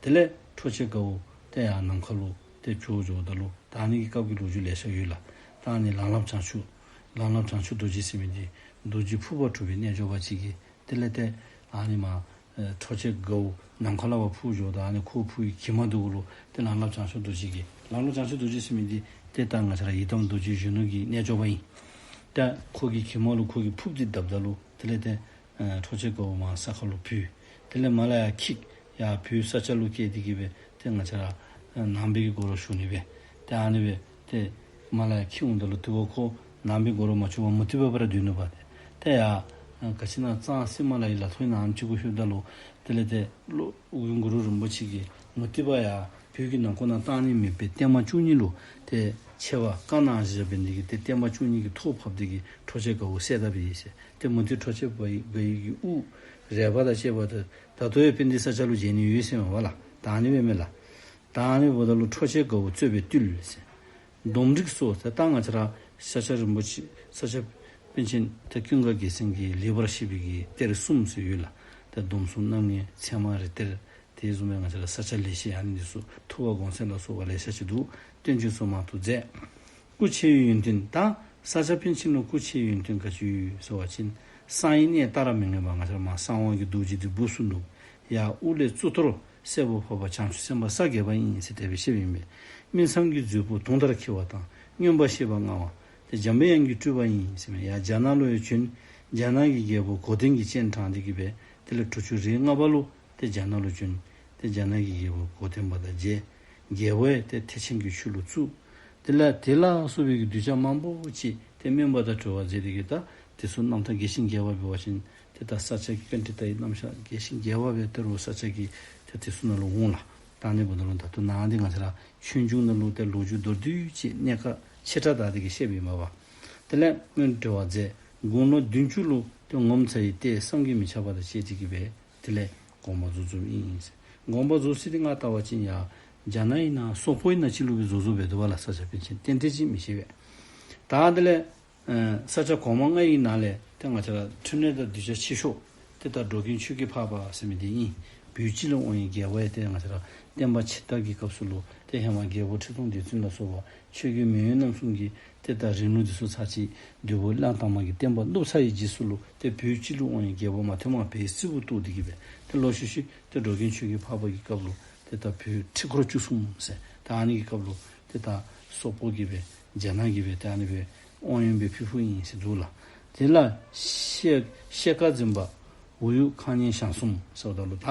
དེ་ལས་འཕྲོག་བྱེད་དགའ་བོ་ཏེ་ཡར་ནམ་མཁའ་ལུ་ཏེ་བྱོག་འགྱོཝ་ད་ལུ་ད་ཨ་ནི་གི་སྐབས་ཀྱི་ལོ་རྒྱུས་ལེ་ཤ་ཡོད་ལགས། ད་ཨ་ནི་ལམ་རླབས་བྱང་ཆུབ་ལམ་རླབས་བྱང་ཆུབ་རྡོ་རྗེ་ཟེར་མི་འདི་རྡོ་རྗེ་ཕུར་པ་གྲུབ་པའི་རྣལ་འབྱོར་པ་ཅིག་གིས་དེ་ལས་ཏེ་ཨ་ནི་མར་ཨེ་འཕྲོག་བྱེད་དགའ་བོ་ནམ་མཁའ་ལས་ཕར་འཕུར་འགྱོཝ་ད་ཨ་ནི་ཁོ་འཕུར་བའི་གྱིབ་མ་འདི་གུ་ལུ་ཏེ་ལམ་རླབས་བྱང་ཆུབ་རྡོ་རྗེ་གིས། ལམ་རླབས་བྱང་ཆུབ་རྡོ་རྗེ་ཟེར་མི་འདི་ཏེ་ད་ང་བཅས་ར་ཡི་དམ་རྡོ་རྗེ་གཞོན་ནུ་གི་རྣལ་འབྱོར་པ་ཨིན། ད་ཁོ་གི་གྱིབ་མ་ལུ་ཁོ་གིས་ཕུརཔ་འདི་བརྡབ་ད་ལུ་དེ་ལས་ཏེ་ཨེ་འཕྲོག་བྱེད་དགའ་བོ་མར་ས་ཁ་ལུ་བུད། དེ་ལས་མར་ལས་ཡར་འཁྱིད། ཡར་བོད་ས་སྐྱ་ལུ་བསྐྱལ་ཏེ་གི་སྦེ་ཏེ་ང་བཅས་ར་ཨེ་ནང་པའི་གི་སྒོ་རུ་ཞུགས་ནི་སྦེ། ཏེ་ཨ་ནི་སྦེ་ཏེ་མར་ལས་ཡར་འཁྱིད་འོངམ་ད་ལུ་དེ་བ་ཁོ་ནང་པའི་སྒོ་རུ་མ་བཅུག་པར་མུ་སྟེགས་པའི་བར་སྡོད་ནུག་པ། ཏེ་ཏེ་ཡར་ཨེ་ག་ཅི་ན་གཙང་སི་མ་ལ་ཡི་ལ་ཐོ་ཡི་ནང་ཨ་ནེམ་ཅིག་གུ་ལྷོདཔ་ད་ལུ་དེ་ལས་ཏེ་ལོ་ཨོ་རྒྱན་གུ་རུ་རིན་པོ་ཆེ་གིས་མུ་སྟེགས་པ་ཡར་བོད་ཀྱི་ནང་འཁོད་ནང་གཏང་ནི་མེད་པའི་བརྟན་མ་བཅུ་གཉིས་ལུ་ཏེ་ཆེ་བ་བཀའ་གནང་བཞག་པའི་འདི་གིས་ཏེ་བརྟན་མ་བཅུ་གཉིས་ཀྱིས་ཐོག་ཕབ་སྟེ་གི་འཕྲོག་བྱེད་དགའ་བོ་བསད་ད་པས་ཡི་ཟེར། ཏེ་མུ་སྟེགས་འཕྲོག་བྱེད་དགའ་བོ་གི་དབུ་རལ་པ་དང་བཅས་པ་དེ་ད་ལྟོ་ཡང་དཔལ་ལྡན་ས་སྐྱ་ལུ་མཇལ་ནི་ཡོད་ཟེར་མས་པ་ལགས། ད་ཨ་ནི་སྦེ་མས་ལགས། ད་ཨ་ནི་འབདཝ་ད་ལུ་འཕྲོག་བྱེད་དགའ་བོ་རྩོད་པའི་བརྟུལ་ཟེར། སྡོམ་རིགས་སོ་ཟེར། ད་ང་བཅས་ར་ཤཱཀྱ་རིན་པོ་ཆེ་ས་སྐྱ་པཎ་ཆེན་ཏེ་ཀུན་དགའ་རྒྱལ་མཚན་གྱིས་ལེགས་པར་བཤད་པའི་གི་གཏེར་གསུམ་ཟེར་ཡོད་ལགས། ཏེ་སྡོམ་གསུམ་རྣམ་ངེས་ཚད་མ་རིགས་གཏེར། དེ་བཟུམ་སྦེ་ང་བཅས་ར་ས་སྐྱ་ལེགས་བཤད་ཨ་ནི་འདི་ཚུ་ཐུབ་པ་དགོངས་གསལ་ལ་སོགས་པ་ལེ་ཤ་ཅིག་འདུག། བསྟན་བཅོས་སོགས་མང་དུ་མཛད། སྐུ་ཆེ་བའི་ཡོན་ཏན། ད་ས་སྐྱ་པཎ་ཆེན་ལུ་སྐུ་ཆེ་བའི་ཡོན་ཏན་ག་ཅི་ཡོད་ཟེར་བ་ཅིན་གསང་བའི་གནས་ལྟར་མི་ངེས་པ། ང་བཅས་ར་མར་གསང་བ་གི་རྡོ་རྗེ་འདི་སྦུག་སུ་ནུབ། ཡར་དབུ་ལས་གཙུག་ཏོར་སྲས་པོ་འཕགས་པ་བྱང་ཆུབ་སེམས་དཔའ་ས་བརྒྱད་པ་ཨིན་ཟེར་དེ་སྦེ་བཤདཔ་ཨིན་པས། སྨིན་མཚམས་ཀྱི་མཛོད་སྤུ་དུང་ལྟར་འཁྱིལ་བ་དང་མངོན་པར་ཤེས་པ་མངའ་བ། ཏེ་འཇམ་པའི་དབྱངས་ཀྱི་སྤྲུལ་པ་ཨིན་ཟེར་མས། ཡར་རྒྱ་ནག་ལུ་ཡང་བྱོན། རྒྱ་ནག་གི་རྒྱལ་པོ་གོ་ཏན་གྱིས་སྤྱན་དྲངས་ཏེ་གི་སྦེ་དེ་ལས་དྲུག་ཅུ་རེ་ལྔ་པ་ལུ་ཏེ་རྒྱ་ནག་ལུ་བྱོན། ཏེ་རྒྱ་ནག་གི་རྒྱལ་པོ་གོ་ཏན་པ་དང་མཇལ། རྒྱལ་པོ་ཡང་ཏེ་ཐེག་ཆེན་གྱི་ཆོས་ལུ་བཙུགས། དེ་ལས་དེ་ལ་སོགས་པའི་གི་གདུལ་བྱ་མང་པོ་ཅིག་ཏེ་སྨན་པ་དང་གྲོལ་བ་མཛད་དེ་གི་ད་དེ་ཚུ་རྣམ་ཐར་རྒྱས་ཤིང་རྒྱས་པ་འབད་བ་ཅིན་ཏེ་ད་ས་སྐྱ་གི་པཎྜི་ཏའི་རྣམ་གཞག་རྒྱས་ཤིང་རྒྱས་པ་སྦེ་ད་རུང་ས་སྐྱ་གི་ཏེ་དེ་ཚུ་ནང་ལུ་འོང་ལགས། ད་ཨ་ནི་འབདཝ་ད་ལུ་ད་ལྟོ་ནཱ་འདི་ང་བཅས་ར་ཆོས་འབྱུང་ནང་ལུ་ཏེ་ལོ་རྒྱུས་མདོར་བསྡུས་ཅིག་གནད་ཁག་ཆེ་ཕྲ་དག་དེ་གི་བཤདཔ་ཨིན་མས་པ། དེ་ལས་སྔོན་གྲོལ་བ་མཛད། དགུང་ལོ་བདུན་ཅུ་ལུ་ཏེ་ངོ་མཚར་བའི་ལྟས་བསམ་གྱིས་མི་ཁྱབ་པ་དང་བཅས་ཏེ་གི་སྦེ་དེ་ལས་དགོངས་པ་རྫོགས་རྫོགསཔ་ཨིན། དགོངས་པ་རྫོགས་ཚད་འདི་ང་བལྟ་བ་ཅིན་ཡར་རྒྱ་ནག་ཨིན་ན་སོག་པོ་ཨིན་ན་ཅིག་ལུ་སྦེ་རྫོགས་རྫོགསཔ་སྦེ་འདུག་པ་ལགས། ས་སྐྱ་པཎ་ཆེན་ཏན་ཏན་ཅིག་མི་ཤེས་པས། ད་དེ་ལས་ཨེ་ས་སྐྱ་གོང་མ་ལྔ་ཡི་ནང་ལས་ཏེ་ང་བཅས་ར་འཕྲིན་ལས་དང་གདུལ་བྱ་ཆེ་ཤོས་ཏེ་ད་འགྲོ་མགོན་ཆོས་ཀྱི་འཕགས་པ་ཟེར་མི་འདི་ཨིན། བོད་སྤྱི་ལུ་དབང་བའི་རྒྱལ་པོ་ཡང་ཏེ་ང་བཅས་ར་བསྟན་པ་ཕྱི་དར་གྱི་སྐབས་སུ་ལུ་ཏེ་ཧེ་མ་རྒྱལ་པོ་ཁྲི་སྲོང་ལྡེ་བཙན་ལ་སོགས་པ་ཆོས་རྒྱལ་མེས་དབོན་རྣམ་གསུམ་གྱི་ཏེ་ད་རིང་ལུགས་འདི་ཚུ་ཚར་གཅིག་བདུད་པོ་གླང་དར་མ་གིས་བསྟན་པ་བཏུལ་ཚར་བའི་རྗེས་སུ་ལུ་ཏེ་བོད་སྤྱི་ལུ་དབང་བའི་རྒྱལ་པོ་མ་ཐོནམ་བལ་རྩེ་པོ་གཏོགས་ཏེ་གི་སྦེ་ཏེ་ལོག་ཤུལ་ཤུལ་ཏེ་འགྲོ་མགོན་ཆོས་ཀྱི་འཕགས་པ་གི་སྐབས་ལུ་ཏེ་ད་བོད་ཁྲི་སྐོར་བཅུ་གསུམ་ཟེར་ད་ཨ་ནི་གི་སྐབས་ལུ་ཏེ་ད་སོག་པོ་གིས་སྦེ་རྒྱ་ནག་གིས་སྦེ་ཏེ་ཨ་ནི་སྦེ་དབང་ཡོན་སྦེ་ཕུལ་ཕུལཝ་ཨིན་ཟེར་འདུག་ལགས། དེ་ལས་ཤེལ་ཤེལ་དཀར་འཛིན་པ་འོ་ཡུག་ཁང་གཉན་ཞང་གསུམ་ཟེརཝ་ད་ལུ་ད་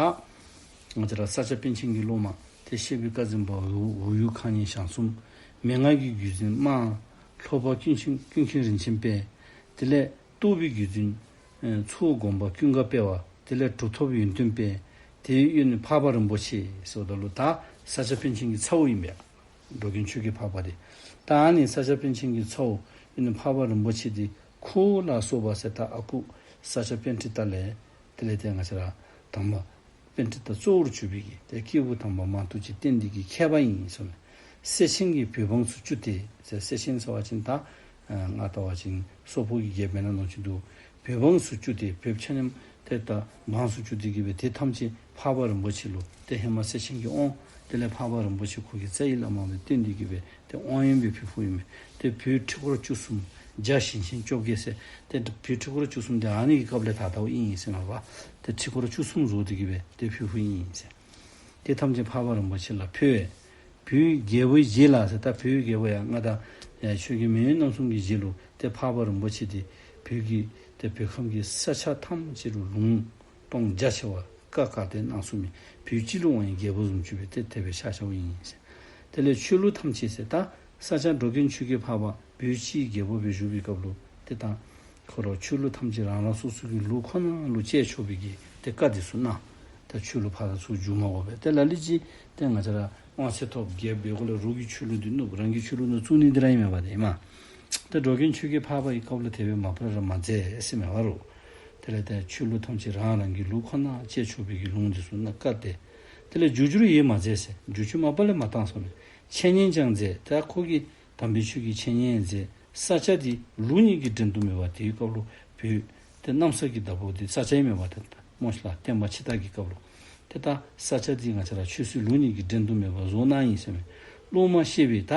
ང་བཅས་ར་ས་སྐྱ་པཎ་ཆེན་གྱི་སློབ་མ་ཏེ་ཤེལ་བུའི་དཀར་འཛིན་པ་འོ་འོ་ཡུག་ཁང་གཉན་ཞང་གསུམ། མན་ངག་གི་བརྒྱུད་འཛིན་དམར་ལྷོ་པ་ཀུན་མཁྱེན་ཀུན་མཁྱེན་རིན་ཆེན་དཔལ། དེ་ལས་རྟོགས་པའི་བརྒྱུད་འཛིན་ཨེ་ཚོགས་སྒོམ་པ་ཀུན་དགའ་དཔལ་བ། དེ་ལས་གྲུབ་ཐོབ་ཡོན་ཏན་དཔལ། དེའི་གཡོན་འཕགས་པ་རིན་པོ་ཆེ་ཟེརཝ་ད་ལུ་ད་ས་སྐྱ་པཎ་ཆེན་གྱི་ཚ་བོ་ཨིན་པས། འགྲོ་མགོན་ཆོས་ཀྱི་འཕགས་པ་འདི། ད་ཨ་ནི་ས་སྐྱ་པཎ་ཆེན་གྱི་ཚ་བོ་ཨིན་འཕགས་པ་རིན་པོ་ཆེ་འདི་ཁོ་ལ་སོགས་པ་ཟེར་ད་ཨ་ཁུ་ས་སྐྱ་པཎྜི་ཏ་ལས་དེ་ལས་ཏེ་ང་བཅས་ར་དང་པ་པཎྜི་ཏ་གཙོ་བོར་གྱུར་པའི་གི་ཏེ་སྐྱེས་བུ་དམ་པ་མང་ཐུགས་ཀྱི་རྟེན་འདི་གི་མཁས་པ་ཨིན་ཟེར་མས། སེ་ཆེན་གྱི་བོད་འབངས་སུ་བཅུག་སྟེ་ཟེར། སེ་ཆེན་ཟེར་བ་ཅིན་ད་ཨ་ང་བལྟ་བ་ཅིན་སོག་པོ་གི་རྒྱལཔོ་ཨིན་ན་མནོ་ཅིག་འདུག། བོད་འབངས་སུ་བཅུག་སྟེ་བོདཔ་ཆ་མཉམ་ཏེ་ད་འབངས་སུ་བཅུག་སྟེ་གི་སྦེ་ཏེ་ཐམས་ཅད་འཕགས་པ་རིན་པོ་ཆེ་ལུ་ཏེ་ཧེ་མ་སེ་ཆེན་གྱིས་དབང་། དེ་ལས་འཕགས་པ་རིན་པོ་ཆེ་ཁོ་གི་རྩ་བའི་བླ་མ་སྦེ་བསྟེན་ཏེ་གི་སྦེ་ཏེ་དབང་ཡོན་སྦེ་ཕུལ་ཕུལཝ་ཨིན་མས། ཏེ་བོད་ཁྲི་སྐོར་བཅུ་གསུམ་རྒྱ་ཞིང་ཆེན་བཅོ་བརྒྱད་ཟེར་ཏེ་བོད་ཁྲི་སྐོར་བཅུ་གསུམ་འདི་ཨ་ནི་གི་སྐབས་ལས་དར་དརཝ་ཨིན་ཟེར་མས་པ། ཏེ་ཁྲི་སྐོར་བཅུ་གསུམ་བཟོ་སྟེ་གི་སྦེ་ཏེ་ཕུལ་ཕུལཝ་ཨིན་ཟེར། ཏེ་ཐམས་ཅད་འཕགས་པ་རིན་པོ་ཆེ་ལ་ཕུལ། བོད་རྒྱལ་པོའི་རྗེ་ལ་ཟེར། ད་བོད་རྒྱལ་པོ་ཡང་མངའ་བདག་ཡང་ཆོས་རྒྱལ་མེས་དབོན་རྣམ་གསུམ་གྱི་རྗེ་ལུ་ཏེ་འཕགས་པ་རིན་པོ་ཆེ་འདི་བོད་ཀྱི་ཏེ་བོད་ཁམས་ཀྱི་ས་ཆ་ཐམས་ཅད་ལུ་ལུང་སྟོང་རྒྱ་ཆེ་བ་ བཀའ་བཀའ་དྲིན་གནང་ཚུགས་མི་བོད་སྤྱི་ལུ་དབང་བའི་རྒྱལ་པོ་བཟུམ་ཅིག་སྦེ་ཏེ་དེ་སྦེ་ཤར་ཤརཝ་ཨིན་ཟེར། དེ་ལས་ཆོས་ལུགས་ཐམས་ཅད་ཟེར་ད་ས་སྐྱ་འགྲོ་མགོན་ཆོས་རྒྱལ་འཕགས་པ་བོད་སྤྱིའི་རྒྱལ་པོ་སྦེ་བཞུགས་པའི་སྐབས་ལུ་ཏེ་ད་ཁོ་ར་ཆོས་ལུགས་ཐམས་ཅད་རང་རང་སོ་སོ་གི་ལུགས་ཁོ་ན་ལུ་སྤྱད་ཆོག་པའི་གི་ཏེ་བཀའ་འདི་ཚུ་གནང་། ད་ཆོས་ལུགས་ཕར་ཚུར་འགྱུར་མ་དགོ་པས། ཏེ་ལ་ལུ་ཅིག་ཏེ་ང་བཅས་ར་དབང་ཚད་ཐོབ་རྒྱལཔོ་འབད་དགོ་ལས་རོགས་ཀྱི་ཆོས་ལུགས་འདི་བསྣུབ། རང་གི་ཆོས་ལུགས་ནང་བཙུགས་ནི་འདི་ར་ཨིན་མས་པ་ཏེ་ཨིན་མས། ཏེ་འགྲོ་མགོན་ཆོས་རྒྱལ་འཕགས་པ་གི་སྐབས་ལུ་དེ་སྦེ་མ་པ་ར་མ་མཛད་ཟེར་མས་པ་རོགས། དེ་ལས་ཏེ་ཆོས་ལུགས་ཐམས་ཅད་རང་རང་གི་ལུགས་ཁོ་ན་སྤྱད་ཆོག་པའི་གི་ལུང་འདི་ཚུ་གནང་བཀའ་གཏད། དེ་ལས་འགྱུར་འགྱུར་ཡེ་མ་མཛད་ཟེར། འགྱུར་འགྱུར་མ་པ་ལས་མ་བཏང་ཟེར་མས། འཆད་ཉན་ཀྱང་མཛད། ད་ཁོ་གིས་དམ་པའི་ཆོས་ཀྱི་འཆད་ཉན་མཛད། ས་སྐྱ་འདི་ལུགས་གཉིས་ཀྱི་འགྲན་བསྡུར་མེད་པར་དེའི་སྐབས་ལུ་བོད་ཏེ་གནམ་ས་གི་བདག་པོ་འདི་ས་སྐྱ་ཨིན་མས་པ་ཏེ། སྨོ་ཤ་ལགས། བསྟན་པ་ཕྱི་དར་གྱི་སྐབས་ལུ་ཏེ་ད་ས་སྐྱ་འདི་ང་བཅས་ར་ཆོས་སྲིད་ལུགས་གཉིས་ཀྱི་འགྲན་བསྡུར་མེད་པར་བཟོ་གནང་ཡི་ཟེར་མས། སློབ་མ་བཤད་པའི་ད་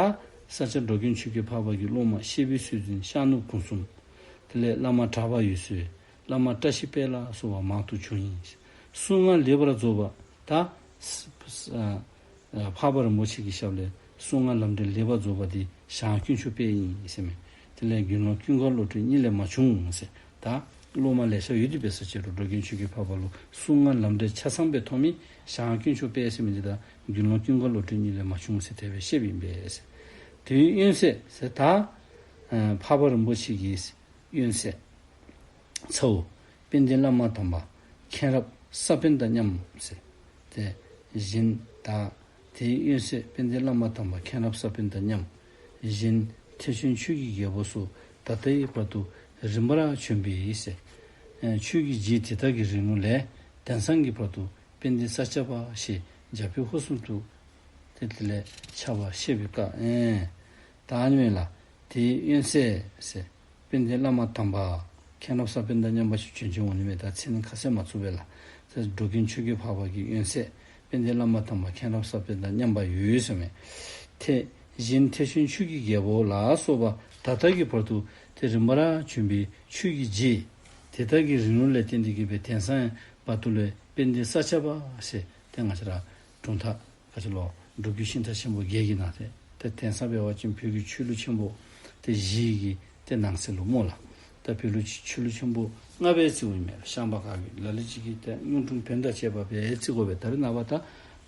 ས་སྐྱ་འགྲོ་མགོན་ཆོས་རྒྱལ་འཕགས་པ་གི་སློབ་མ་བཤད་པའི་སྲོལ་འཛིན་ཤར་ནུབ་གུང་གསུམ། དེ་ལས་བླ་མ་གྲགས་པ་འོད་ཟེར། བླ་མ་བཀྲ་ཤིས་དཔལ་ལ་སོགས་པ་མང་དུ་བྱུང་ཡི། གསུང་ངག་ལེགས་པར་རྫོགས་པ་ད་ས་ས་ཨ་འཕགས་པ་རིན་པོ་ཆེ་གི་ཞབས་ལས་གསུང་ངག་ལམ་འབྲས་ལེགས་པར་རྫོགས་པ་འདི་ཞང་དཀོན་མཆོག་དཔལ་ཨིན་ཟེར་མས། དེ་ལས་དགེ་སློང་ཀུན་དགའ་བློ་གྲོས་གཉིས་ལས་མ་བྱུང་ཟེར། ད་སློབ་མ་ལེ་ཤ་ཡོད་དེ་འབད་ས་ཅིག་རུང་འགྲོ་མགོན་ཆོས་རྒྱལ་འཕགས་པ་ལུ་གསུང་ངག་ལམ་འབྲས་ཆ་ཚང་སྦེ་ཐོབ་མི་ཞང་དཀོན་མཆོག་དཔལ་ཟེར་མི་འདི་དང་དགེ་སློང་ཀུན་དགའ་བློ་གྲོས་གཉིས་ལས་མ་བྱུང་ཟེར་དེ་སྦེ་བཤདཔ་ཨིན་པས་ཟེར། དེའི་དབོན་སྲས་ཟེར་ད་ཨ་འཕགས་པ་རིན་པོ་ཆེ་གི་དབོན་སྲས་ཚ་བོ་དཔལ་ལྡན་བླ་མ་དམ་པ་མཁྱེན་རབ་ས་པཎ་དང་མཉམ་ཟེར། ཏེ་གཞན་ད་དེའི་དབོན་སྲས་དཔལ་ལྡན་བླ་མ་དམ་པ་མཁྱེན་རབ་ས་པཎ་དང་མཉམ། གཞན་ཐེག་ཆེན་ཆོས་ཀྱི་རྒྱལ་པོ་སོགས་ད་ལྟའི་བར་དུ་རིམ་པར་བྱོན་པའི་ཟེར། ཨེ་ཆོས་ཀྱི་རྗེ་དེ་དག་གི་རིང་ལུགས་ལས་དེང་སང་གི་བར་དུ་དཔལ་ལྡན་ས་སྐྱ་པ་ཞེས་རྒྱ་བོད་ཧོར་གསུམ་དུ་ཏེ་དེ་ལས་ཁྱབ་པར་བཤད་པའི་བཀའ། ཨེ་ད་ཨ་ནི་མས་ལགས། དེའི་དབོན་སྲས་ཟེར་དཔལ་ལྡན་བླ་མ་དམ་པ་མཁྱེན་རབ་ས་པཎ་དང་མཉམ་པ་ཞིག་བྱོན་བྱོནམ་འོང་ནི་མས། ད་མཚན་ཁ་གསལ་མ་བཙུགས་པས་ལགས། ཏེ་འགྲོ་མགོན་ཆོས་རྒྱལ་འཕགས་པ་གི་དབོན་སྲས་དཔལ་ལྡན་བླ་མ་དམ་པ་མཁྱེན་རབ་ས་པཎ་དང་མཉམ་པ་ཡོད་ཟེར་མས། ཏེ་གཞན་ཐེག་ཆེན་ཆོས་ཀྱི་རྒྱལ་པོ་ལ་སོགས་པ་ད་ལྟ་གི་བར་དུ་ཏེ་རིམ་པར་བྱོན་པའི་ཆོས་ཀྱི་རྗེ་དེ་དག་གི་རིང་ལུགས་ལས་བརྟེན་ཏེ་གི་སྦེ་དེང་སང་བར་དུ་ལས་དཔལ་ལྡན་ས་སྐྱ་པ་ཟེར་ཏེ་ང་བཅས་ར་གྲུབ་མཐའ་ག་ཅི་ལོ་སྒྲུབ་བརྒྱུད་ཤིང་རྟ་ཆེན་པོ་བརྒྱད་ཀྱི་ནང་ཏེ་ཏེ་དེང་སང་འབད་བ་ཅིན་བོད་ཀྱི་ཆོས་ལུགས་ཆེན་པོ་ཏེ་བཞི་གི་ཏེ་ནང་གསེས་ལུ་སྨོ་ལགས། ད་བོད་ལུ་ཆོས་ལུགས་ཆེན་པོ་ལྔ་སྦེ་རྩིཝ་ཨིན་མས། ཤངས་པ་ཁ་གི་ལ་ལུ་ཅིག་གིས་ཏེ་གཡུང་དྲུང་བོན་དང་བཅས་པ་སྦེ་རྩི་དགོ་པས། ད་རེས་ནངས་པ་ད་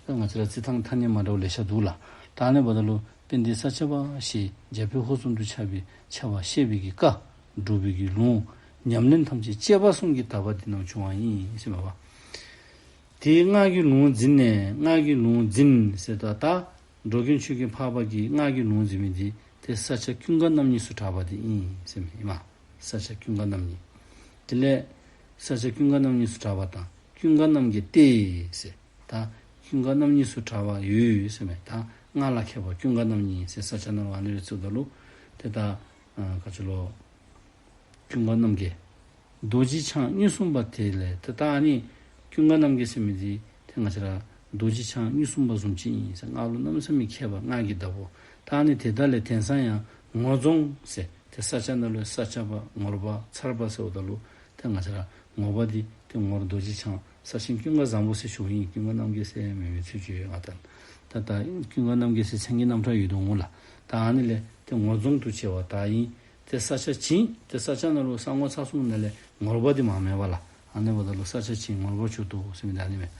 ད་ང་བཅས་ར་རྩི་ཐངས་ཐ་སྙད་མ་འདྲཝ་ལེ་ཤ་འདུག་ལགས། ད་ཨ་ནི་འབདཝ་ད་ལུ་དཔལ་ལྡན་ས་སྐྱ་པ་ཞེས་རྒྱ་བོད་ཧོར་གསུམ་དུ་ཁྱབ་པའི་ཁྱབ་པར་བཤད་པའི་གི་བཀའ་སྒྲུབ་པའི་གི་ལུང་ཉམས་ལེན་ཐམས་ཅད་བཅས་པ་གསུམ་གྱི་དག་པ་འདི་རྣམས་བྱུང་བ་ཡིན་ཟེར་མས་པ། དེའི་སྔགས་ཀྱི་ལུང་འཛིན་ནས། སྔགས་ཀྱི་ལུང་འཛིན་ཟེར་ད་ད་འགྲོ་མགོན་ཆོས་རྒྱལ་འཕགས་པ་གིས་སྔགས་ཀྱི་ལུང་འཛིན་མི་འདི་ཏེ་ས་སྐྱ་ཀུན་དགའ་རྣམ་གཉིས་སུ་གྲགས་པ་འདི་ཨིན་ཟེར་མས་ཨིན་མས། ས་སྐྱ་ཀུན་དགའ་རྣམ་གཉིས། དེ་ལས་ས་སྐྱ་ཀུན་དགའ་རྣམ་གཉིས་སུ་གྲགས་པ་དང་ཀུན་དགའ་རྣམ་རྒྱལ་ཏེ་ཟེར། ད་ཀུན་དགའ་རྣམ་གཉིས་སུ་གྲགས་པ་ཡོད་ཟེར་མས། ད་སྔགས་ལ་མཁས་པ་ཀུན་དགའ་རྣམ་གཉིས་ཟེར་ས་སྐྱ་ནང་ལུ་ཨ་ནི་སྦེ་རྩིཝ་ད་ལུ་ཏེ་ད་ཨ་ག་ཅི་ལོ་ཀུན་དགའ་རྣམ་རྒྱལ། རྡོ་རྗེ་འཆང་མངོན་སུམ་པ་དེ་ལས་ཏེ་ད་ཨ་ནི་ཀུན་དགའ་རྣམ་རྒྱལ་ཟེར་མི་འདི་ཏེ་ང་བཅས་ར་རྡོ་རྗེ་འཆང་མངོན་སུམ་པ་བཟུམ་ཅིག་ཨིན་ཟེར། སྔགས་ལུ་གནམ་མེད་ས་མེད་མཁས་པ་སྔགས་ཀྱི་བདག་པོ། ད་ཨ་ནི་དེ་དག་ལས་དེང་སང་ཡང་ངོར་རྫོང་ཟེར་ཏེ་ས་སྐྱ་ནང་ལུ་ས་སྐྱ་པ་ངོར་པ་ཚར་པ་ཟེརཝ་ད་ལུ་ཏེ་ང་བཅས་ར་ངོར་པ་འདི་ཏེ་ངོར་རྡོ་རྗེ་འཆང་ས་ཆེན་ཀུན་དགའ་བཟང་པོ་ཟེར་ཞུཝ་ཨིན། ཀུན་དགའ་རྣམ་རྒྱལ་ཟེར་མེན་མེན་ཚུལ་ཅིག་ཡོད་ང་ད། ད་ད་ཀུན་དགའ་རྣམ་རྒྱལ་ཟེར་མཚན་གྱི་རྣམ་གྲངས་ཡོད་དོ་འོང་ལགས། ད་ཨ་ནི་ལས་ཏེ་ངོར་རྫོང་དུ་བྱོན་པ་ད་ཨིན། ཏེ་ས་སྐྱ་བྱོན། ཏེ་ས་སྐྱ་ནང་ལུ་ས་ངོ་ཚ་སོང་ནི་ལས་ངོར་པ་འདི་མ་མེད་པ་ལགས། ཨ་ནི་འབདཝ་ད་ལུ་ས་སྐྱ་བྱོན་ངོར་པ་བྱོན་དོ་ཟེར་མི་འདི་ཨ་ནི་མས།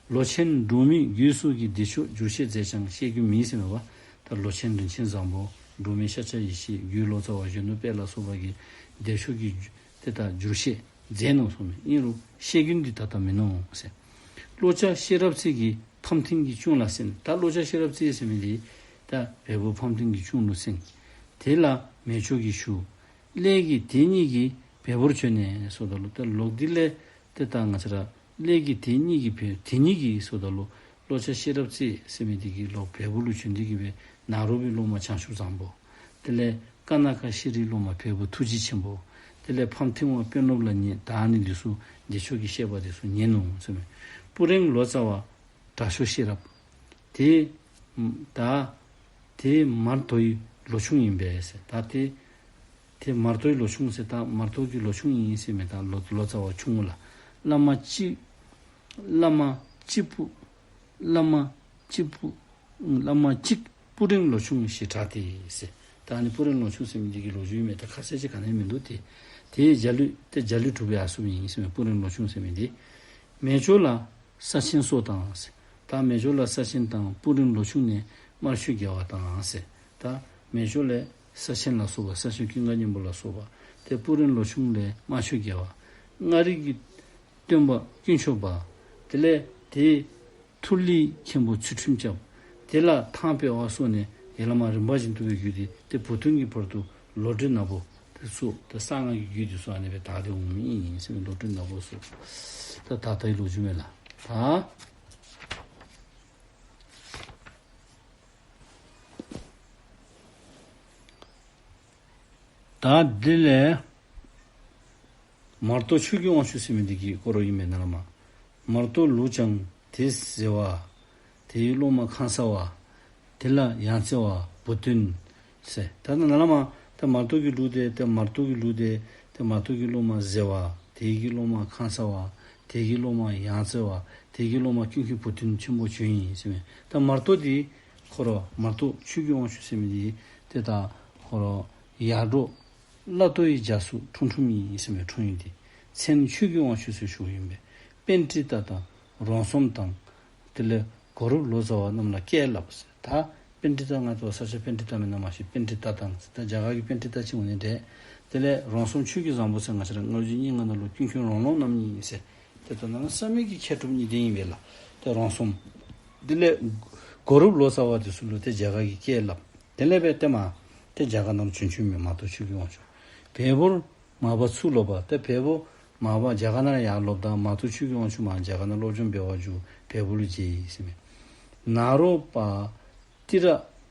ལོ་ཆེན་འབྲུག་མི་རྒོད་སོགས་ཀྱིས་བདེ་མཆོག་བསྒྱུར་བཤད་མཛད་ཀྱང་བཤད་རྒྱུན་མེད་ཟེར་མས་པ། ད་ལོ་ཆེན་རིན་ཆེན་བཟང་པོ་འབྲུག་མི་ཤཱཀྱ་ཡེ་ཤེས་རྒོད་ལོ་ཙཱ་བ་གཞོན་ནུ་དཔལ་ལ་སོགས་པ་གིས་བདེ་མཆོག་གི་ཏེ་ད་བསྒྱུར་བཤད་མཛད་ནུག་གསུངས་མས། ཨིན་རུང་བཤད་རྒྱུན་འདི་ད་ལྟ་མིན་ནུག་ཟེར། ཀློ་ཆ་ཤེས་རབ་རྩེ་གིས་ཕམ་མཐིང་གི་གཅུང་ལ་གསན། ད་ཀློ་ཆ་ཤེས་རབ་རྩེ་ཟེར་མི་འདི་ད་བལ་པོ་ཕམ་མཐིང་གི་གཅུང་ལུ་གསན། དེ་ལ་མེ་མཆོག་གིས་ཞུ། ཀླད་ཀྱིས་དེ་གཉིས་ཀྱིས་བལ་པོར་བྱོན་ནས་ཟེརཝ་ད་ལུ་ད་ལོག་སྟེ་ལས་ཏེ་ད་ང་བཅས་ར་ཀླད་ཀྱིས་དེ་གཉིས་ཀྱིས་བལ་དེ་གཉིས་ཀྱིས་ཟེརཝ་ད་ལུ་ཀློ་ཆ་ཤེས་རབ་རྩེ་ཟེར་མི་འདི་གིས་ལོག་བལ་པོ་ལུ་བྱོན་ཏེ་གི་སྦེ་ནཱ་རོ་པའི་སློབ་མ་བྱང་ཆུབ་བཟང་པོ། དེ་ལས་ཀ་ན་ཀ་ཤྲཱིའི་སློབ་མ་བལ་པོ་ཐུགས་རྗེ་ཆེན་པོ། དེ་ལས་ཕམ་མཐིང་བ་དཔོན་སློབ་ལ་ཉན། ད་ཨ་ནི་འདི་ཚུ་བདེ་མཆོག་གི་བཤད་པ་འདི་ཚུ་ཉན་ནུག་ཟེར་མས། སྤུ་རིང་ལོ་ཙཱ་བ་དྲག་ཤོས་ཤེས་རབ། དེ་ད་དེ་མར་དོའི་ལོ་ཆུང་ཨིན་པས་ཟེར། ད་དེ་དེ་མར་དོའི་ལོ་ཆུང་ཟེར་ད་མར་དོ་གི་ལོ་ཆུང་ཨིན་ཟེར་མས། ད་ལོ་ལོ་ཙཱ་བ་ཆུང་ངུ་ལགས། བླ་མ་གཅིག་བླ་མ་གཅིག་པུ་བླ་མ་གཅིག་པུ་བླ་མ་གཅིག་སྤུ་རིང་ལོ་ཆུང་ཞེས་གྲགས་ཏེ་ཟེར། ད་ཨ་ནི་སྤུ་རིང་ལོ་ཆུང་ཟེར་མི་འདི་གི་ལོ་རྒྱུས་མས། ད་ཁ་གསལ་ཅིག་ག་ནི་མིན་འདུག་སྟེ། དེ་འཇའ་ལུས་ཏེ་འཇའ་ལུས་གྲུབ་པའི་ཨ་སུ་ཨིན་ཟེར་མས། སྤུ་རིང་ལོ་ཆུང་ཟེར་མི་འདི་མེ་མཆོག་ལ་ ས་ཆེན་སོགས་དང་ཟེར། ད་མེ་སྒྱོགས་ལ་ས་ཆེན་དང་། སྤུ་རིང་ལོ་ཆུང་ནས་དམར་ཆུ་རྒྱལ་བ་དང་ཟེར། ད་མེ་སྒྱོགས་ལས་ས་ཆེན་ལ་སོགས་པ་ས་ཆེན་ཀུན་དགའ་སྙིང་པོ་ལ་སོགས་པ། ཏེ་སྤུ་རིང་ལོ་ཆུང་ལས་དམར་ཆུ་རྒྱལ་བ། མངའ་རིས་ཀྱི་སྟོན་པ་དཀོན་མཆོག་པ། དེ་ལས་ཏེ་ཐུར་ལི་མཁན་པོ་ཚུལ་ཁྲིམས་སྐྱབས། དེ་ལ་ཐང་དཔལ་བ་སོགས་ནས་ཡ་ལ་མ་རིམ་པ་བཞིན་དུ་སྦེ་བརྒྱུད་དེ་ཏེ་བུ་སྟོན་གྱི་བར་དུ་ལོ་འབྲས་ནག་པོ་དེ་ཚུ་ཏེ་གསང་སྔགས་ཀྱི་རྒྱུད་དེ་ཚུ་ཨ་ནི་སྦེ་དར་ཏེ་འོང་མི་ཨིན་ཟེར་མས། ལོ་འབྲས་ནག་པོ་ཚུ། ད་ད་ལྟའི་ལོ་རྒྱུས་མས་ལགས། ད་ད་དེ་ལས་མར་དོ་ཆོས་ཀྱི་དབང་ཕྱུག་ཟེར་མི་འདི་གི་སྐོར་ཨིན་མས་ནཱ་ལས་མར། མར་དོ་ལུག་སྤྱང་དེ་ཟེར་བ། དེའི་སློབ་མ་ཁང་གསར་བ། དེ་ལ་ཡང་རྩེ་བ་བུ་སྟོན་ཟེར། ད་ནཱ་ལས་མར་ད་མར་དོ་གི་ལུག་དེ་ད་མར་དོ་གི་ལུག་དེ་ད་མར་དོ་གི་སློབ་མ་ཟེར་བ། དེ་གི་སློབ་མ་ཁང་གསར་བ། དེ་གི་སློབ་མ་ཡང་རྩེ་བ། དེ་གི་སློབ་མ་ཀུན་མཁྱེན་བུ་སྟོན་ཆེན་པོ་བྱོན་ཡི་ཟེར་མས། ད་མར་དོ་འདི་ཁོ་ར་མར་དོ་ཆོས་ཀྱི་དབང་ཕྱུག་ཟེར་མི་འདི་ཏེ་ད་ཁོ་ར་ཡར་འབྲོག་བླ་མདོ་ཡི་རྒྱ་སོ་འཁྲུངས་འཁྲུངསམ་ཨིན་ཟེར་མས། འཁྲུངས་ཡུལ་འདི། མཚན་ཆོས་ཀྱི་དབང་ཕྱུག་ཟེར་ཞུཝ་ཨིན་པས། པཎྜི་ཏ་དང་རོང་ཟོམ་དང་དེ་ལས་གོ་རབ་ལོ་ཙཱ་བ་རྣམས་ལ་བཀས་བསླབས་ཟེར། ད་པཎྜི་ཏ་ང་བཅས་ས་སྐྱ་པཎྜི་ཏ་མེན་ན་མ་ཤེས། པཎྜི་ཏ་དང་ཟེར་ད་རྒྱ་གར་གྱི་པཎྜི་ཏ་ཅིག་འོང་ནི་འདྲས། དེ་ལས་རོང་ཟོམ་ཆོས་ཀྱི་བཟང་པོ་ཟེར་ང་བཅས་ར་ལྔ་བཅུ་ང་ལྔ་ནང་ལུ་ཀུན་མཁྱེན་རོང་ལུང་རྣམ་གཉིས་ཟེར། ཏེ་ད་ནཱ་ལུ་བསམ་ཡས་ཀྱི་མཁས་གྲུབ་གཉིས་ལྡན་ཨིན་པས་ལགས། ཏེ་རོང་ཟོམ། དེ་ལས་གོ་རབ་ལོ་ཙཱ་བ་དེ་ཚུ་ལུ་ཏེ་རྒྱ་གར་གྱི་བཀས་བསླབས། དེ་ལས་སྦེ་ཏེ་མར་ཏེ་རྒྱ་གར་ནང་བྱོན་བྱོནམ་མས་མར་དོ་ཆོས་ཀྱི་དབང་ཕྱུག། བལ་པོར་མར་པ་ཚུར་ལོག་པ། ཏེ་བལ་པོ་མར་པ་རྒྱ་གར་ནང་ཡར་ལོགཔ་ད་མར་དོ་ཆོས་ཀྱི་དབང་ཕྱུག་མར་རྒྱ་གར་ནང་སློབ་སྦྱོང་འབད་བར་འགྱོ་བལ་པོ་ལུ་མཇལ་ཡི་ཟེར་མས། ནཱ་རོ་པ་ཏི་ར་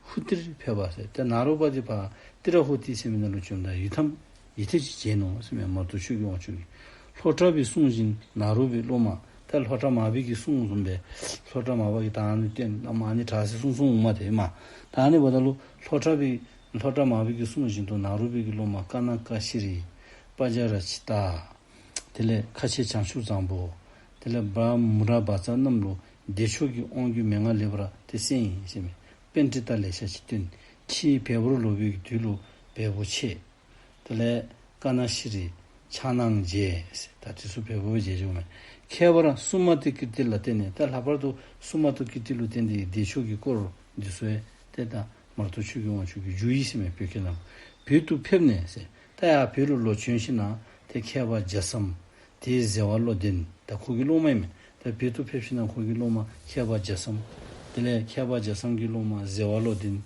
ཧུ་ཏིར་ཕེབས་པ་ཟེར། ཏེ་ནཱ་རོ་པ་འདི་ཕར་ཏི་ར་ཧུ་ཏི་ཟེར་མི་ནང་ལུ་བྱོནམ་ད་ཡི་དམ་ཡི་དམ་ཅིག་མཇལ་ནུག་ཟེར་མས། མར་དོ་ཆོས་ཀྱི་དབང་ཕྱུག་གིས། ལྷོ་བྲག་པའི་གསུང་བཞིན་ནཱ་རོ་པའི་སློབ་མ། ད་ལྷོ་བྲག་མར་པའི་གི་གསུང་བཟུམ་སྦེ་ལྷོ་བྲག་མར་པ་གིས་ད་ཨ་ནི་བསྟན་ཨ་ནི་དྲག་ཤོས་གསུང་གསུངམ་མས་ཏེ་མར། ད་ཨ་ནི་འབདཝ་ད་ལུ་ལྷོ་བྲག་པའི་ལྷོ་བྲག་མར་པའི་གི་གསུང་བཞིན་དུ་ནཱ་རོ་པའི་གི་སློབ་མ་ཀ་ན་ཀ་ཤྲཱི་པ་ཛ་ར་ཙི་ཏ། དེ་ལས་ཁ་ཆེ་བྱང་ཆུབ་བཟང་པོ། དེ་ལས་བྲ་མུ་ར་བཛྲ་རྣམས་ལུ་བདེ་མཆོག་གི་དབང་བསྒྱུར་མན་ངག་ལེགས་པར་ཏེ་གསན་ཡི་ཟེར་མས། པཎྜི་ཏ་ལེ་ཤ་ཅིག་བསྟེན། ཕྱིས་བལ་པོར་ལོག་པའི་དུས་ལུ་བལ་པོ་ཆད། དེ་ལས་ཀ་ན་ཤྲཱི་ཕྱག་ནང་མཇལ་ཟེར། ད་དེ་ཚུ་བལ་པོ་མཇལ་བྱུང་མས། ཁྱད་པར་སུ་མ་ཏི་ཀིརྟི་ལ་བརྟེན་ནས། ད་ལྷག་པར་དུ་སུ་མ་ཏི་ཀིརྟི་ལུ་བརྟེན་ཏེ་བདེ་མཆོག་གི་སྐོར་འདི་ཚུ་ཡང་ཏེ་ད་མར་དོ་ཆོས་ཀྱི་དབང་ཕྱུག་གིས་བསྒྱུར་ཡི་ཟེར་མས། བོད་སྐད་ནང་། བོད་དུ་ཕེབས་ནས་ཟེར། ད་ཡར་བོད་ལུ་ལོག་བྱོན་ཞིནམ་ལས་ཏེ་མཁས་པ་རྒྱ་ཚང་དེ་ཟེ་བ་བློ་ལྡན། ད་ཁོ་གི་སློབ་མ་ཨིན་མས། ད་བོད་དུ་ཕེབས་ཞིནམ་ལས་ཁོ་གི་སློབ་མ་མཁས་པ་རྒྱ་ཚང་། དེ་ལས་མཁས་པ་རྒྱ་ཚང་གི་སློབ་མ་ཟེ་བ་བློ་ལྡན།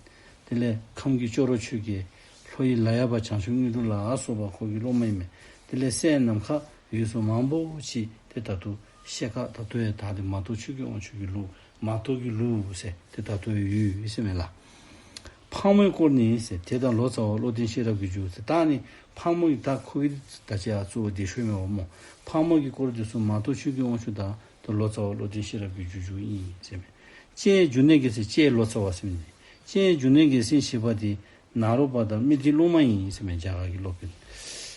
དེ་ལས་ཁམས་ཀྱི་ཅོག་རོ་ཆོས་རྒྱལ། ལྷོ་ཡི་ལ་ཡ་པ་བྱང་ཆུབ་དངོས་གྲུབ་ལ་སོགས་པ་ཁོ་གི་སློབ་མ་ཨིན་མས། དེ་ལས་སྲས་ནམ་མཁའ་འོད་སོགས་མང་པོ་ཅིག་ཏེ་ད་ལྟོ་བཤད་ཁ་ད་ལྟོ་ཡང་ད་ཏེ་མར་དོ་ཆོས་ཀྱི་དབང་ཕྱུག་གི་ལུགས། མར་དོ་གི་ལུགས་ཟེར་ཏེ་ད་ལྟོ་ཡོད་ཡོད་ཟེར་མས་ལགས། ཕག་མོའི་སྐོར་ནི་ཟེར། དེ་དང་ལོ་ཙཱ་བ་བློ་ལྡན་ཤེས་རབ་ཀྱིས་བསྒྱུར་ཟེར། ད་ནི་ཕག་མོ་གི་ད་ཁོ་གི་ད་ཅི་ཡ་གཙོ་བོ་བདེ་མཆོག་མས་པ་སྨོ། ཕག་མོ་གི་སྐོར་འདི་ཚུ་མར་དོ་ཆོས་ཀྱི་དབང་ཕྱུག་དང་ད་ལོ་ཙཱ་བ་བློ་ལྡན་ཤེས་རབ་ཀྱིས་བསྒྱུར་བསྒྱུརཝ་ཨིན་ཟེར་མས། ལྕེ་ཡི་འབྱུང་གནས་རྒྱལ་མཚན། ལྕེ་ལོ་ཙཱ་བ་ཟེར་མི་འདི། ལྕེ་ཡི་འབྱུང་གནས་རྒྱལ་མཚན་ཞེས་པ་འདི་ནཱ་རོ་པ་དང་མི་ཏི་སློབ་མ་ཨིན་ཟེར་མས། རྒྱ་གར་གྱི་སློབ་དཔོན།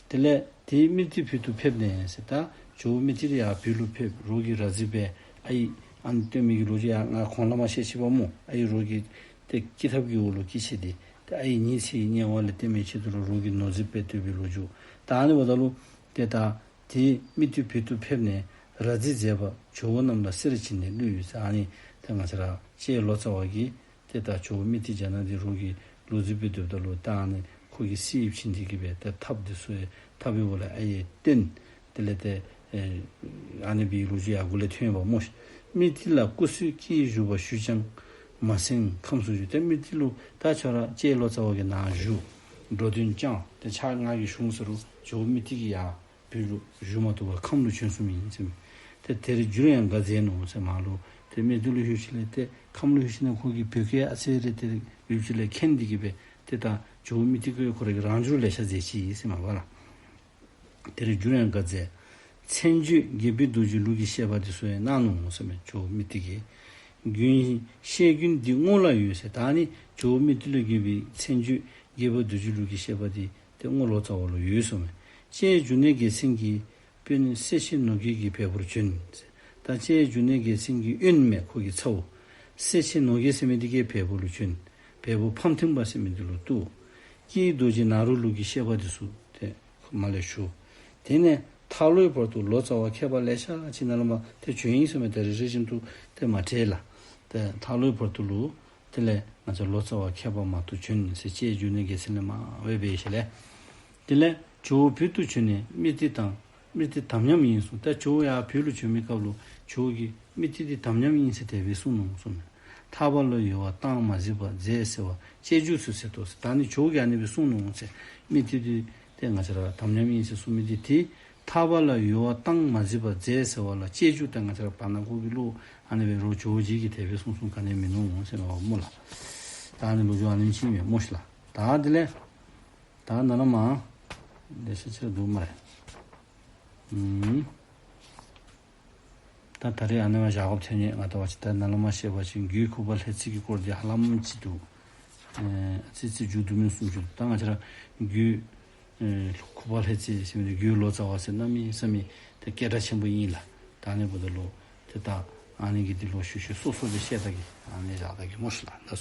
དེ་ལས་དེའི་མི་ཏི་བོད་དུ་ཕེབས་ནས་ཟེར། ད་ཇོ་བོ་མི་ཏི་ཡར་བོད་ལུ་ཕེབས། རོགས་ཀྱིས་ར་རྫི་འབད། ཨའི་ཨ་ནི་སྟོན་མི་གི་ལོ་རྒྱུས་ཡང་ང་གོང་ལས་མར་བཤད་ཅི་པ་སྨོ། ཨའི་རོགས་ཀྱིས་ཏེ་སྐྱེས་ཐབས་ཀྱི་འོག་ལུ་སྐྱེས་ཆི་སྟེ་ཏེ་ཨའི་ཉི་ཚེ་ཡི་དམྱལ་བ་ལས་བཏོན་མི་ཆེད་དུ་ལུ་རོགས་ཀྱིས་ནོར་རྫི་འབད་བཏུབ་པའི་ལོ་རྒྱུས། ད་ཨ་ནི་འབདཝ་ད་ལུ་ཏེ་ད་དེའི་མི་ཏི་བོད་དུ་ཕེབས་ནས་ར་རྫི་མཛད་པ་ཇོ་བོ་རྣམས་ལ་གསེར་བྱིན་ནས་བླུས་ཡོད་ཟེར། ཨ་ནི་ཏེ་ང་བཅས་ར་ལྕེ་ལོ་ཙཱ་བ་གིས་ཏེ་ད་ཇོ་བོ་མི་ཏི་རྒྱ་ནག་འདི་རོགས་ཀྱིས་ལུ་རྫི་འབད་བཏུབ་ད་ལུ་ད་ཨ་ནི་ཁོ་གིས་གསེར་བྱིན་ཏེ་གི་སྦེ་ཏེ་ཐགཔ་འདི་ཚུ་ཡང་ཐགཔ་འབདཝ་ལས་ཨའི་བཏོན། དེ་ལས་ཏེ་ཨ་ནི་སྦེ་ལོ་རྒྱུས་ཡར་འགོ་ལས་ཐོན་པ་སྨོ། མི་ཏི་ལ་སྐུ་གསོལ་སྐྱེས་བཞུགས་པ་ཞུ་ཀྱང་མ་གསན་ཁམས་སུ་བཞུགས། ཏེ་མི་ཏི་ལུ་ད་ཁྱོད་ར་ལྕེ་ལོ་ཙཱ་བ་གི་ནང་བཞུགས། འགྲོ་དོན་བསྐྱངས། ཏེ་ཕྱག་ང་གིས་ཞུ་འོང་ཟེར་རུང་ཇོ་བོ་མི་ཏི་གིས་ཡར་བོད་ལུ་བཞུགས་མ་བཏུབ་པར་ཁམས་ལུ་བྱོན་སོངམ་ཨིན་ཟེར་མས། ཏེ་དེར་འགྱུར་ཡང་དགའ་མཛད་ནུག་ཟེར། མར་ལུ་ཏེ་མི་ཏི་ལུ་ལྷོད་ཞིནམ་ལས་ཏེ་ཁམས་ལུ་ལྷོད་ཞིནམ་ལས་ཁོ་གིས་བོད་སྐད་ཨ་ཙི་རེ་ཏེ་ཡུདཔ་ཅིག་ལས་མཁྱེན་ཏེ་གི་སྦེ་ཏེ་ད་ཇོ་བོ་མི་ཏི་ཁོ་ར་གིས་རང་འགྱུར་ལེ་ཤ་མཛད་ཅི་ཟེར་མས་པ་ལགས། དེར་འགྱུར་ཡང་དགའ་མཛད། མཚན་བརྗོད་རྒྱལ་པོའི་རྡོ་རྗེ་ལུགས་ཀྱི་བཤད་པ་འདི་ཚུ་ཡང་གནང་ནུག་ཟེར་མས་ཇོ་བོ་མི་ཏི་གིས། རྒྱུན་བཤད་རྒྱུན་འདི་རྔོག་ལ་ཡོད་ཟེར། ད་ནི་ཇོ་བོ་མི་ཏི་ལས་བརྒྱུད་པའི་མཚན་བརྗོད་རྒྱལ་པོའི་རྡོ་རྗེ་ལུགས་ཀྱི་བཤད་པ་འདི་ཏེ་རྔོག་ལོ་ཙཱ་བ་ལུ་ཡོད་ཟེར་མས། ལྕེ་ཡི་འབྱུང་གནས་རྒྱལ་མཚན་གྱི་དཔོན་སེར་ཆེན་ནོར་རྒྱས་ཀྱིས་བལ་པོར་བྱོན། ད་ལྕེ་ཡི་འབྱུང་གནས་རྒྱལ་མཚན་གྱི་དཔོན་མས་ཁོ་གི་ཚ་བོ། སེར་ཆེན་ནོར་རྒྱས་ཟེར་མི་འདི་གིས་བལ་པོ་ལུ་བྱོན། བལ་པོ་ཕམ་མཐིང་པ་ཟེར་མི་འདི་ལུ་གཏུགས། སྐྱེས་རྡོ་རྗེ་ནཱ་རོ་ལུགས་ཀྱི་བཤད་པ་འདི་ཚུ་ཏེ་མར་ལས་ཞུ། དེ་ནས་ མཐའ་ལོའི་བར་དུ་ལོ་ཙཱ་བ་མཁས་པ་ལེ་ཤ་ཅིག་ནཱ་ལས་མར་ཏེ་བྱོན་ཡི་ཟེར་མས། ད་རིས་རིམ་བཞིན་དུ་ཏེ་མ་བྲལ་ལགས། ཏེ་མཐའ་ལོའི་བར་དུ་ལུ་དེ་ལས་ང་བཅས་ལོ་ཙཱ་བ་མཁས་པ་མང་དུ་བྱོན་ཟེར་ཅིག་བརྗོད་ནི་གི་ཟེར་ལས་མར་འོང་པས་ཤིག་ལགས། དེ་ལས་ཇོ་བོ་བོད་དུ་བྱོན་ནས་སྨྲི་ཏི་དང་སྨྲི་ཏི་དམ་ཉམས་ཡིན་གསུངས། ད་ཇོ་བོ་ཡར་བོད་ལུ་བྱོན་མི་སྐབས་ལུ་ཇོ་བོ་གིས་སྨྲི་ཏི་འདི་དམ་ཉམས་ཡིན་ཟེར་དེ་སྦེ་གསུངས་ནུག་གསུངས་མས། ཐར་པ་ལ་ཡོལ་བ་བཏང་མ་གཟིགས་པར་མཛད་ཟེར་བ་བཅས་རྒྱུད་སུ་ཟེར་ཏོ་ཟེར། ད་ནི་ཇོ་བོ་གིས་ཨ་ནི་སྦེ་གསུངས་ནུག་ཟེར། སྨྲི་ཏི་འདི་ཏེ་ང་བཅས་ར་དམ་ཉམས་ཡིན་ཟེར་གསུངས་མི་འདི་ཏེ་ཐར་པ་ལ་ཡོལ་བ་བཏང་མ་གཟིགས་པར་མཛད་ཟེར་བ་ལ་བཅས་རྒྱུད་ད་ང་བཅས་ར་བར་ན་གུ་གི་ལུ་ཨ་ནི་སྦེ་རོགས་ཇོ་བོ་རྗེ་གིས་དེ་སྦེ་གསུངས་གསུངསམ་ག་ནི་མིན་ནུག་ཟེར་མས་སྨོ་ལགས། ད་ཨ་ནི་ལོ་རྒྱུས་ཨ་ནེམ་ཅིག་ཨིན་མས་སྨོ་ཤིག་ལགས། ད་དེ་ལས་ད་ནཱ་ལས་མར་ལེ་ཤ་ཅིག་ར་འདུག་སྨ་རེ། ཨུམ། ད་ད་རིས་ཨ་ནི་མར་བཞག་དགོཔ་ཐོན་ནི། ང་བཅས་བ་ཅིག་ད་ནཱ་ལས་མར་བཤད་པ་ཅིན་རྒྱུད་ཁུ་བ་ལྷས་རྩེ་གི་སྐོར་འདི་ཧ་ལམ་ཅིག་འདུག། ཨེ་ཨ་ཙི་ཙི་མཇུག་བསྡུ་མི་བཟུམ་ཅིག་འདུག། ད་ང་བཅས་ར་རྒྱུད་ཨེ་ཁུ་བ་ལྷས་རྩེ་ཟེར་མི་འདི་རྒྱུད་ལོ་ཙཱ་བ་ཟེར་གནམ་མེད་ས་མེད་ཏེ་སྐད་གྲགས་ཆེན་པོ་ཨིན་ལགས། ད་ཨ་ནི་འབདཝ་ད་ལུ་ཏེ་ད་ཨ་ནི་གི་འདི་ལུ་ཤུལ་ཤུལ་སོ་སོ་སྦེ་བཤད་ད་གེ། ཨ་ནི་བཞག་ད་གེ་སྨོ་ཤིག་ལགས། ད་